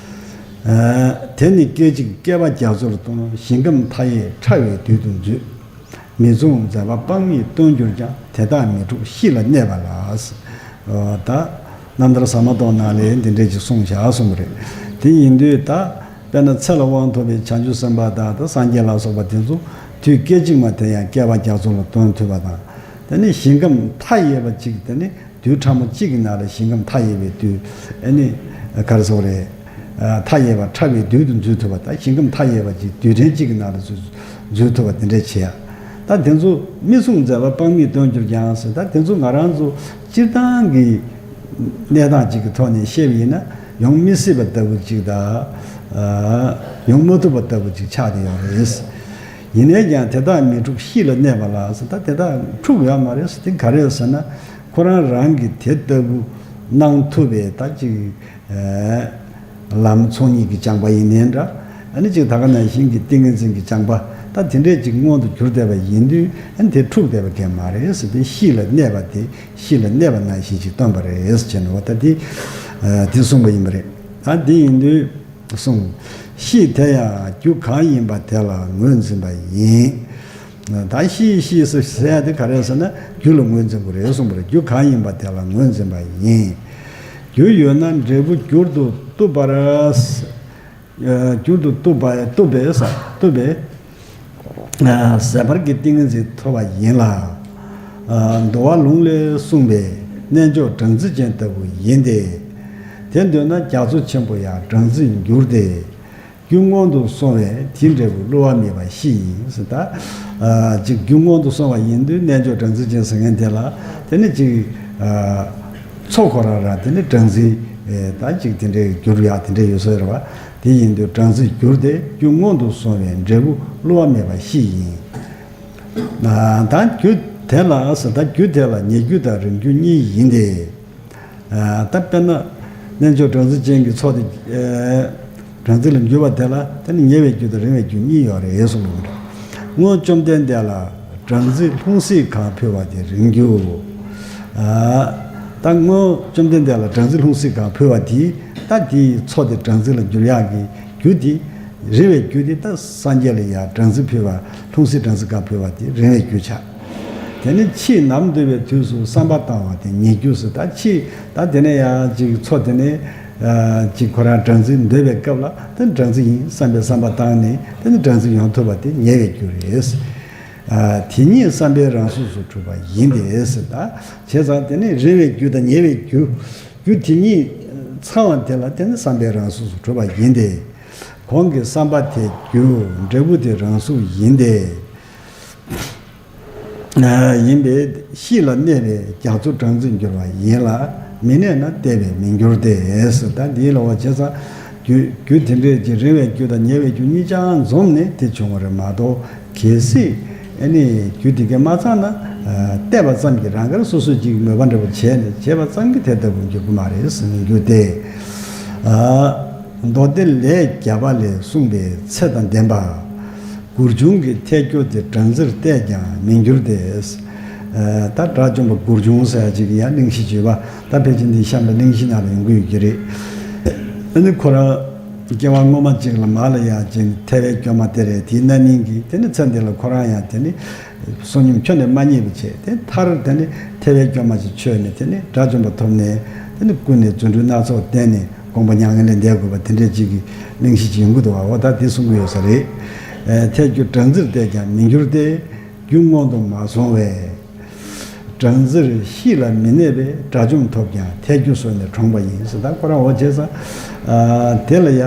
ཨ། དེ་ནི་སྐད་ཅིག་བསྐལ་པ་རྒྱ་མཚོར་ལྟུང་། ཞིང་ཁམས་མཐའ་ཡས་ཕྲ་བའི་དུས་དུ་འཛུད། མི་མཚུངས་མཛད་པ་དཔག་མེད་སྟོན་གྱུར་ཀྱང་། དེ་དག་མི་འཁྲུགས་གཤིས་ལ་གནས་པ་ལ། ཨོ། ད་རྣམ་ཐར་ཟ་མ་ཏོག་ནང་ལས་འདི་འདྲས་ཀྱི་གསུངས་བཞག་གསུངས་པ་རེད། དེ་ཡིན་དུས་ད་དཔེར་ན་ཚེ་ལ་དབང་ཐོབ་པའི་བྱང་ཆུབ་སེམས་དཔའ་དང་ད་སངས་རྒྱས་ལ་སོགས་པ་དེ་ཚོ་དུས་སྐད་ཅིག་མ་དེ་ཡང་བསྐལ་པ་རྒྱ་མཚོ་ལ་ལྟུང་ཐུབ་པ་དང་། དེ་ནས་ཞིང་ཁམས་མཐའ་ཡས་པ་ཅིག་དེ་ནས་དུས་ཕྲ་མོ་གཅིག་གི་ནང་ལ་ཞིང་ཁམས་མཐའ་ཡས་པའི་དུས། ཨ་ནི་ག་རེ་ཟེར་དགོས་རེད། ཨ། མཐའ་ཡས་པ་ཕྲ་བའི་དུས་དུ་འཛུད་ཐུབ་པ་དང་ཞིང་ཁམས་མཐའ་ཡས་པ་ཅིག་དུས་ཕྲན་གཅིག་གི་ནང་ལ་འཛུད་འཛུད་ཐུབ་པ་དེ་འདྲས་བྱེད་ཡ། ད་དེ་ཚོ་མི་མཚུངས་མཛད་པ་དཔག་མེད་སྟོན་གྱུར་ཀྱང་ཟེར། ད་དེ་ཚོ་ང་རང་ཚོ་སྤྱིར་བཏང་གི་གནས་སྟངས་ཅིག་གི་ཐོག་ནས་བཤད་པ་ཡིན་ན་ཡོང་མི་སྲིད་པ་ལྟ་བུ་ཅིག་དང་། ཨ། ཡོང་མ་ཐུབ་པ་ལྟ་བུ་ཅིག་ཆགས་བསྡད་ཡོད་རེད། ཡིན་ནའི་ཀྱང་དེ་དག་མི་འཁྲུགས་གཤིས་ལ་གནས་པ་ལ་ཟེར། ད་དེ་དག་འཁྲུགས་ཡོད་མ་རེད་ཟེར། དེ་ག་རེ་ཟེར་ན་ཁོ་རང་རང་གིས་དེ་ལྟ་བུ་གནང་ཐུབ་པའི་ད་ཅིག་ཨ། ལམ་ཚོགས་གཉིས་ཀྱི་སྦྱངས་པ་ཡིན་ནའི་འདྲ། ཨ་ནི་ཅིག་ད་ག་ནང་བཞིན་གྱི་ཏིང་ངེ་འཛིན་གྱི་སྦྱངས་པ་ད་དེ་འདྲས་ཅིག་མངོན་དུ་གྱུར་བསྡད་པ་ཡིན་དུས་ཨ་ནི་དེ་འཁྲུགས་བསྡད་པ་གང་མ་རེད་ཟེར། དེ་གཤིས་ལ་གནས་པ་དེ་གཤིས་ལ་གནས་པ་ནང་བཞིན་ཅིག་སྟོན་པ་རེད་ཟེར་བྱས་ནས་འོ་ད་དེ་ཨ། དེ་གསུངས་པ་ཡིན་པ་རེད། ད་དེ་ཡིན་དུས་གསུངས། གཤིས་དེ་ཡང་རྒྱུ་གང་ཡིན་པ་དེ་ལ་ངོས་འཛིན་པ་ཡིན། ད་གཤིས་གཤིས་སུ་ཟེར་ཡ་དེ་ག་རེ་ཟེར་ན་རྒྱུ་ལ་ངོས་འཛིན་དགོས་རེད་གསུངས་པ་རེད། རྒྱུ་གང་ཡིན་པ་དེ་ལ་ངོས་འཛིན་པ་ཡིན། རྒྱུ་ཡོད་ན་འབྲས་བུ་འགྱུར་དུ་བཏུབ་པར། ཨ། འགྱུར་དུ་བཏུབ་པ་བཏུབ་པས་ཟེར་བཏུབ་པས། ཨ། ཟད་པར་གྱི་ཏིང་ངེ་འཛིན་ཐོབ་པ་ཡིན་ལ། ཨ། འདུལ་བ་ལུང་ལས་གསུངས་པའི་རྣལ་འབྱོར་སྦྲང་རྩི་ཅན་ལྟ་བུ་ཡིན་ཏེ། དེ་འདོད་ན་རྒྱ་མཚོ་ཆེན་པོ་ཡང་སྦྲང་རྩིར་འགྱུར་ཏེ། རྒྱུ་མངོན་དུ་སོང་བས་དེའི་འབྲས་བུ་བསླུ་བ་མེད་པ་གཤིས་ཡིན་ཟེར། ད་ཅིག་རྒྱུ་མངོན་དུ་སོང་བ་ཡིན་དུས་རྣལ་འབྱོར་སྦྲང་རྩི་ཅན་ཟེར་མཁན་དེ་ལ་དེ་ནི་ཅིག་མཚོ་ཁོ་རང་རང་དེ་ནི་སྦྲང་རྩི་ད་ཅིག་དེ་འདྲའི་འགྱུར་ཡག་དེ་འདྲའི་ཡོད་ས་རེད་བ། དེ་ཡིན་དུས་སྦྲང་རྩིར་འགྱུར་ཏེ་རྒྱུ་མངོན་དུ་སོང་བས་འབྲས་བུ་བསླུ་བ་མེད་པ་གཤིས་ཡིན། ད་རྒྱུ་དེ་ལ་ཟེར། ད་རྒྱུ་དེ་ལ་ཉེ་རྒྱུ་དང་རིང་རྒྱུ་གཉིས་ཡིན་ཏེ། ད་དཔེར་ན་རྣལ་འབྱོར་སྦྲང་རྩི་ཅན་གྱི་ཚོགས་དེ་སྦྲང་རྩི་ལ་འགྱུར་བ་དེ་ལ་དེ་ནི་ཉེ་བའི་རྒྱུ་དང་རིང་བའི་རྒྱུ་གཉིས་ཡོད་རེད་གསུངས་པ་འདྲ། སྔོན་བཅོམ་ལྡན་འདས་ལ་སྦྲང་རྩི་ལྷུང་བཟེད་གང་ཕུལ་བ་དེ་རིང་རྒྱུ། ད་སྔོན་བཅོམ་ལྡན་འདས་ལ་སྦྲང་རྩི་ལྷུང་བཟེད་གང་ཕུལ་བ་དེ་ད་དེའི་ཚོགས་དེ་སྦྲང་རྩི་ལ་འགྱུར་ཡག་གི་རྒྱུ་དེ། རིང་བའི་རྒྱུ་དེ་ད་སངས་རྒྱས་ལ་ཡང་སྦྲང་རྩི་ཕུལ་བ་ལྷུང་བཟེད་སྦྲང་རྩི་གང་ཕུལ་བ་དེ་རིང་བའི་རྒྱུ་ཆགས། དེ་ནས་ཕྱིས་ནམ་འདོད་པའི་དུས་སུ་བསམ་པ་བཏང་བ་དེ་ཉེ་རྒྱུ་ཟེར། ད་ཕྱིས་ད་དེ་ནས་ཡང་ཅིག་མཚོ་དེ་ནས་ཅིག་ཁོ་རང་སྦྲང་རྩི་འདོད་པའི་སྐབས་ལ་དེ་སྦྲང་རྩི་ཡིན་བསམ་པའི་བསམ་པ་བཏང་ནས་དེ་ནས་སྦྲང་རྩི་ཡོང་ཐུབ་པ་དེ་ཉེ་བའི་རྒྱུ་རེད། དེ་ཉིད་བསམ་པའི་རང་གཟུགས་སུ་གྲུབ་པ་ཡིན་ཏེ་ཟེར། ད་བྱས་ཙང་དེ་ནས་རིང་བའི་རྒྱུ་དང་ཉེ་བའི་རྒྱུ་རྒྱུ་དེ་ཉིད་ཚང་བ་དེ་ལ་དེ་ནི་བསམ་པའི་རང་གཟུགས་སུ་གྲུབ་པ་ཡིན་ཏེ། གོང་གི་བསམ་པ་དེ་རྒྱུ་འབྲས་བུ་དེ་རང་གཟུགས་ཡིན་ཏེ། ཡིན་པས་གཤིས་ལ་གནས་པས་རྒྱ་མཚོ་སྦྲང་རྩིར་འགྱུར་བ་ཡིན་ལ་མི་གནས་ན་གནས་པས་མི་འགྱུར་ཏེ་ཟེར། ད་འདིའི་ལ་བ་བྱས་ཙང་རྒྱུ་རྒྱུ་དེ་འདྲས་ཀྱི་རིང་བའི་རྒྱུ་དང་ཉེ་བའི་རྒྱུ་གཉིས་ཀྱང་འཛོམས་ནས་དེ་བྱུང་བ་རེད་མ་གཏོགས་གལ་སྲིད་ཨ་ནི་རྒྱུ་དེ་གས་མ་ཚང་ན་བལྟས་པ་ཙམ་གྱིས་རང་དགར་སོ་སོས་ཅིག་མོས་པ་འདྲ་པོ་བྱས་ནས་བྱས་པ་ཙམ་གྱིས་དེ་ལྟ་བུ་འགྱུར་གྱི་མ་རེད་ཟེར་མི་འགྱུར་ཏེ། མདོ་སྡེ་ལས་བརྒྱ་པ་ལས་གསུངས་པའི་ཚེ་དང་ལྡན་པ། གུར་ཆུང་གི་ཐལ་འགྱུར་དེ་སྦྲང་རྩིར་བལྟས་ཀྱང་མི་འགྱུར་ཏེ། ད་དགྲ་བཅོམ་པ་གུར་ཆུང་ཟེར་ཡ་ཅིག་ཡང་གླེང་གཞི་བརྗོད་པ་ད་ཕལ་ཆེར་འདི་གཤམ་ལ་གླེང་གཞི་ནང་ལ་ཡོང་གི་ཡོད་ཀྱི་རེད། ཨ་ནི་ཁོ་རང་སྐྱེ་བ་སྔོན་མ་ཅིག་ལ་མ་ལ་ཡ་ཅིག་ཐལ་བའི་སྐྱོན་མ་དེ་རེད། དེའི་རྣམ་སྨིན་གྱིས་དེ་ནི་ཚེ་འདི་ལ་ཁོ་རང་ཡང་དེ་ནི་བསོད་སྙོམས་ཁྱོན་ནས་མ་རྙེད་པ་བྱས་དེ་མཐར་དེ་ནི་ཐལ་བའི་སྐྱོན་མ་ཅིག་ཆོད་ནས་དེ་ནི་དགྲ་བཅོམ་པ་ཐོབ་ནས་དེ་ནི་ཀུན་ནས་རྫུ་འཕྲུལ་སྣ་ཚོགས་བསྟན་ནས། དགོངས་པ་མྱ་ངན་ལས་འདས་དགོས་པ་དེ་འདྲས་ཅིག་གི་གླེང་གཞི་ཅིག་ཡོང་གི་འདུག་བ། འོ་ད་དེ་གསུང་གི་ཡོད་ས་རེད། ཨེ་ཐལ་འགྱུར་སྦྲང་རྩིར་བལྟས་ཀྱང་མི་འགྱུར་ཏེ། རྒྱུ་མངོན་དུ་མ་སོང་བས། སྦྲང་རྩིར་གཤིས་ལ་མི་གནས་པས། དགྲ་བཅོམ་ཐོབ་ཀྱང་ཐལ་འགྱུར་སོས་ནས་གྲོངས་པ་ཡིན་ཟེར། ད་ཁོ་རང་འོ་བྱས་ཙང་། ཨ་དེ་ལ་ཡ་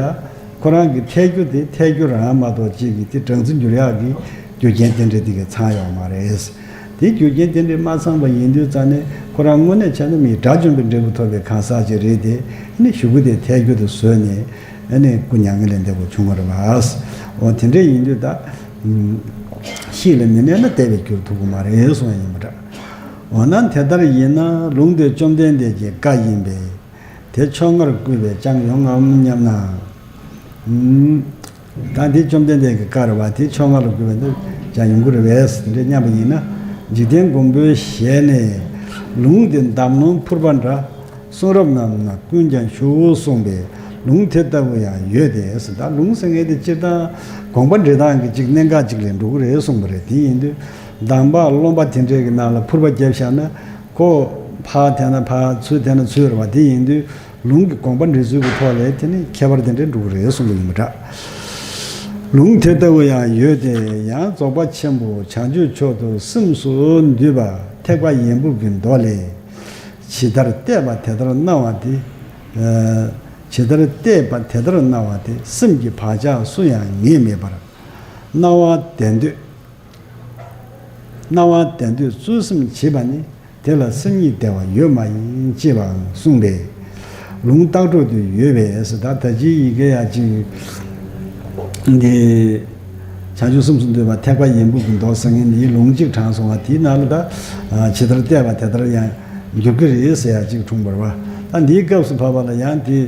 ཁོ་རང་གི་ཐལ་འགྱུར་དེ་ཐལ་འགྱུར་རང་མ་གཏོགས་ཅིག་གི་དེ་སྦྲང་རྩི་འགྱུར་ཡག་གི་རྒྱུ་རྐྱེན་དེ་འདྲ་དེ་གི་ཚང་ཡོད་མ་རེད། དེ་རྒྱུ་རྐྱེན་དེ་འདྲ་མ་ཚང་པ་ཡིན་དུས་ཙང་ནས་ཁོ་རང་དངོས་གནས་བྱས་ན་མི་དགྲ་བཅོམ་པའི་འབྲས་བུ་ཐོབ་པའི་གང་ཟག་ཅིག་རེད་དེ། ཨ་ནི་གཞུག་གུ་དེ་ཐལ་འགྱུར་དེ་ཟོས་ནས་ཨ་ནི་སྐུ་མྱ་ངན་ལས་འདས་པ་བྱུང་བ་རེད་བ། འོ་དེ་འདྲ་ཡིན་དུས་ད། གཤིས་ལ་མི་གནས་ན་དེ་བས་འགྱུར་ཐུབ་ཀྱི་མ་རེད་གསུངས་ཡ་ཡིན་པ་འདྲ། འོ་ན་དེ་ལྟར་ཡིན་ན་ལུང་དེ་བཅོམ་ལྡན་འདས་ཀྱི་བཀའ་ཡིན་པས། དེ་ཆོ་ངར་བསྐུལ་བས་ཀྱང་ཡོང་ངམ་སྙམ་ན། ཨུམ། ད་འདི་བཅོམ་ལྡན་འདས་ཀྱི་བཀའ་རེད་བ། དེ་ཆོ་ངར་ལ་བསྐུལ་བས་འདི་ཀྱང་ཡོང་གི་རེད་བས་དེ་འདྲ་སྙམ་པ་ཡིན་ན། འཇིག་རྟེན་མགོན་པོའི་ཞལ་ནས། ལུང་འདི་འདམ་ལོང་ཕུར་པ་འདྲ། གསུང་རབ་རྣམས་ན་ཀུན་ཀྱང་ཞུའོ་གསུངས་པས། ལུང་དེ་ལྟ་བུ་ཡང་ཡོད་དེ། ད་ལུང་ཟེར་མཁན་དེ་སྤྱིར་བཏང་དགོངས་པ་འགྲེལ་སྟངས་ཀྱི་ཅིག་གནད་འགག་ཅིག་ལས་འགྲོ་གི་རེད་གསུངས་པ་རེད། དེ་ཡིན་དུས་གདམས་པ་རློམ་པ་དེ་འདྲའི་གི་ནང་ལ་ཕུར་པ་བརྒྱབ་བཞག་ན་ཁོ་ཕར་འཐེན་ན་ཕར་ཚུར་འཐེན་ན་ཚུར་རེད་བ། དེ་ཡིན་དུས་ལུང་གི་དགོངས་པ་འགྲེལ་ཚུལ་གྱི་ཐོག་ལས་དེ་ནི་ཁྱད་པར་དེ་འདྲ་འགྲོ་གི་རེད་གསུངས་པ་ཡིན་པ་འདྲ། ལུང་དེ་ལྟ་བུ་ཡང་ཡོད་དེ། ཡང་རྫོགས་པ་ཆེན་པོ་བྱང་ཆུབ་མཆོག་ཏུ་སེམས་སུ་འདུས་པ་ཐེག་པ་ཡིན་ཕུག་གི་མདོ་ལས། ཇི་ལྟར་བལྟས་པ་དེ་ལྟར་སྣང་བ་དེ། ཨ་ཇི་ལྟར་བལྟས་པ་དེ་ལྟར་སྣང་བ་དེ། སེམས་ཀྱི་བག་ཆགས་སུ་ཡང་ངེས་མེད་པར། སྣང་བ་བདེན་འདོད། སྣང་བ་བདེན་འདོད་ཚུལ་གསུམ་བྱེད་པ་ནི། དེ་ལ་སེམས་ཉིད་བདེ་བ་ཡོད་མ་ཡིན་ཅེས་པའང་གསུངས་པས། ལུང་རྟགས་གྲོགས་དུ་ཡོད་པས་ཟེར། ད་ད་ཅིའི་ཡི་གེ་ཡ་ཅིག་འདི། བྱང་ཆུབ་སེམས་སུ་འདུས་པ་ཐེག་པ་ཡིན་ཕུག་གི་མདོ་ཟེར་མཁན་འདིའི་ལུང་གཅིག་དྲངས་སོང་བ། དེའི་ནང་ལ་ད་ཇི་ལྟར་བལྟས་པ་དེ་ལྟར་ཡང་འགྱུར་གྱི་རེད་ཟེར་ཡ་ཅིག་འཁྲུངས་པ་རེད་བ། ད་འདིའི་སྐབས་སུ་བབ་པ་ལ་ཡང་དེ།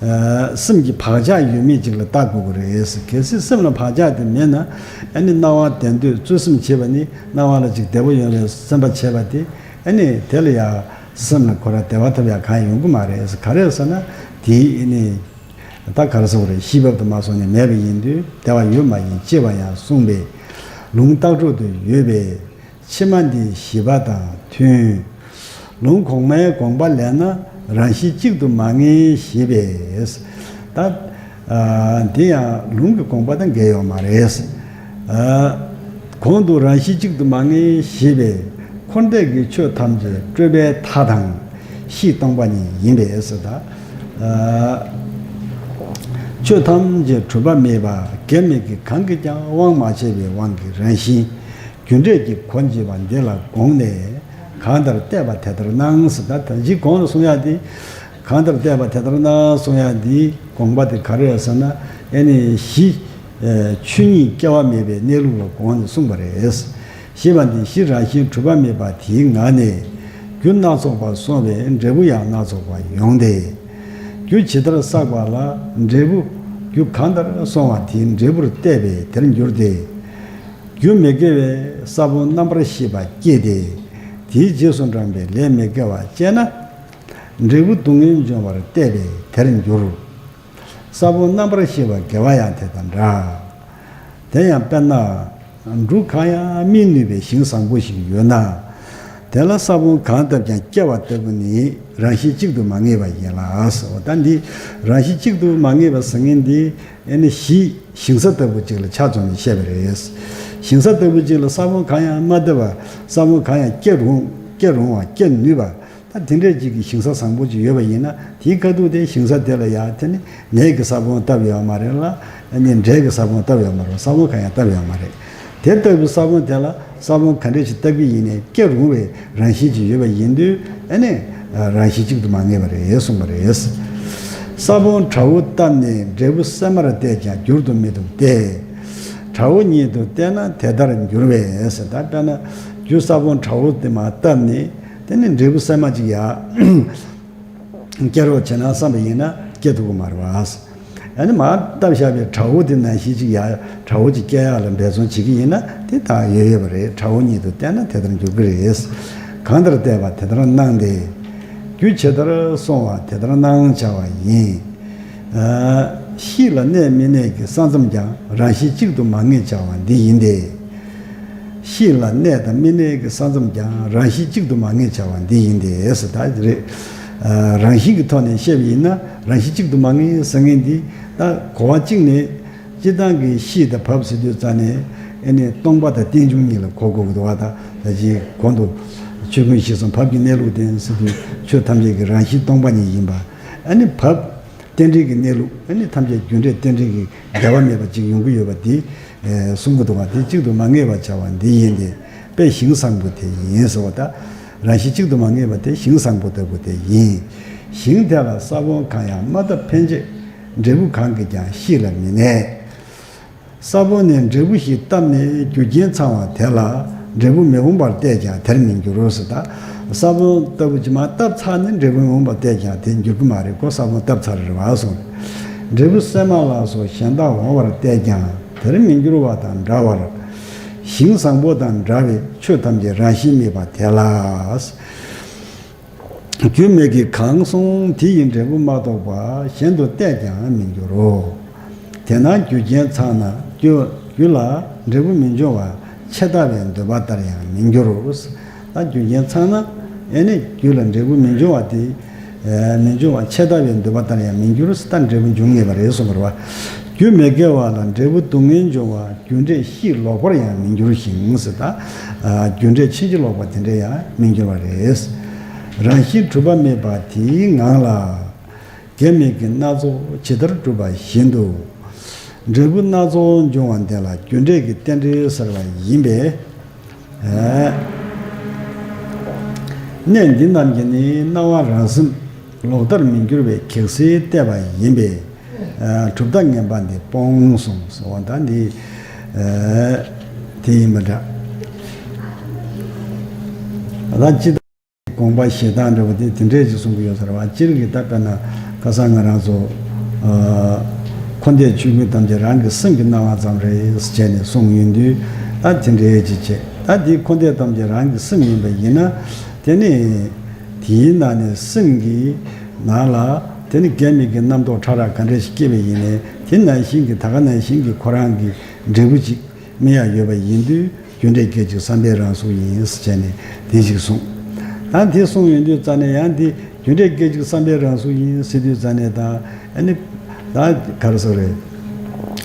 ཨ་སེམས་ཀྱི་བག་ཆགས་ཡོད་མེད་ཅིག་ལ་བལྟ་དགོས་ཀྱི་རེད། གལ་སྲིད་སེམས་ལ་བག་ཆགས་དེ་མེད་ན། ཨ་ནི་སྣང་བ་བདེན་འདོད་ཚུལ་གསུམ་བྱེད་པ་ནི། སྣང་བ་ལ་ཅིག་བདེ་པོ་ཡོང་བའི་སེམས་པ་བྱེད་པ་དེ། ཨ་ནི་དེ་ལ་ཡང་སེམས་ལ་ཁོ་རང་བདེ་བ་ཐོབ་ཡག་གང་ཡོང་གི་མ་རེད། ག་རེ་ཟེར་ན་དེ་ཨ་ནི་ད་ག་རེ་ཟེར་དགོས་རེད། གཤིས་བབ་ཏུ་མ་སོང་ནས་མེད་པ་ཡིན་དུས་བདེ་བ་ཡོད་མ་ཡིན་ཅེས་པ་ཡང་གསུངས་པས། ལུང་རྟགས་གྲོགས་དུ་ཡོད་པས། ཕྱི་མ་འདི་བཞི་པ་དང་མཐུན། ལུང་གོང་མའི་དགོངས་པ་ལེན་ན་རང་བཞིན་གཅིག་ཏུ་མ་ངེས་ཞེས་པས། ད་ཨ་འདི་ཡང་ལུང་གི་དགོངས་པ་དང་འགལ་ཡོད་མ་རེད། ཨ་གོང་དུ་རང་བཞིན་གཅིག་ཏུ་མ་ངེས་ཞེས་པས། འཁོར་འདས་ཀྱི་ཆོས་ཐམས་ཅད་སྤྲོས་པའི་མཐའ་དང་། གཤིས་སྟོང་པ་ཉིད་ཡིན་པས་ཟེར། ད་ཨ་ཆོས་ཐམས་ཅད་གྲུབ་པ་མེད་པ་གེགས་མེད་ཀྱི་གང་གིས་ཀྱང་དབང་མ་བྱས་པའི་དབང་གིས་རང་བཞིན། རྒྱུ་འབྲས་ཀྱི་གོ་འབྱེད་པ་འདི་ལ་དགོངས་ནས། གང་ལྟར་བལྟས་པ་དེ་ལྟར་སྣང་ཟེར། ད་ད་ཅི་གོང་ལ་གསུང་ཡག་དེ། གང་ལྟར་བལྟས་པ་དེ་ལྟར་སྣང་གསུང་ཡག་དེའི་དགོངས་པ་དེ་ག་རེ་རེད་ཟེར་ན། ཨ་ནི་གཞི་ཆོས་ཉིད་སྐྱེ་བ་མེད་པའི་གནས་ལུགས་ལ་དགོངས་ནས་གསུངས་པ་རེད། ཞེས་པ་འདི་གཞི་རང་བཞིན་གྲུབ་པ་མེད་པ་དེའི་ངང་ནས། རྒྱུ་སྣ་ཚོགས་པ་སོང་བས་འབྲས་བུ་ཡང་སྣ་ཚོགས་པ་ཡོང་སྟེ། རྒྱུ་ཇི་ལྟར་བསགས་པ་ལ་འབྲས་བུ། རྒྱུ་གང་ལྟར་སོང་བ་དེའི་འབྲས་བུར་བལྟས་པས་དེར་འགྱུར་ཏེ། རྒྱུ་མི་དགེ་བའི་ས་བོན་རྣམ་པར་ཤེས་པ་སྐྱེས་ཏེ། དེའི་རྗེས་སུ་འབྲངས་པའི་ལས་མི་དགེ་བ་སྐྱེས་ན། འབྲས་བུ་སྡུག་བསྔལ་འབྱུང་བར་བལྟས་པས་དེར་འགྱུར། ས་བོན་རྣམ་པར་ཤེས་པ་དགེ་བ་ཡང་དེ་དང་འདྲ། དེ་ཡང་དཔེར་ན། འབྲུ་གང་ཡང་སྨིན་ནུས་པའི་ཞིང་བཟང་པོ་ཞིག་ཡོད་ན། དེ་ལ་ས་བོན་གང་བཏབ་ཀྱང་སྐྱེ་བ་ལྟ་བུ་ནི་རང་བཞིན་གཅིག་ཏུ་མ་ངེས་པ་ཡིན་ལ་ཟེར། ད་འདི་རང་བཞིན་གཅིག་ཏུ་མ་ངེས་པ་ཟེར་མཁན་འདི་ཨ་ནི་གཞི་ཞིང་ས་ལྟ་བུ་ཅིག་ལ་ཆ་བཙུམ་ནས་བཤད་པ་རེད། ཞིང་ས་ལྟ་བུ་ཅིག་ལ་ས་བོན་གང་ཡང་མ་བཏབ་པ། ས་བོན་གང་ཡང་སྐྱེ་རུང་སྐྱེ་རུང་བ་སྐྱེ་ནུས་པ། ད་དེ་འདྲས་ཅིག་གི་ཞིང་ས་བཟང་པོ་ཅིག་ཡོད་པ་ཡིན་ན། དེའི་ཁ་ཐུག་དེ་ཞིང་ས་དེ་ལ་ཡ་དེ་ནི་ནས་ཀྱི་ས་བོན་བཏབ་ཡོད་མ་རེད་ལ། ཨ་ནི་འབྲས་ཀྱི་ས་བོན་བཏབ་ཡོད་མ་རེད། ས་བོན་གང་ཡང་བཏབ་ཡོད་མ་རེད། དེ་ལྟ་བུའི་ས་བོན་དེ་ལ་ས་བོན་ག་འདྲས་ཞིག་བཏབ་ཀྱི་ཡིན་ནའི་སྐྱེ་རུང་བའི་རང་བཞིན་ཅིག་ཡོད་པ་ཡིན་དུས། ཨ་ནི་རང་བཞིན་གཅིག་ཏུ་མ་ངེས་པ་རེད་གསུངས་པ་རེད། ས་བོན་བྲ་བོ་བཏབ་ནས་འབྲས་བུ་སྲན་མར་བལྟས་ཀྱང་འགྱུར་དུ་མི་འདུག་སྟེ། བྲ་བོ་ཉིད་དུ་བལྟས་ན་དེ་ལྟར་འགྱུར་བས་ཟེར། ད་དཔེར་ན་རྒྱུ་ས་བོན་བྲ་བོ་དེ་མར་བཏབ་ནས། དེ་ནི་འབྲས་བུ་སྲན་མ་ཅིག་ཡ་སྐྱེ་རོགས་བྱེད་ན་བསམ་པ་ཡིན་ན་སྐྱེ་ཐུབ་ཀྱི་མ་རེད་བ། ཨ་ནི་མར་བཏབ་བཞག་པའི་བྲ་བོ་དེ་ནང་བཞིན་ཅིག་ཡ་བྲ་བོ་ཅིག་སྐྱེ་ཡག་ལ་འབད་བརྩོན་བྱེད་ཀྱི་ཡིན་ན་དེ་ད་ཡོད་ཡོད་པ་རེད། བྲ་བོ་ཉིད་དུ་བལྟས་ན་དེ་ལྟར་འགྱུར་གྱི་རེད། གང་ལྟར་བལྟས་པ་དེ་ལྟར་སྣང་སྟེ། རྒྱུ་ཇི་ལྟར་སོང་བ་དེ་ལྟར་སྣང་བྱ་བ་ཡིན། ཨ་གཤིས་ལ་གནས་མི་གནས་ཀྱི་ས་མཚམས་ཀྱང་རང་བཞིན་གཅིག་ཏུ་མ་ངེས་བྱ་བ་འདི་ཡིན་ཏེ། གཤིས་ལ་གནས་དང་མི་གནས་ཀྱི་ས་མཚམས་ཀྱང་རང་བཞིན་གཅིག་ཏུ་མ་ངེས་བྱ་བ་འདི་ཡིན་ཏེ་ཟེར། ད་རེད། རང་བཞིན་གྱི་ཐོག་ནས་བཤད་པ་ཡིན་ན་རང་བཞིན་གཅིག་ཏུ་མ་ངེས་ཟེར་མཁན་འདི་ད་གོ་བ་གཅིག་ནས་སྤྱིར་བཏང་གི་གཤིས་དང་བབ་ཟེར་དུས་ཙ་ནས་ཨེ་ནས་སྟོང་པ་དང་རྟེན་འབྱུང་གཉིས་ལ་གོ་དགོས་ཀྱི་འདུག་བ། ད་ད་ཅིའི་གོང་དུ་ཆོས་ཀུན་གཤིས་སམ་བབ་ཀྱི་གནས་ལུགས་བསྟན་ཟེར་དུས་ཆོས་ཐམས་ཅད་ཀྱི་རང་བཞིན་སྟོང་པ་ཉིད་ཡིན་པ། ཨ་ནི་བབ་རྟེན་འབྲེལ་གྱི་གནས་ལུགས་ཨ་ནི་ཐམས་ཅད་རྒྱུ་འབྲས་རྟེན་འབྲེལ་གྱི་འགལ་བ་མེད་པ་ཅིག་ཡོང་གི་ཡོད་པ་འདི་གསུང་གི་འདུག་བ། དེ་གཅིག་ཏུ་མ་ངེས་པར་བྱ་བ་འདི་ཡིན་ཏེ། དཔེ་ཞིང་བཟང་པོ་དེ་ཡིན་ཟེར་བ་ད། རང་བཞིན་གཅིག་ཏུ་མ་ངེས་པ་དེ་ཞིང་བཟང་པོ་ལྟ་བུ་དེ་ཡིན། ཞིང་དེ་ལ་ས་བོན་གང་ཡང་མ་བཏབ་ཕན་ཆད་འབྲས་བུ་གང་གིས་ཀྱང་གཤིས་ལ་མི་གནས། ས་བོན་ནས་འབྲས་བུ་ཞིག་བཏབ་ནས་རྒྱུ་རྐྱེན་ཚང་བ་དེ་ལ་འབྲས་བུ་མི་འོང་བར་བལྟས་ཀྱང་དེར་མི་འགྱུར་རོ་ཟེར་ད། ས་བོན་ལྟ་བུ་ཅིག་མར་བཏབ་ཚར་ནས་འབྲས་བུ་མི་འོང་བར་བལྟས་ཀྱང་དེ་འགྱུར་གྱི་མ་རེད། ཁོ་ས་བོན་བཏབ་ཚར་རེད་བ་གསུངས། འབྲས་བུ་སྲན་མ་ལ་སོགས་གཞན་དག་འོང་བར་བལྟས་ཀྱང་དེར་མི་འགྱུར་བ་དང་འདྲ་བར། ཞིང་བཟང་པོ་དང་འདྲ་བའི་ཆོས་ཐམས་ཅད་རང་བཞིན་དམིགས་པ་དེ་ལ། རྒྱུ་མེད་ཀྱི་གང་སོང་དེ་ཡི་འབྲས་བུ་མ་གཏོགས་པ་གཞན་དུ་བལྟས་ཀྱང་མི་འགྱུར་རོ། དེས་ན་རྒྱུ་རྐྱེན་ཚང་ན་རྒྱུ་རྒྱུ་ལ་འབྲས་བུ་མི་འབྱུང་བ་ཆད་ལྟ་བའི་འདོད་པ་ལྟར་ཡང་མི་འགྱུར་རོ། ད་རྒྱུ་རྐྱེན་ཚང་ན་ཨེ་ནི་རྒྱུ་ལ་འབྲས་བུ་མི་འབྱུང་བ་དེ་མི་འབྱུང་བ་ཆད་ལྟ་བའི་འདོད་པ་ལྟར་ཡང་མི་འགྱུར། ད་འབྲས་བུ་འབྱུང་ངེས་པ་རེད་གསུངས་པ་རེད་བ། རྒྱུ་མི་དགེ་བ་ལ་འབྲས་བུ་སྡུག་བསྔལ་འབྱུང་བ། རྒྱུ་འབྲས་གཤིས་ལོག་པར་ཡང་མི་འགྱུར་ཞིང་ཟེར་ད། རྒྱུ་འབྲས་ཕྱིན་ཅི་ལོག་པ་དེ་འདྲ་ཡང་མི་འགྱུར་བ་རེད། རང་བཞིན་གྲུབ་པ་མེད་པ་དེའི་ངང་ལ། དགེ་མེད་ཀྱི་སྣ་ཚོགས་ཇི་ལྟར་གྲུབ་པ་བཞིན་དུ། འབྲས་བུ་སྣ་ཚོགས་འབྱུང་བ་འདི་ལ་རྒྱུ་འབྲས་ཀྱི་རྟེན་འབྲེལ་ཟེར་བ་ཡིན་པས། གནས་འདི་རྣམས་ཀྱི་ནི་སྣང་བ་རང་སེམས་ལོག་ལྟར་མི་འགྱུར་བའི་གེགས་སེལ་བལྟས་པ་ཡིན་པས། གྲུབ་མཐའ་ངན་པ་འདི་སྤོང་གསུངས་སོ། ད་འདི་དེ་ཡིན་པ་འདྲ། ད་ཅི་ལྟར་དགོངས་པ་བཞེས་སྟངས་འདྲ་བོ་དེ་དེ་འདྲས་ཅིག་གསུང་གི་ཡོད་ས་རེད་བ། སྤྱིར་གྱི་ད་དཔེར་ན་ཁ་སང་ང་རང་ཚོ་འཁོར་འདས་ཆོས་ཀུན་ཐམས་ཅད་རང་གི་སེམས་ཀྱི་སྣང་བ་ཙམ་རེད་ཟེར་བྱས་ནས་གསུངས་ཡོང་དུས་ད་དེ་འདྲས་ཅིག་བྱས། ད་དེ་འཁོར་འདས་ཐམས་ཅད་རང་གི་སེམས་ཡིན་པ་ཡིན་ན་དེ་ནི་དེའི་ནང་ནས་སེམས་ཀྱི་ནང་ལ་དེ་ནི་དགེ་མེད་ཀྱི་རྣམ་རྟོག་ཕྲ་རགས་ག་འདྲས་ཤིག་སྐྱེས་པ་ཡིན་ནའི་དེ་ནང་བཞིན་གྱི་ད་ག་ནང་བཞིན་གྱི་ཁོ་རང་གི་འབྲས་བུ་ཅིག་སྨིན་ཡག་ཡོད་པ་ཡིན་དུས་རྒྱུ་འབྲས་སྐད་ཅིག་བསམ་པའི་རང་གཟུགས་ཡིན་ཟེར་བྱས་ནས་དེ་ཞིག་གསུངས། ད་དེ་གསུངས་ཡོང་དུས་རྩ་ནས་ཡང་དེ་རྒྱུ་འབྲས་སྐད་ཅིག་བསམ་པའི་རང་གཟུགས་ཡིན་ཟེར་དུས་རྩ་ནས་ད་ཨ་ནི་ད་ག་རེ་ཟེར་རེད།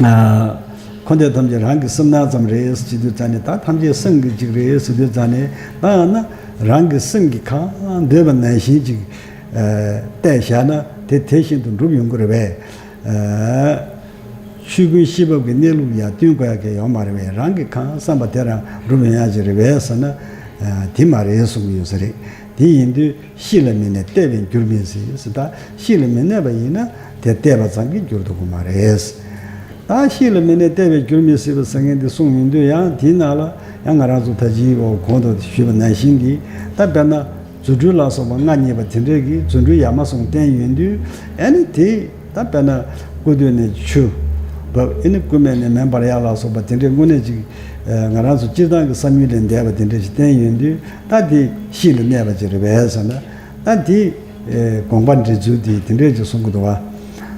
ཨ། འཁོར་འདས་ཐམས་ཅད་རང་གི་སེམས་སྣང་ཙམ་རེད་ཟེར་དུས་རྩ་ནས་ད་ཐམས་ཅད་སེམས་ཀྱི་ཅིག་རེད་ཟེར་དུས་རྩ་ནས་ད་ཡང་ན་རང་གི་སེམས་ཀྱི་གང་འདོད་པ་ནང་བཞིན་ཅིག་ཨ། བལྟས་བཞག་ན་དེ་དེ་བཞིན་དུ་འགྲུབ་ཡོང་གི་རེད་པས། ཨ། ཆོས་ཀུན་གཤིས་བབ་ཀྱི་གནས་ལུགས་ཡང་བསྟུན་དགོས་ཡག་གི་ཡོད་མ་རེད་པས། རང་གིས་གང་བསམ་པ་དེ་རང་འགྲུབ་ཡོང་ཡག་ཅིག་རེད་པས་ཟེར་ན། དེ་མ་རེད་གསུང་གི་ཡོད་ས་རེད། དེ་ཡིན་དུས་གཤིས་ལ་མི་གནས་བལྟས་པས་འགྱུར་མི་སྲིད་ཟེར། ད་གཤིས་ལ་མི་གནས་པ་ཡིན་ན་དེ་བལྟས་པ་ཙམ་གྱིས་འགྱུར་ཐུབ་ཀྱི་མ་རེད། ད་གཤིས་ལ་མི་གནས་བལྟས་པས་འགྱུར་མི་སྲིད་པ་ཟེར་མཁན་དེ་གསུངས་ཡོང་དུས་ཡང་དེའི་ནང་ལ་ཡང་ང་རང་ཚོ་ད་ཅིའི་འོག་གོང་དུ་ཞུས་པ་ནང་བཞིན་གྱི་ད་དཔེར་ན། རྫུ་འཕྲུལ་ལ་སོགས་པ་མངའ་བརྙེས་པ་དེ་འདྲས་ཀྱིས་རྫུ་འཕྲུལ་ཡ་མ་ཟུང་བསྟན་ཡོང་དུས་ཨ་ནི་དེ་ད་དཔེར་ན་སྐུ་སྟོད་ནས་ཆུ་བབས་ཨ་ནི་སྐུ་སྨད་ནས་མེ་འབར་ཡག་ལ་སོགས་པ་དེ་འདྲས་དངོས་གནས་ཅིག་ང་རང་ཚོ་སྤྱིར་བཏང་གི་བསམ་ཡུལ་ལས་འདས་པ་དེ་འདྲས་ཅིག་བསྟན་ཡོང་དུས་ད་དེ་གཤིས་ལ་གནས་པ་ཅིག་རེད་པས་ཟེར་ན་ད་དེ་དགོངས་པ་འགྲེལ་ཚུལ་དེ་དེ་འདྲས་ཅིག་གསུང་གི་འདུག་བ།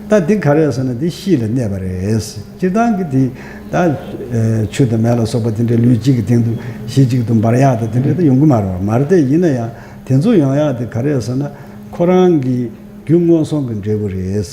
ད་དེ་ག་རེ་ཟེར་ན་དེ་གཤིས་ལ་གནས་པ་རེད། སྤྱིར་བཏང་གི་དེ་ད་ཆུ་དང་མེ་ལ་སོགས་པ་དེ་འདྲའི་ལུས་གཅིག་གི་སྟེང་དུ་གཤིས་གཅིག་ཏུ་འབར་ཡག་དང་དེ་འདྲ་ད་ཡོང་གི་མ་རེད་བ། མ་རེད་དེ་ཡིན་ན་ཡང་དེ་ཚོ་ཡོང་ཡག་དེ་ག་རེ་ཟེར་ན་ཁོ་རང་གི་རྒྱུ་སྔོན་སོང་གི་འབྲས་བུ་རེད།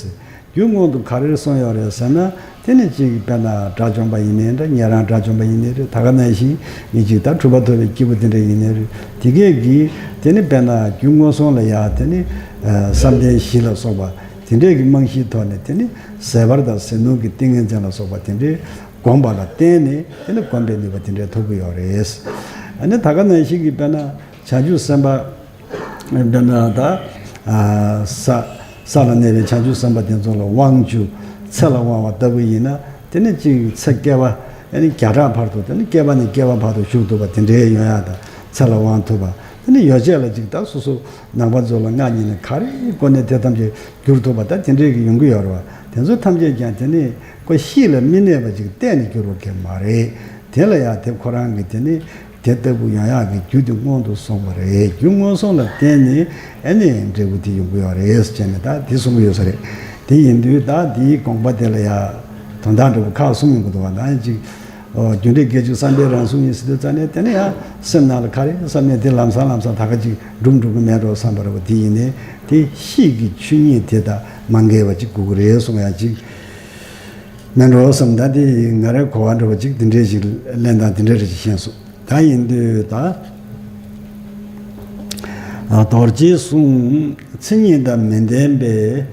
རྒྱུ་སྔོན་དུ་ག་རེ་སོང་ཡོད་རེད་ཟེར་ན་དེ་ནི་གཅིག་དཔེར་ན་དགྲ་བཅོམ་པ་ཡིན་ནའི་འདྲ། ཉན་རང་དགྲ་བཅོམ་པ་ཡིན་ནའི་འདྲ། ད་ག་ནང་བཞིན་མི་གཅིག་ད་གྲུབ་པ་ཐོབ་པའི་སྐྱེས་བུ་དེ་འདྲ་ཡིན་ནའི་རེད། དེ་གས་ཀྱིས་དེ་ནི་དཔེར་ན་རྒྱུ་སྔོན་སོང་ལ་ཡ་དེ་ནི་བསམ་གཏན་བཞི་ལ་སོགས་པ་དེ་འདྲས་ཀྱི་རྨང་གཞིའི་ཐོག་ནས་དེ་ནི་ཟད་པར་དང་ཟད་ནུག་གི་ཏིང་ངེ་འཛིན་ལ་སོགས་པ་དེ་འདྲས་བསྒོམ་པ་ལ་བརྟེན་ནས་དེ་ནི་བསྒོམ་པའི་ནུས་པ་དེ་འདྲས་ཐོབ་ཀྱི་ཡོད་རེད། ཨ་ནི་ད་ག་ནང་བཞིན་གྱི་དཔེར་ན་བྱང་ཆུབ་སེམས་དཔའ་དཔེར་ན་ད་ས་ས་ལ་གནས་པའི་བྱང་ཆུབ་སེམས་དཔའ་དེ་ཚོ་ལ་དབང་བཅུ་ཚེ་ལ་དབང་བ་ལྟ་བུ་ཡིན་ན་དེ་ནི་གཅིག་ཚེ་བསྐལ་པ་ཨ་ནི་བརྒྱ་ཕྲག་བར་དུ་དེ་ནི་བསྐལ་པ་ནས་བསྐལ་པ་བར་དུ་བཞུགས་ཐུབ་པ་དེ་འདྲའི་ཡོང་ཡག་དང་ཚེ་ལ་དབང་ཐུབ་པ་དེ་ནི་ཡོ་བྱད་ལ་གཅིག་ད་སོ་སོ། ནང་པ་ཚོ་ལ་མངའ་བརྙེས་ནས་ག་རེའི་སྒོ་ནས་དེ་ཐམས་ཅད་འགྱུར་ཐུབ་པ་ད་དེ་འདྲས་ཀྱི་ཡོང་གི་ཡོད་རེད་བ། དེ་ཚོ་ཐམས་ཅད་ཀྱང་དེ་ནི་ཁོ་གཤིས་ལ་མི་གནས་པ་ཅིག་གཏན་ནས་འགྱུར་བ་གང་མ་རེད། དེ་ལ་ཡང་དེ་ཁོ་རང་གི་དེ་ནི་དེ་ལྟ་བུ་ཡོང་ཡག་གི་རྒྱུ་དེ་སྔོན་དུ་སོང་བ་རེད། རྒྱུ་སྔོན་སོང་ལ་བརྟེན་ནས་ཨ་ནི་འབྲས་བུ་དེ་ཡོང་གི་ཡོད་རེད་ཟེར་ནས་ད་དེ་གསུང་གི་ཡོད་ས་རེད། དེ་ཡིན་དུས་ད་དེའི་དགོངས་པ་དེ་ལ་ཡང་དོན་དག་འདྲ་བོ་ཁག་གསུམ་ཡོང་གི་འདུག་བ། ད་ཅིག་ཨོ། རྒྱུ་འབྲས་སྐད་ཅིག་བསམ་པའི་རང་གཟུགས་ཉིད་ཟེར་དུས་ཙ་ནས་དེ་ནས་ཡང་སེམས་ནང་ལ་ག་རེ་བསམ་ནས་དེ་ལམ་སང་ལམ་སང་ད་ག་ཅིག་འགྲུབ་འགྲུབ་ཀྱི་མེད་འགྲོ་བསམ་པ་རེད་པ། དེ་ཡིན་ནའི་དེ་གཤིས་ཀྱི་ཆོས་ཉིད་དེ་དང་མ་འགལ་བ་ཅིག་དགོས་ཀྱི་རེད་གསུང་ཡ་ཅིག་མེད་འགྲོ་བསམ། ད་དེ་ང་རའི་གོ་བ་འདྲ་བ་ཅིག་དེ་འདྲས་ཞིག་ལན་དང་དེ་འདྲས་རེ་ཅིག་ཤེས་སོང་། ད་ཡིན་དུས་ད་རྡོ་རྗེའི་གསུང་མཚན་ཉིད་དང་མི་ལྡན་པའི་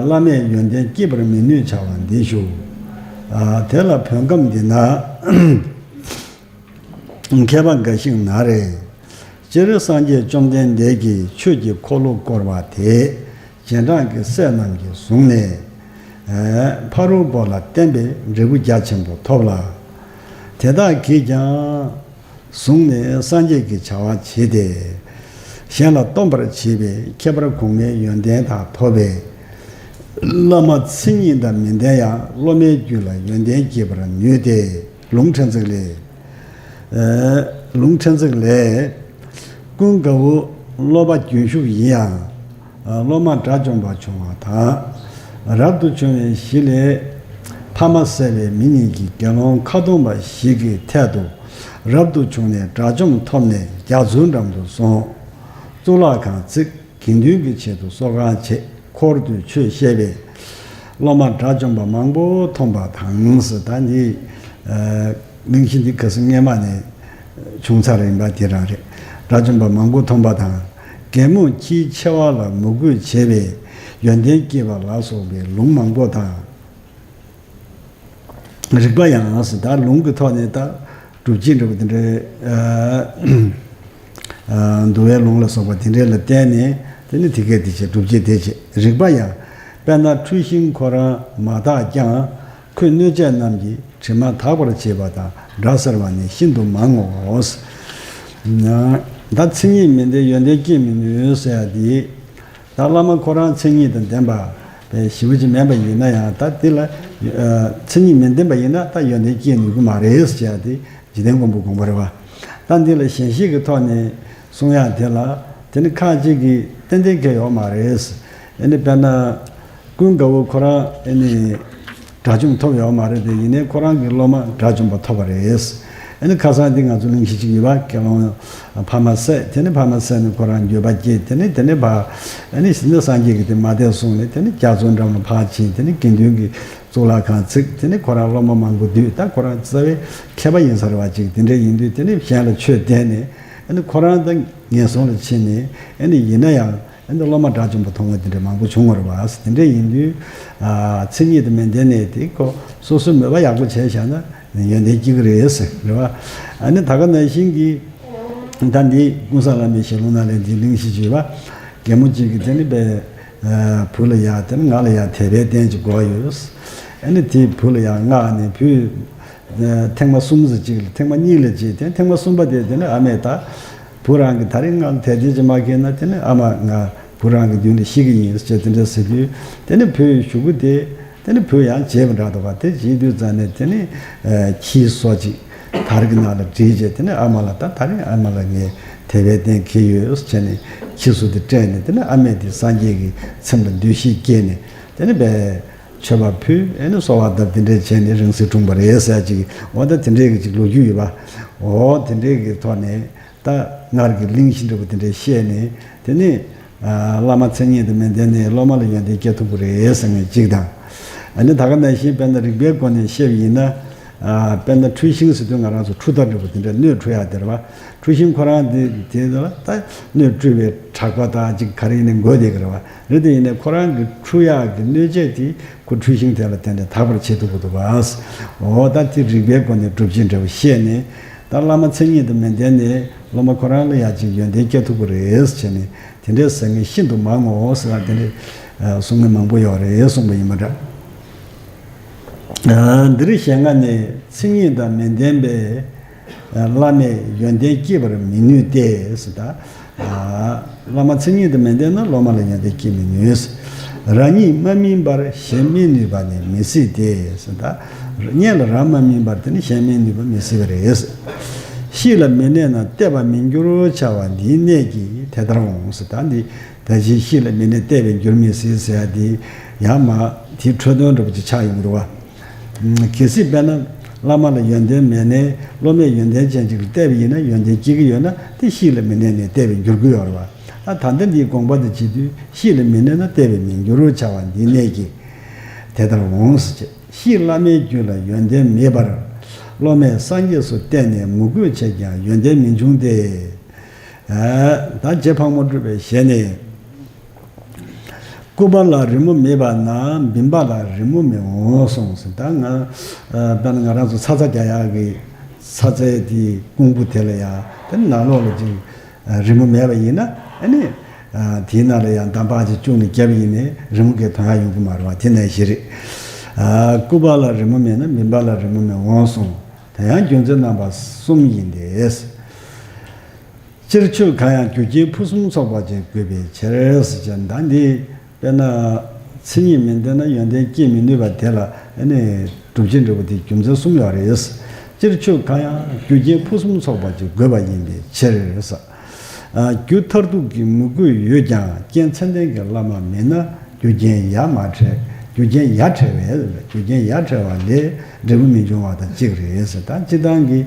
བླ་མེད་ཡོན་ཏན་བསྐྱེད་པར་མི་ནུས་བྱ་བ་འདི་ཞུ། དེ་ལ་བོད་ཁམས་འདི་ན་མཁས་པ་འགའ་ཞིག་ན་རེ། སྤྱིར་སངས་རྒྱས་བཅོམ་ལྡན་འདས་ཀྱིས་ཆོས་ཀྱི་འཁོར་ལོ་བསྐོར་བ་དེ་རྗེས་འབྲང་གི་སྲས་རྣམས་ཀྱིས་བཟུང་ནས་ཕ་རོལ་པོ་ལ་བརྟེན་པའི་འབྲས་བུ་རྒྱ་ཆེན་པོ་ཐོབ་ལ། དེ་དག་གིས་ཀྱང་བཟུང་ནས་སངས་རྒྱས་ཀྱི་བྱ་བ་བྱས་ཏེ། གཞན་ལ་སྟོན་པར་བྱེད་པའི་ཁྱད་པར་གོང་མའི་ཡོན་ཏན་དག་ཐོབ་པས། བླ་མ་མཚན་ཉིད་དང་མི་ལྡན་ཡང་སློབ་མའི་རྒྱུད་ལ་ཡོན་ཏན་སྐྱེད་པར་ནུས་ཏེ། ལུང་ཕྲན་ཚེགས་ལས། ལུང་ཕྲན་ཚེགས་ལས། ཀུན་དགའ་བོ་སློབ་པ་རྒྱུན་ཞུགས་ཡིན་ཡང་། སློབ་མ་དགྲ་བཅོམ་པ་བྱུང་བ་དང་། རབ་ཏུ་བྱུང་བའི་གཞི་ལས་ཕ་མ་བསད་པའི་མི་གཉིས་ཀྱིས་དགེ་སློང་ཁ་སྟོང་པ་ཞིག་གི་ཐད་དུ་རབ་ཏུ་བྱུང་ནས་དགྲ་བཅོམ་ཐོབ་ནས་རྒྱ་མཚོའི་འགྲམ་དུ་སོང་། གཙུག་ལག་ཁང་བརྩིགས། དགེ་འདུན་གྱི་ཆེད་དུ་གསོལ་ཁང་བྱས། འཁོར་དུ་ཆོས་བཤད་པས། སློབ་མ་དགྲ་བཅོམ་པ་མང་པོ་མཐོང་བ་དང་། ད་འདི་གླེང་གཞི་འདི་ག་ས་སྔས་མ་ནས་བྱུང་ཚར་ཡིན་པ་དེ་རང་རེད། དགྲ་བཅོམ་པ་མང་པོ་མཐོང་བ་དང་། གད་མོ་ཁྱིའི་མཆེ་བ་ལ་མོས་གུས་བྱས་པས་ཡོན་ཏན་སྐྱེས་པ་ལ་སོགས་པའི་ལུང་མང་པོ་དང་། རིགས་པ་ཡང་ཟེར། ད་ལུང་གི་ཐོག་ནས་ད་སྒྲུབ་བྱེད་འདྲ་པོ་དེ་འདྲའི་འདུལ་བའི་ལུང་ལ་སོགས་པ་དེ་འདྲའི་ལ་བརྟེན་ནས་དེ་ནི་དེ་སྐད་དེ་བྱས། སྒྲུབ་བྱེད་དེ་བྱས། རིགས་པ་ཡང་། དཔེར་ན་འཁྲུལ་ཞིང་ཁོ་རང་མ་དག་ཀྱང་། ཁོས་གནོད་བྱེད་རྣམས་ཀྱི་དྲི་མ་དག་པར་བྱེད་པ་དང་སྒྲ་གསལ་བ་ནི་ཤིན་ཏུ་མང་ངོ་། ད་མཚན་ཉིད་མི་ལྡན་ཡོན་ཏན་སྐྱེད་མི་ནུས་ཟེར་ཡ་དེ། ད་བླ་མ་ཁོ་རང་མཚན་ཉིད་དང་ལྡན་པ་བས་ཞེ་པོ་ཅིག་མིན་པ་ཡིན་ན་ཡང་། ད་དེ་ལ་མཚན་ཉིད་མི་ལྡན་པ་ཡིན་ན་ད་ཡོན་ཏན་སྐྱེད་ནུས་ཀྱི་མ་རེད་ཟེར་ཡ་དེ་འཇིག་རྟེན་མགོན་པོའི་དགོངས་པ་རེད་བ། ད་འདི་ལ་ཞེན་ཤེས་ཀྱི་ཐོག་ནས་གསུང་ཡ་དེ་ལ་དེ་ནི་ཁ་ཅིག་གིས་ཏན་ཏན་གལ་ཡོད་མ་རེད། ཨེ་ནི་དཔེར་ན་ཀུན་དགའ་བོ་ཁོ་རང་ཨེ་ནི་དགྲ་བཅོམ་ཐོབ་ཡོད་མ་རེད་དེ། ཡིན་ནའི་ཁོ་རང་གི་སློབ་མ་དགྲ་བཅོམ་པ་ཐོབ་པ་རེད། ཨེ་ནི་ཁ་སང་འདི་ང་ཚོ་གླེང་གཞི་ཅིག་ཡོད་པ། དགེ་སློང་ཕ་མ་བསད། དེ་ནི་ཕ་མ་བསད་ནས་ཁོ་རང་འགྱོད་པ་སྐྱེས། དེ་ནི་དེ་ནི་ཕ་ཨེ་ནི་སངས་རྒྱས་ཀྱིས་དེ་མ་བསྡད་གསུངས་ནས་དེ་ནི་རྒྱ་མཚོའི་འགྲམ་ལ་ཕར་ཕྱིན། དེ་ནི་དགེ་འདུན་གྱི་གཙུག་ལག་ཁང་བརྩིགས། དེ་ནི་ཁོ་རང་སློབ་མ་མང་པོ་འདུས། ད་ཁོ་རང་རྩ་བའི་མཁས་པ་ཡིན་ས་རེད་བ་ཅིག་དེ་འདྲ་ཡིན་དུས་དེ་ནི་གཞན་ལ་ཆོས་བསྟན་ནས་ཨེ་ནི་ཁོ་རང་ད་ངན་སོང་ལ་ཕྱིན་ནས་ཨེ་ནི་ཡིན་ན་ཡང་། ཨ་ནི་སློབ་མ་དགྲ་བཅོམ་པ་མཐོང་བ་དེ་འདྲ་མང་པོ་བྱུང་བ་རེད་བ། དེ་འདྲ་ཡིན་དུས། ཨ། མཚན་ཉིད་དང་མི་ལྡན་ནས་དེ་ཁོ་སོ་སོའི་མོས་པ་ཡག་པོ་བྱས་བཞག་ན་ཡོན་ཏན་སྐྱེ་གི་རེད་ཟེར་རེད་བ། ཨ་ནི་ད་ག་ནང་བཞིན་གྱི་ད་འདི་ཀུན་བཟང་བླ་མའི་ཞལ་ལུང་ནང་ལ་འདི་གླེང་གཞི་བྱས་པ། རྒན་མོ་གཅིག་གིས་དེ་ནི་པའི་བུ་ལ་ཡ་དེ་ནི་ང་ལ་ཡ་དད་པའི་རྟེན་ཅིག་དགོས་ཡོད། ཨ་ནི་དེ་བུ་ལ་ཡ་མངགས་ནས་བུས། ཐེངས་མ་གསུམ་ཙམ་ཅིག་ལ། ཐེངས་མ་གཉིས་ལ་ཅིག་དེ་ཐེངས་མ་གསུམ་པ་དེ་དེ་ནི་ཨ་མས་ད་བུ་རང་གིས་ད་རིང་ང་ལ་དད་རྟེན་ཅིག་མ་བསྐྱལ་ན་དེ་ནི་ཨ་མ་ང་བུ་རང་གི་མདུན་ལ་ཤི་གི་ཡིན་ཟེར་དེ་འདྲ་ཟེར་དུས། དེ་ནི་བུས་ཞུ་གི་དེ་དེ་ནི་བུས་ཡང་བརྗེད་པ་འདྲ་འདུག་ག་དེ་བརྗེད་དུས་ཙ་ནས་དེ་ནི་ཁྱི་སོ་གཅིག་དར་གྱི་ནང་ལ་བསྒྲིལ་བྱས། དེ་ནི་ཨ་མ་ལ་ད་ད་རིང་ཨ་མ་ལ་ངས་དད་པའི་རྟེན་འཁྱེར་ཡོད་ཟེར་བྱས་ནས་ཁྱི་སོ་དེ་སྤྲད་ནས། དེ་ནི་ཨ་མས་དེ་སངས་རྒྱས་ཀྱི་ཚེམས་ལ་འདུ་ཤེས་བསྐྱེད་ནས་དེ་ནི་བས། མཆོད་པ་ཕུལ། ཨེ་ནི་གསོལ་བ་བཏབ། དེ་འདྲས་བྱས་ནས་རིང་བསྲེལ་འཁྲུངས་པ་རེད་ཟེར་ཅིག་འོ་ད་དེ་འདྲས་ཀྱི་ཅིག་ལོ་རྒྱུས་ཡོད་པ། འོ་དེ་འདྲས་ཀྱི་ཐོག་ནས་ད་སྔར་གྱི་གླེང་གཞི་འདྲ་པོ་དེ་འདྲས་བཤད་ནས། དེ་ནི་བླ་མ་མཚན་ཉིད་དུ་མི་ལྡན་ནས་སློབ་མ་ལ་ཡོན་ཏན་སྐྱེ་ཐུབ་ཀྱི་རེད་ཟེར་མཁན་གཅིག་དང་། ཨ་ནི་ད་ག་ནང་བཞིན་དཔེར་ན་རིགས་པའི་སྒོ་ནས་བཤད་པ་ཡིན་ན། དཔེར་ན་འཁྲུལ་ཞིང་ཟེར་དུས་ང་རང་ཚོ་འཁྲུལ་རྟ་འདྲ་པོ་དེ་འདྲས་སྣོད་འཁྲུ་ཡག་དེ་རེད་བ། འཁྲུལ་ཞིང་ཁོ་རང་དེ་དེ་ལ་ད་སྣོད་བཀྲུས་པའི་དྲེག་པ་དང་ཅིག་ག་རེ་ཡིན་ནའི་འགོས་བསྡད་ཀྱི་རེད་བ། རེད་དེ་ཡིན་ནའི་ཁོ་རང་གི་འཁྲུ་ཡག་གི་སྣོད་ཆས་དེ་ཁོ་འཁྲུལ་ཞིང་དེ་ལ་བརྟེན་ནས་དག་པར་བྱེད་ཐུབ་ཀྱི་འདུག་བ། འོ་ད་དེ་རིགས་པའི་སྒོ་ནས་སྒྲུབ་བྱེད་འདྲ་བོ་བཤད་ནས། ད་བླ་མ་མཚན་ཉིད་དུ་མི་ལྡན་ནས་སློབ་མ་ཁོ་རང་ལ་ཡ་ཅིག་ཡོན་ཏན་སྐྱེ་ཐུབ་ཀྱི་རེད་ཟེར་ནས། དེ་འདྲའི་ཟེར་མཁན་ཤིན་ཏུ་མང་ངོ་ཟེར་བ་དེ་འདྲའི་གསུང་མཁན་མང་པོ་ཡོད་རེད་གསུངས་པ་ཡིན་པ་འདྲ། འདིར་ཞེ་ལྔ་ནས་མཚན་ཉིད་དང་མི་ལྡན་པའི་བླ་མས་ཡོན་ཏན་བསྐྱེད་པར་མི་ནུས་ཏེ་ཟེར། ད་བླ་མ་མཚན་ཉིད་དང་མི་ལྡན་ན་སློབ་མ་ལ་ཡོན་ཏན་བསྐྱེད་མི་ནུས། རང་ཉིད་མ་སྨིན་པར་གཞན་སྨིན་ནུས་པ་ནི་མི་སྲིད་དེ་ཟེར། ད་སྔོན་ལ་རང་མ་སྨིན་པར་དེ་ནི་གཞན་སྨིན་ནུས་པ་མི་སྲིད་པ་རེད། གཤིས་ལ་མི་གནས་ན་གཏད་པ་མི་འགྱུར་བྱ་བ་འདིའི་གནད་ཀྱིས་དེ་ལྟར་འོང་ཟེར། ད་འདི་ད་གཞི་གཤིས་ལ་མི་གནས་གཏད་པས་འགྱུར་མི་སྲིད་ཟེར་ཡ་དེ་ཡང་མ་དེའི་འཕྲོས་དོན་འདྲ་པོ་ཅིག་ཆགས་ཡོང་གི་འདུག་བ། གལ་སྲིད་དཔེར་ན་ བླ་མ་ལ་ཡོན་ཏན་མེད་ནའི་སློབ་མས་ཡོན་ཏན་ཅན་ཅིག་ལ་བལྟས་པ་ཡིན་ན་ཡོན་ཏན་སྐྱེ་གི་ཡོད་ན་དེ་གཤིས་ལ་མི་གནས་ནས་བལྟས་པས་འགྱུར་གི་ཡོད་རེད་བ། ད་ད་ལྟ་འདིའི་དགོངས་པ་དེ་བྱེད་དུས་གཤིས་ལ་མི་གནས་ན་བལྟས་པས་མི་འགྱུར་རོ། བྱ་བ་འདི་གནད་ཀྱིས་དེ་ལྟར་འོང་ཟེར་བྱས། གཤིས་བླ་མའི་རྒྱུད་ལ་ཡོན་ཏན་མེད་པར། སློབ་མས་སངས་རྒྱས་སུ་བསྟན་ནས་མོས་གུས་བྱས་ཀྱང་ཡོན་ཏན་མི་འབྱུང་སྟེ། ད་རྗེ་ཕག་མོ་གྲུ་པའི་ཞལ་ནས། སྐུ་པར་ལ་རི་མོ་མེད་པ་ན་བིམ་པ་ལ་རི་མོ་མི་འོང་གསུངས་ཟིན། ད་ང་དཔེར་ན་ང་རང་ཚོ་ཚ་ཚ་རྒྱག་ཡག་གི་ཚ་ཚའི་དེའི་ཀོང་བུ་དེ་ལ་ཡང་དེ་ནང་ལོགས་ལ་ཅིག་རི་མོ་མེད་པ་ཡིན་ན་ཨ་ནི་དེའི་ནང་ལ་ཡང་འདམ་བག་ཅིག་བཅུག་ནས་བརྒྱབ་ཡིན་ནའི་རི་མོ་གའི་དོན་ཡག་ཡོང་གི་མ་རེད་བ། དེ་ནང་བཞིན་རེད། སྐུ་པར་ལ་རི་མོ་མེད་ན་བིམ་པ་ལ་རི་མོ་མི་འོང་གསུངས། དེ་ཡང་རྒྱུ་མཚན་རྣམ་པ་གསུམ་ཡིན་ཏེ། སྤྱིར་ཆོས་གང་ཡང་རྒྱུ་རྐྱེན་ཕུན་སུམ་ཚོགས་པ་ཅིག་དགོས་པའི་ཕྱིར་ཟེར་བྱས། ད་འདི་དཔེར་ན་མཚན་ཉིད་མི་ལྡན་ན་ཡོན་ཏན་སྐྱེ་མི་ནུས་པ་དེ་ལ་ཨ་ནི་སྒྲུབ་བྱེད་འབྲས་བུ་དེ་རྒྱུ་མཚན་གསུམ་ཡོད་རེད། སྤྱིར་ཆོས་གང་ཡང་རྒྱུ་རྐྱེན་ཕུན་སུམ་ཚོགས་པ་ཅིག་དགོས་པ་ཡིན་པའི་ཕྱིར་ཟེར། རྒྱུ་མཐར་ཐུག་གི་མོས་གུས་ཡོད་ཀྱང་རྐྱེན་ཚད་ལྡན་གྱི་བླ་མ་མེད་ན་རྒྱུ་རྐྱེན་ཡ་མ་བྲལ། རྒྱུ་རྐྱེན་ཡ་བྲལ་བས། རྒྱུ་རྐྱེན་ཡ་བྲལ་བ་ལས་འབྲས་བུ་མི་འབྱུང་བ་དང་གཅིག་རེད་ཟེར། ད་སྤྱིར་བཏང་གི་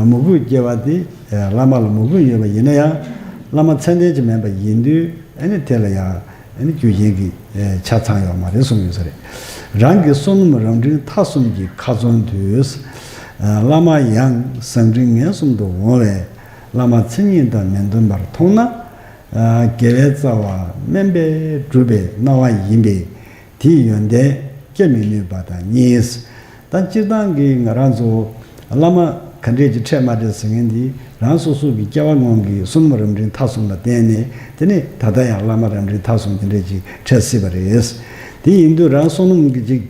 མོས་གུས་སྐྱེ་བ་དེ་བླ་མ་ལ་མོས་གུས་ཡོད་པ་ཡིན་ན་ཡང་བླ་མ་ཚད་ལྡན་ཅིག་མིན་པ་ཡིན་དུས་ཨ་ནི་དེ་ལ་ཡང་ཨ་ནི་རྒྱུ་རྐྱེན་གྱི་ཆ་ཚང་ཡོད་མ་རེད་གསུངས་ཡོད་ས་རེད། རང་གི་བསོད་ནམས་རབ་འབྲིང་མཐའ་གསུམ་གྱི་ཁ་ཚོན་དུ། བླ་མ་ཡང་བཟང་འབྲིང་ངན་གསུམ་དུ་འོང་བས། བླ་མ་མཚན་ཉིད་དང་མི་མཐུན་པར་མཐོང་ན། དགེ་བའི་རྩ་བ་དམན་པས་གྲུབ་པའི་སྣང་བ་ཡིན་པས། དེའི་ཡོན་ཏན་སྐྱེ་མི་ནུས་པ་དང་གཉིས། ད་སྤྱིར་བཏང་གི་ང་རང་ཚོ་བླ་མ་ག་འདྲས་ཀྱི་འཕྲད་མ་འཕྲད་ཟེར་མཁན་འདི་རང་སོ་སོ་གི་སྐྱེ་བ་སྔོན་གྱི་བསོད་ནམས་རབ་འབྲིང་མཐའ་གསུམ་ལ་བརྟེན་ནས་དེ་ནས་ད་ལྟ་ཡང་བླ་མ་རབ་འབྲིང་མཐའ་གསུམ་དེ་འདྲས་ཀྱི་འཕྲད་སྲིད་པ་རེད། དེ་ཡིན་དུས་རང་བསོད་ནམས་ཀྱི་ཅིག་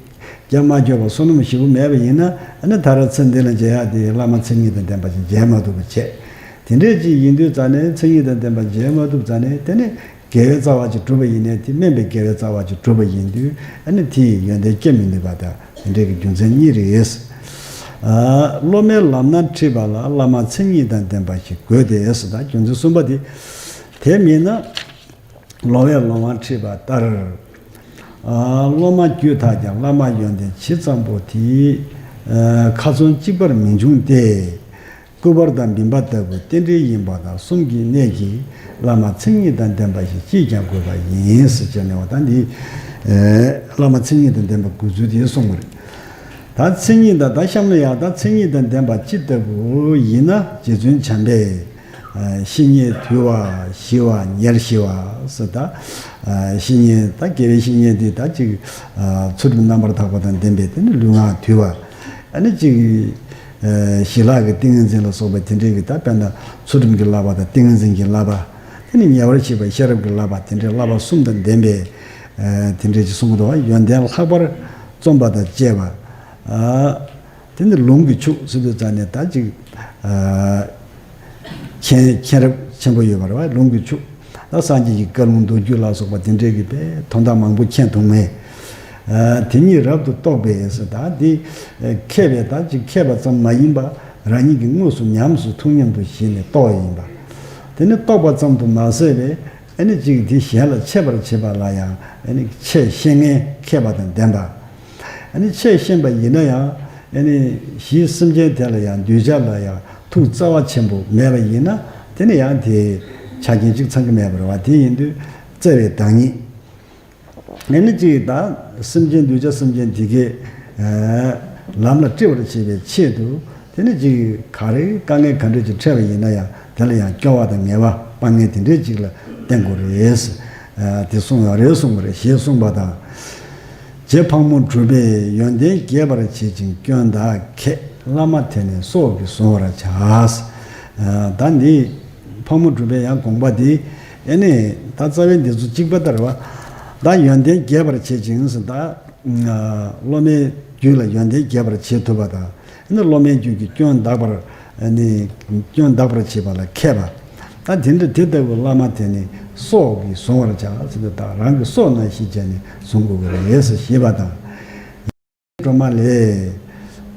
རྒྱ་མ་སྐྱོབ་པ་བསོད་ནམས་ཞེ་པོ་མེད་པ་ཡིན་ན་ཨ་ནི་ད་ར་ཚེ་འདི་ལ་མཇལ་ཡག་དེ་བླ་མ་མཚན་ཉིད་དང་ལྡན་པ་ཞིག་མཇལ་མ་ཐུབ་པ་བྱས། དེ་འདྲས་ཅིག་ཡིན་དུས་ཙ་ནས་མཚན་ཉིད་དང་ལྡན་པ་མཇལ་མ་ཐུབ་ཙ་ནས་དེ་ནས་དགེ་བའི་རྩ་བ་ཅིག་གྲུབ་པ་ཡིན་ནའི་དེ་དམན་པའི་དགེ་བའི་རྩ་བ་ཅིག་གྲུབ་པ་ཡིན་དུས་ཨ་ནི་དེ་ཡི་ཡོན་ཏན་སྐྱེ་མི་ནུས་པ་དང་དེ་འདྲས་ཀྱི་རྒྱུ་མཚན་གཉིས་རེད། སློབ་མའི་ལམ་སྣ་ཁྲིད་པ་ལ་བླ་མ་མཚན་ཉིད་དང་ལྡན་པ་ཞིག་དགོས་ཏེ་ཟེར། ད་རྒྱུ་མཚན་གསུམ་པ་དེ་དེ་མིན་ན། ལོང་བས་ལོང་བ་ཁྲིད་པ་ལྟར། སློབ་མ་བརྒྱུད་དག་ཀྱང་བླ་མ་ཡོན་ཏན་ཇི་ཙམ་པོ་དེའི་ཁ་ཚོན་གཅིག་པར་མི་འབྱུང་སྟེ། སྐུ་པར་དང་བིམ་པ་ལྟ་བུ་རྟེན་འབྲེལ་ཡིན་པ་དང་གསུམ་གྱི་གནད་ཀྱིས་བླ་མ་མཚན་ཉིད་དང་ལྡན་པ་ཞིག་ཅིས་ཀྱང་དགོས་པ་ཡིན་ཟེར་བྱས་ནས་བ་ད་འདི་བླ་མ་མཚན་ཉིད་དང་ལྡན་པ་དགོས་ཚུལ་དེ་གསུངས་པ་རེད། ད་མཚན་ཉིད་དང་ད་གཤམ་ལ་ཡང་ད་མཚན་ཉིད་དང་ལྡན་པ་ཅི་ལྟ་བུ་ཡིན་ན་རྗེ་བཙུན་བྱམས་པས། བཤེས་གཉེན་དུལ་བ་ཞི་བ་ཉེར་ཞི་བ་ཟེར། ད་བཤེས་གཉེན་ད་དགེ་བའི་བཤེས་གཉེན་དེ་ད་ཅིག་ཚུལ་ཁྲིམས་རྣམ་པར་དག་པ་དང་ལྡན་པའི་དེ་ནི་ལུས་ངག་དུལ་བ། ཨ་ནི་ཅིག་ཞི་ལྷག་གི་ཏིང་ངེ་འཛིན་ལ་སོགས་པ་དེ་འདྲའི་གི་ད་དཔེར་ན་ཚུལ་ཁྲིམས་ཀྱི་བསླབ་པ་དང་ཏིང་ངེ་འཛིན་གྱི་བསླབ་པ། དེ་ནི་ཉེ་བར་ཞི་བ་ཤེས་རབ་ཀྱི་བསླབ་པ་དེ་འདྲའི་བསླབ་པ་གསུམ་དང་ལྡན་པའི་དེ་འདྲའི་ཅིག་གསུང་གི་འདུག་བ། ཡོན་ཏན་ལྷག་པར་རྩོམ་པ་དང་བཅས་པ། དེ་ནི་ལུང་གིས་ཕྱུག་ཟེར་དུས་ཙ་ནས་ད་ཅིག་མཁྱེན་མཁྱེན་རབ་ཆེན་པོ་ཡོད་པ་རེད་བ། ལུང་གིས་ཕྱུག་ད་སངས་རྒྱས་ཀྱི་བཀའ་ལུང་མདོ་རྒྱུད་ལ་སོགས་པ་དེ་འདྲའི་གི་དཔེ་དོན་དག་མང་པོ་མཁྱེན་ཐུབ་མཁན། དེ་ཉིད་རབ་ཏུ་རྟོགས་པས་ཟེར། ད་འདི་མཁས་པའི་ད་ཅིག་མཁས་པ་ཙམ་མ་ཡིན་པ་རང་ཉིད་ཀྱིས་དངོས་སུ་ཉམས་སུ་ཐུགས་མཉམ་དུ་ཞིག་ནས་རྟོགས་ཡིན་པ། དེ་ནི་རྟོགས་པ་ཙམ་དུ་མ་ཟད་པའི་ཨ་ནི་ཅིག་དེ་གཞན་ལ་འཆད་པར་བྱེད་པ་ལ་ཡང་ཨ་ནི་འཆད་ཤེས་མཁན་མཁས་པ་དང་ལྡན་པ། ཨ་ནི་འཆད་ཤེས་པ་ཡིན་ན་ཡང་ཨ་ནི་གཞི་སེམས་ཅན་དེ་ལ་ཡང་གདུལ་བྱ་ལ་ཡང་ཐུགས་བརྩེ་བ་ཆེན་པོ་མེད་པ་ཡིན་ན་དེ་ནི་ཡང་དེ་ཆ་རྐྱེན་གཅིག་ཚང་གི་མེད་པ་རེད་བ། དེ་ཡིན་དུས་བརྩེ་བའི་བདག་ཉིད། ཨ་ནི་ཅིག་ད་སེམས་ཅན་གདུལ་བྱ་སེམས་ཅན་དེ་གའི་ལམ་ལ་སྤྲི་བར་བྱེད་པའི་ཆེད་དུ་དེ་ནི་ཅིག་ག་རེ་དཀའ་ངལ་ག་འདྲ་ཅིག་འཕྲད་པ་ཡིན་ན་ཡང་དེ་ལ་ཡང་སྐྱོ་བ་དང་ངལ་བ་སྤང་མཁན་དེ་འདྲའི་ཅིག་ལ་བརྟེན་དགོས་རེད། དེ་གསུངས་ཡོད་རེད་གསུངས་པ་རེད་ཞེས་གསུངས་པ་དང་། རྗེ་ཕག་མོ་གྲུ་པས་ཡོན་ཏན་རྒྱས་པར་བྱེད་ཅིང་སྐྱོན་དག་མཁས། བླ་མ་དེ་ནི་སྲོག་གིས་བཟུང་བར་བྱ། ད་འདི་ཕག་མོ་གྲུ་པའི་ཡང་དགོངས་པ་འདི་ཨེ་ནི་ད་རྩ་བའི་འདི་ཚོ་གཅིག་པ་ལྟར་བ། ད་ཡོན་ཏན་རྒྱས་པར་བྱེད་ཅིང་ཟེར། ད་སློབ་མའི་རྒྱུད་ལ་ཡོན་ཏན་རྒྱས་པར་བྱེད་ཐུབ་པ་དང་། ཨེ་ནི་སློབ་མའི་རྒྱུད་ཀྱི་སྐྱོན་དག་པར་ཨེ་ནི་སྐྱོན་དག་པར་བྱེད་པ་ལ་མཁས་པ། ད་དེ་འདྲ་དེ་ལྟ་བུ་བླ་མ་དེ་ནི་སྲོག་གིས་བཟུང་བར་བྱ་ཟེར་དུས་ད་རང་གི་སྲོག་ནང་བཞིན་བྱས་ནས་བཟུང་དགོས་ཀྱི་རེད་ཟེར་ཞེས་པ་དང་། སྒྲོལ་མ་ལས།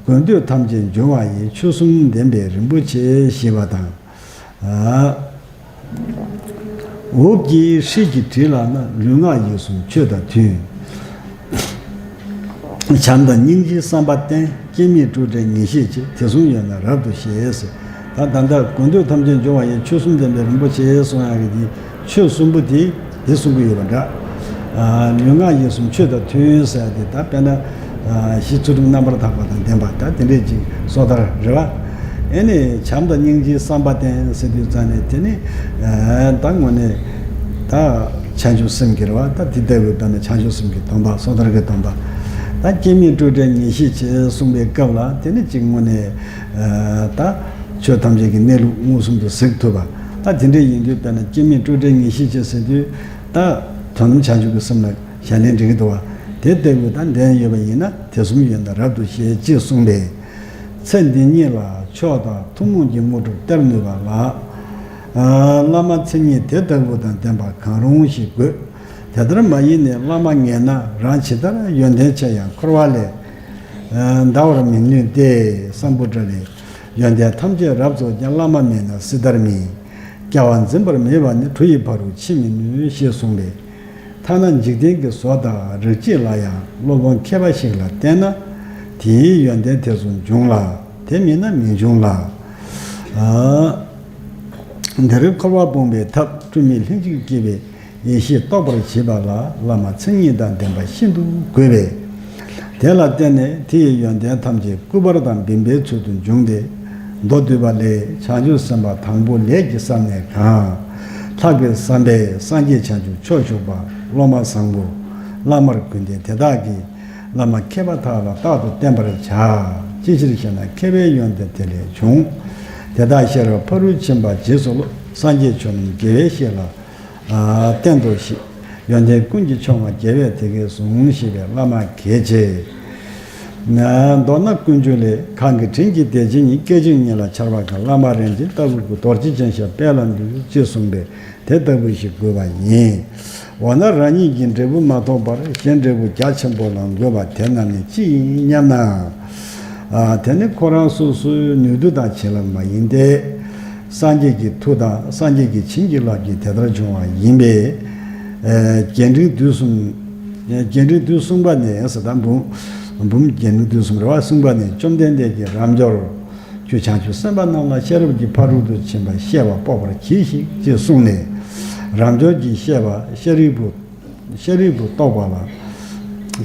དགོས་འདོད་ཐམས་ཅད་འབྱུང་བ་ཡི། ཆོས་གསུམ་ལྡན་པའི་རིན་པོ་ཆེ་ཞེས་པ་དང་། འོབས་ཀྱི་ཧྲིལ་གྱིས་བྲིས་ལགས་ན། ལུས་ངག་ཡིད་གསུམ་ཆོས་དང་མཐུན། བྱམས་དང་སྙིང་རྗེའི་བསམ་པ་བསྟེན། སྐྱེ་མེད་སྤྲོས་བྲལ་ངེས་ཤེས་བསྐྱེད། དེ་གསུམ་ཡོད་ན་རབ་ཏུ་ཤེས་ཟེར། ད་ད་ལྟ་དགོས་འདོད་ཐམས་ཅད་འབྱུང་བ་ཡི་ཆོས་གསུམ་ལྡན་པའི་རིན་པོ་ཆེ་གསུང་ཡག་གི་དེ་ཆོས་གསུམ་པོ་དེ་དེ་གསུང་གི་ཡོད་པ་འདྲ། ལུས་ངག་ཡིད་གསུམ་ཆོས་དང་མཐུན་ཟེར་ཏེ། ད་དཔེར་ན་གཞི་ཚུལ་ཁྲིམས་རྣམ་པར་དག་པ་དང་ལྡན་པ། ད་དེ་འདྲས་ཅིག་སོ་ཐར་རེད་བ། ཨེ་ནི་བྱམས་དང་སྙིང་རྗེའི་བསམ་པ་བསྟེན་ཟེར་དུས་ཙང་ནས། དེ་ནི་ད་དངོས་གནས་ད་བྱང་ཆུབ་སེམས་ཀྱི་རེད་བ། ད་དེ་ལྟ་བུའི་དཔེར་ན་བྱང་ཆུབ་སེམས་ཀྱི་སྡོམ་པ། སོ་ཐར་གྱི་སྡོམ་པ། ད་སྐྱེ་མེད་སྤྲོས་བྲལ་ངེས་ཤེས་བསྐྱེད་གསུངས་པའི་སྐབས་ལ། དེ་ནི་ཅིག་དངོས་གནས་ད་ཆོས་ཐམས་ཅད་ཀྱི་གནས་ལུགས་མངོན་སུམ་དུ་གཟིགས་ཐུབ་པ། ད་དེ་འདྲ་ཡིན་དུས་དཔེར་ན་སྐྱེ་མེད་སྤྲོས་བྲལ་ངེས་ཤེས་བསྐྱེད་ཟེར་དུས། ད་དོན་དམ་བྱང་ཆུབ་ཀྱི་སེམས་ལ་ཞལ་ལེན་འགྲིག་གི་འདུག་བ། དེ་ལྟ་བུ་ད་ལྡན་ཡོད་པ་ཡིན་ན། དེ་གསུམ་ཡོད་ན་རབ་ཏུ་ཤེས་ཅེས་གསུངས་པས། ཚེ་འདི་ཉིད་ལ་མཆོག་དང་ཐུན་མོང་གི་དངོས་གྲུབ་སྟེར་ནུས་པ་ལ། བླ་མ་མཚན་ཉིད་དེ་ལྟ་བུ་དང་ལྡན་པ་གང་རུང་ཞིག་དགོས། དེ་ལྟར་མ་ཡིན་ནས་བླ་མ་ངན་ན། རང་ཇི་ལྟར་ཡོན་ཏན་ཆེ་ཡང་འཁོར་བ་ལས། འདའ་བར་མི་ནུས་ཏེ། སམྦྷོ་ཊ་ལས། ཡོན་ཏན་ཐམས་ཅད་རབ་རྫོགས་ཀྱང་། བླ་མ་མེད་ན་སྲིད་མཐར་མིན། སྐྱེ་བ་འཛིན་པར་མེད་པ་ནི། གྲུ་ཡི་ཕ་རོལ་ཕྱིན་མི་ནུས། ཞེས་གསུངས་པས། ཐ་ན་འཇིག་རྟེན་གྱི་བཟོ་དང་རིགས་གཅིག་ལ་ཡང་སློབ་དཔོན་མཁས་པ་ཞིག་ལ་བསྟེན་ན། དེའི་ཡོན་ཏན་དེ་ཚོ་འབྱུང་ལ། དེ་མིན་ན་མི་འབྱུང་ལ། འདིར་འཁོར་བ་སྤོང་བའི་ཐབས། སྤྲོས་མེད་ལྷན་ཅིག་སྐྱེས་པའི་ཡེ་ཤེས་རྟོགས་པར་བྱེད་པ་ལ། བླ་མ་མཚན་ཉིད་དང་ལྡན་པ་ཤིན་ཏུ་དགོས་པས། དེ་ལ་བརྟེན་ནས་དེ་ཡི་ཡོན་ཏན་ཐམས་ཅད་སྐུད་པར་དང་བིམ་པའི་ཚུལ་དུ་འབྱུང་སྟེ། མདོ་སྡུད་པ་ལས། བྱང་ཆུབ་སེམས་དཔའ་དང་པོ་ལས་ཀྱི་བསམ་གནས་གང་། ལྷག་པའི་བསམ་པས་སངས་རྒྱས་བྱང་ཆུབ་མཆོག་ཞུགས་པ། སློབ་མ་བཟང་པོ། བླ་མར་གུས་ལྡན་དེ་དག་གིས། བླ་མ་མཁས་པ་དག་ལ་རྟག་ཏུ་བསྟེན་པར་བྱ། ཅི་ཕྱིར་ཞེ་ན། མཁས་པའི་ཡོན་ཏན་དེ་ལས་འབྱུང་། དེ་དག་ཤེས་རབ་ཕ་རོལ་ཕྱིན་པ་རྗེས་སུ་སློབ། སངས་རྒྱས་ཆོས་རྣམས་དགེ་བའི་བཤེས་ལ། བསྟེན་ཏོ་ཞེས། ཡོན་ཏན་ཀུན་གྱི་མཆོག་མ་རྒྱལ་བས་དེ་སྐད་གསུངས། ཞེས་པས་བླ་མ་གལ་ཆེ། མདོར་ན་ཀུན་འབྱུང་ལས། གང་གི་དྲིན་གྱིས་དད་ཅིང་ཉེ། སྐད་ཅིག་ཉིད་ལ་ཆར་པ་གང་། བླ་མ་རིན་ཆེན་ལྟ་བུ་ཀུན། རྡོ་རྗེ་ཅན་ཞབས་པད་ལ་འདུད། ཅེས་གསུངས་པས། དེ་ལྟ་བུ་ཞིག་དགོས་པ་ཡིན། འོ་ན་རང་ཉིད་ཀྱི་འབྲས་བུ་མ་ཐོབ་པར་གཞན་འབྲས་བུ་རྒྱ་ཆེན་པོ་ལ་འགོད་པ་དེ་རྣམས་ནི་ཅི་ཡིན་སྙམ་ན། དེ་ནི་ཁོ་རང་སོ་སོའི་ནུས་མཐུ་དང་བྱིན་རླབས་མ་ཡིན་ཏེ། སངས་རྒྱས་ཀྱི་མཐུ་དང་སངས་རྒྱས་ཀྱི་བྱིན་གྱིས་བརླབས་ཀྱིས་དེ་ལྟར་བྱུང་བ་ཡིན་པས། རྒྱས་འབྲིང་བསྡུས་གསུམ། རྒྱས་འབྲིང་བསྡུས་གསུམ་པ་ནས་ཟེར། ད་འབུམ། འབུམ་རྒྱས་འབྲིང་བསྡུས་གསུམ་རེད་བ། གསུམ་པ་ནས། བཅོམ་ལྡན་འདས་ཀྱིས་རབ་འབྱོར། ཁྱོད་བྱང་ཆུབ་སེམས་དཔའ་རྣམས་ལ། ཤེས་རབ་ཀྱི་ཕ་རོལ་ཏུ་ཕྱིན་པ་བཤད་པ་སྤོབས་པར་གྱིས་ཤིག་ཅེས་གསུངས་ནས། རབ་འབྱོར་གྱིས་བཤད་པ་ཤཱ་རིའི་བུ། ཤཱ་རིའི་བུ་རྟོགས་པ་ལ།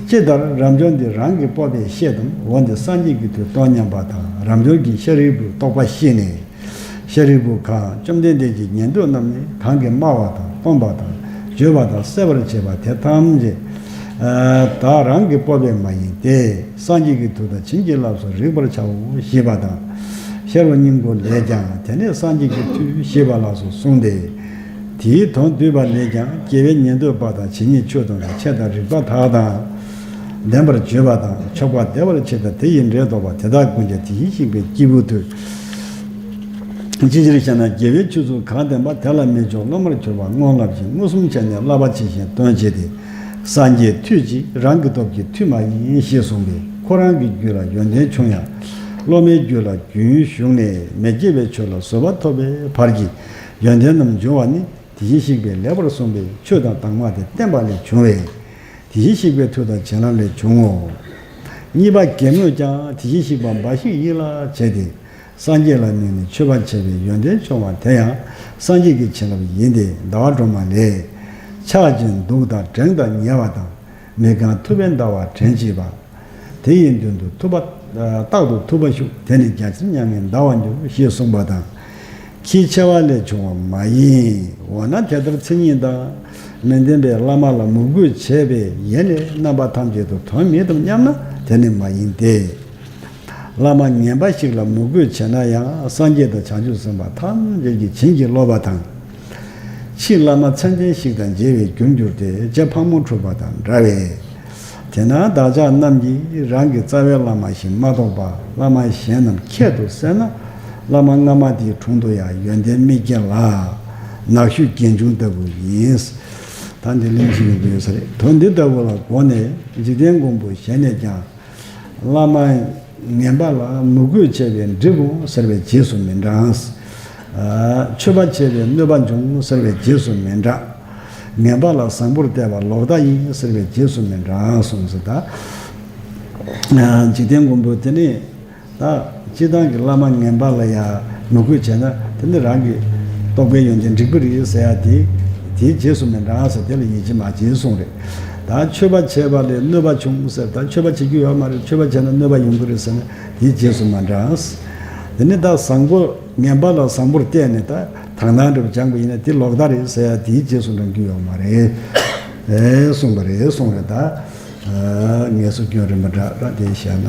ཇི་ལྟར་རབ་འབྱོར་འདི་རང་གི་སྤོབས་པས་བཤད་དམ། འོ་འདི་སངས་རྒྱས་ཀྱི་མཐུས་སྟོན་སྙམ་པ་དང་། རབ་འབྱོར་གྱིས་ཤཱ་རིའི་བུའི་རྟོགས་པ་ཤེས་ནས། ཤཱ་རིའི་བུ་གང་། བཅོམ་ལྡན་འདས་ཀྱི་ཉན་ཐོས་རྣམས་ནི་གང་གིས་སྨྲ་བ་དང་སྟོན་པ་དང་བརྗོད་པ་དང་གསལ་བར་བྱེད་པ་དེ་ཐམས་ཅད་བདག་རང་གི་སྤོབས་པས་མ་ཡིན་ཏེ། སངས་རྒྱས་ཀྱི་མཐུ་དང་བྱིན་གྱིས་བརླབས་སུ་རིག་པར་བྱའོ་ཞེས་པ་དང་། ཤེར་པ་སྙིང་པོ་ལས་ཀྱང་། དེ་ནས་སངས་རྒྱས་ཀྱི་མཐུས་ཞེས་པ་ལ་སོགས་གསུངས་ཏེ། དེའི་དོན་བསྡུས་པ་ལས་ཀྱང་། དགེ་བའི་ཉན་ཐོས་པ་དང་། ཇི་སྙེད་ཆོས་དང་། ཆེད་དང་རིགས་པ་དག་དང་ལྡན་པར་བརྗོད་པ་དང་། ཆོག་པ་བདེ་བར་བྱེད་དང་། དེ་ཡི་འབྲས་ཐོབ་པ་དེ་དག་ཀུན་ཀྱང་། དེ་བཞིན་གཤེགས་པའི་སྐྱེས་བུའི་མཐུས། ཅི་ཕྱིར་ཞེ་ན། དགེ་བའི་ཆོས་ཚུལ་གང་བསྟན་པ། དེ་ལ་མི་སྦྱོར་སློབ་མར་གྱུར་པ་སྔོན་བསླབས་ཤིང་། མངོན་སུམ་བྱས་ནས་བསླབ་པ་ཇི་བཞིན་སྟོན་བྱེད་དེ། སངས་རྒྱས་མཐུས་ཀྱིས་རང་གི་སྟོབས་ཀྱིས་མཐུ་མ་ཡིན་ཞེས་གསུངས་པས། ཁོ་རང་གི་རྒྱུད་ལ་ཡོན་ཏན་ཆུང་ཡང་། སློབ་མའི་རྒྱུད་ལ་རྒྱུན་ཞུགས་ནས་མི་སྐྱེ་བའི་ཆོས་ལ་བཟོད་པ་ཐོབ་པའི་བར་གྱི་ཡོན་ཏན་རྣམས་འབྱུང་བ་ནི། དེ་བཞིན་གཤེགས་པས་ལེགས་པར་གསུངས་པའི་ཆོས་དང་དྭངས་མ་དེ་བསྟན་པ་ལས་བྱུང་བས། དེ་བཞིན་གཤེགས་པའི་མཐུ་དང་བྱིན་རླབས་ལས་བྱུང་ངོ་། གཉིས་པ་གེགས་མོས་ཀྱང་། དེ་བཞིན་གཤེགས་པ་འབའ་ཞིག་ཡིད་ལ་བྱས་ཏེ། སངས་རྒྱས་ལ་དམིགས་ནས་མཆོད་པ་བྱས་པའི་ཡོན་ཏན་ཆུང་བ་དེ་ཡང་སངས་རྒྱས་ཀྱི་བྱིན་རླབས་ཡིན་ཏེ། ཟླ་བ་སྒྲོལ་མ་ལས། ཆགས་ཅིང་སྡུག་དང་འགྲེང་དང་ཉེ་བ་དང་། མི་གང་ཐུབ་པས་འདའ་བ་དྲན་བྱེད་པ། དེ་ཡི་མདུན་དུ་ཐུབ་པ། རྟག་ཏུ་ཐུབ་པ་ཞུགས། དེ་ནི་རྒྱ་ཆེར་མྱ་ངན་འདའ་བར་འགྱུར། ཞེས་གསུངས་པ་དང་། ཁྱད་ཆེ་བ་ལས་བྱུང་བ་མ་ཡིན། འོ་ན་དེ་ལྟར་མཚན་ཉིད་དང་མི་ལྡན་པའི་བླ་མ་ལ་མོས་གུས་བྱས་པས་ཡེ་ནས་རྣམ་པ་ཐམས་ཅད་དུ་དོན་མེད་དམ་སྙམ་ན། དེ་ནི་མ་ཡིན་ཏེ། བླ་མ་ངན་པ་ཞིག་ལ་མོས་གུས་བྱས་ན་ཡང་སངས་རྒྱས་དང་བྱང་ཆུབ་སེམས་དཔའ་ཐམས་ཅད་ཀྱིས་བྱིན་གྱིས་རློབ་པ་དང་། ཕྱིས་བླ་མ་མཚན་ལྡན་ཞིག་དང་མཇལ་བའི་རྒྱུར་འགྱུར་ཏེ། རྗེ་ཕག་མོ་གྲུ་པ་དང་འདྲ་བས། དེས་ན་བདག་ཅག་རྣམས་ཀྱིས་རང་གི་རྩ་བའི་བླ་མ་ཞིག་མ་གཏོགས་པ་བླ་མ་གཞན་རྣམས་ཁྱད་དུ་བསད་ན། བླ་མ་སྔ་མ་དེའི་དྲུང་དུ་ཡང་ཡོན་ཏན་མི་སྐྱེ་ལ། ནག་ཤོད་རྒན་ཆུང་ལྟ་བུ་ཡིན། ད་འདི་གླེང་གཞི་ཡོང་གི་ཡོད་ས་རེད། དོན་འདི་ལྟ་བུ་ལ་དགོངས་ནས་འཇིག་རྟེན་མགོན་པོ་གཞན་ནས་ཀྱང་། བླ་མ་ངན་པ་ལ་མོས་གུས་བྱས་པས་འགྲིག་གོ་ཟེར་བའི་རྗེས་སུ་མི་འབྲང་། མཆོད་པ་བྱས་པས་གནོད་པ་འབྱུང་ཟེར་བའི་རྗེས་སུ་མི་འབྲང་། ངན་པ་ལ་བཟང་པོར་བལྟས་པ་ལོག་ལྟ་ཡིན་ཟེར་བའི་རྗེས་སུ་མི་འབྲང་གསུངས་སོ། ད་ འཇིག་རྟེན་མགོན་པོ་དེ་ནི་ད་སྤྱིར་བཏང་གི་བླ་མ་ངན་པ་ལ་ཡང་མོས་གུས་བྱས་ན་དེ་ནི་རང་གི་རྟོགས་པའི་ཡོན་ཏན་འགྲིག་པ་རེད་ཟེར་ཡ་དེ་དེའི་རྗེས་སུ་མི་འབྲང་ཟེར། དེ་ལ་ཡིད་ཆེས་མ་བྱེད་གསུངས་རེད། ད་མཆོད་པ་བྱས་པ་ལས་གནོད་པ་བྱུང་ཟེར། ད་མཆོད་པ་བྱེད་རྒྱུ་ཡོད་མ་རེད། མཆོད་པ་བྱས་ན་གནོད་པ་ཡོང་གི་རེད་ཟེར་ན་དེའི་རྗེས་སུ་མ་འབྲང་། དེ་ནི་ད་བཟང་པོ་ངན་པ་ལ་བཟང་པོར་བལྟས་ནས་ད་དག་སྣང་འདྲ་པོ་སྦྱངས་པ་ཡིན་ན་དེ་ལོག་ལྟ་རེད་ཟེར་ཡ་དེའི་རྗེས་སུ་འབྲང་རྒྱུ་ཡོད་མ་རེད། ཨེ་གསུངས་པ་རེད་གསུངས་རེད། ད་ངལ་གསོ་སྐྱོན་རིམ་པ་འདྲ་ད་དེ་བཤད་ན།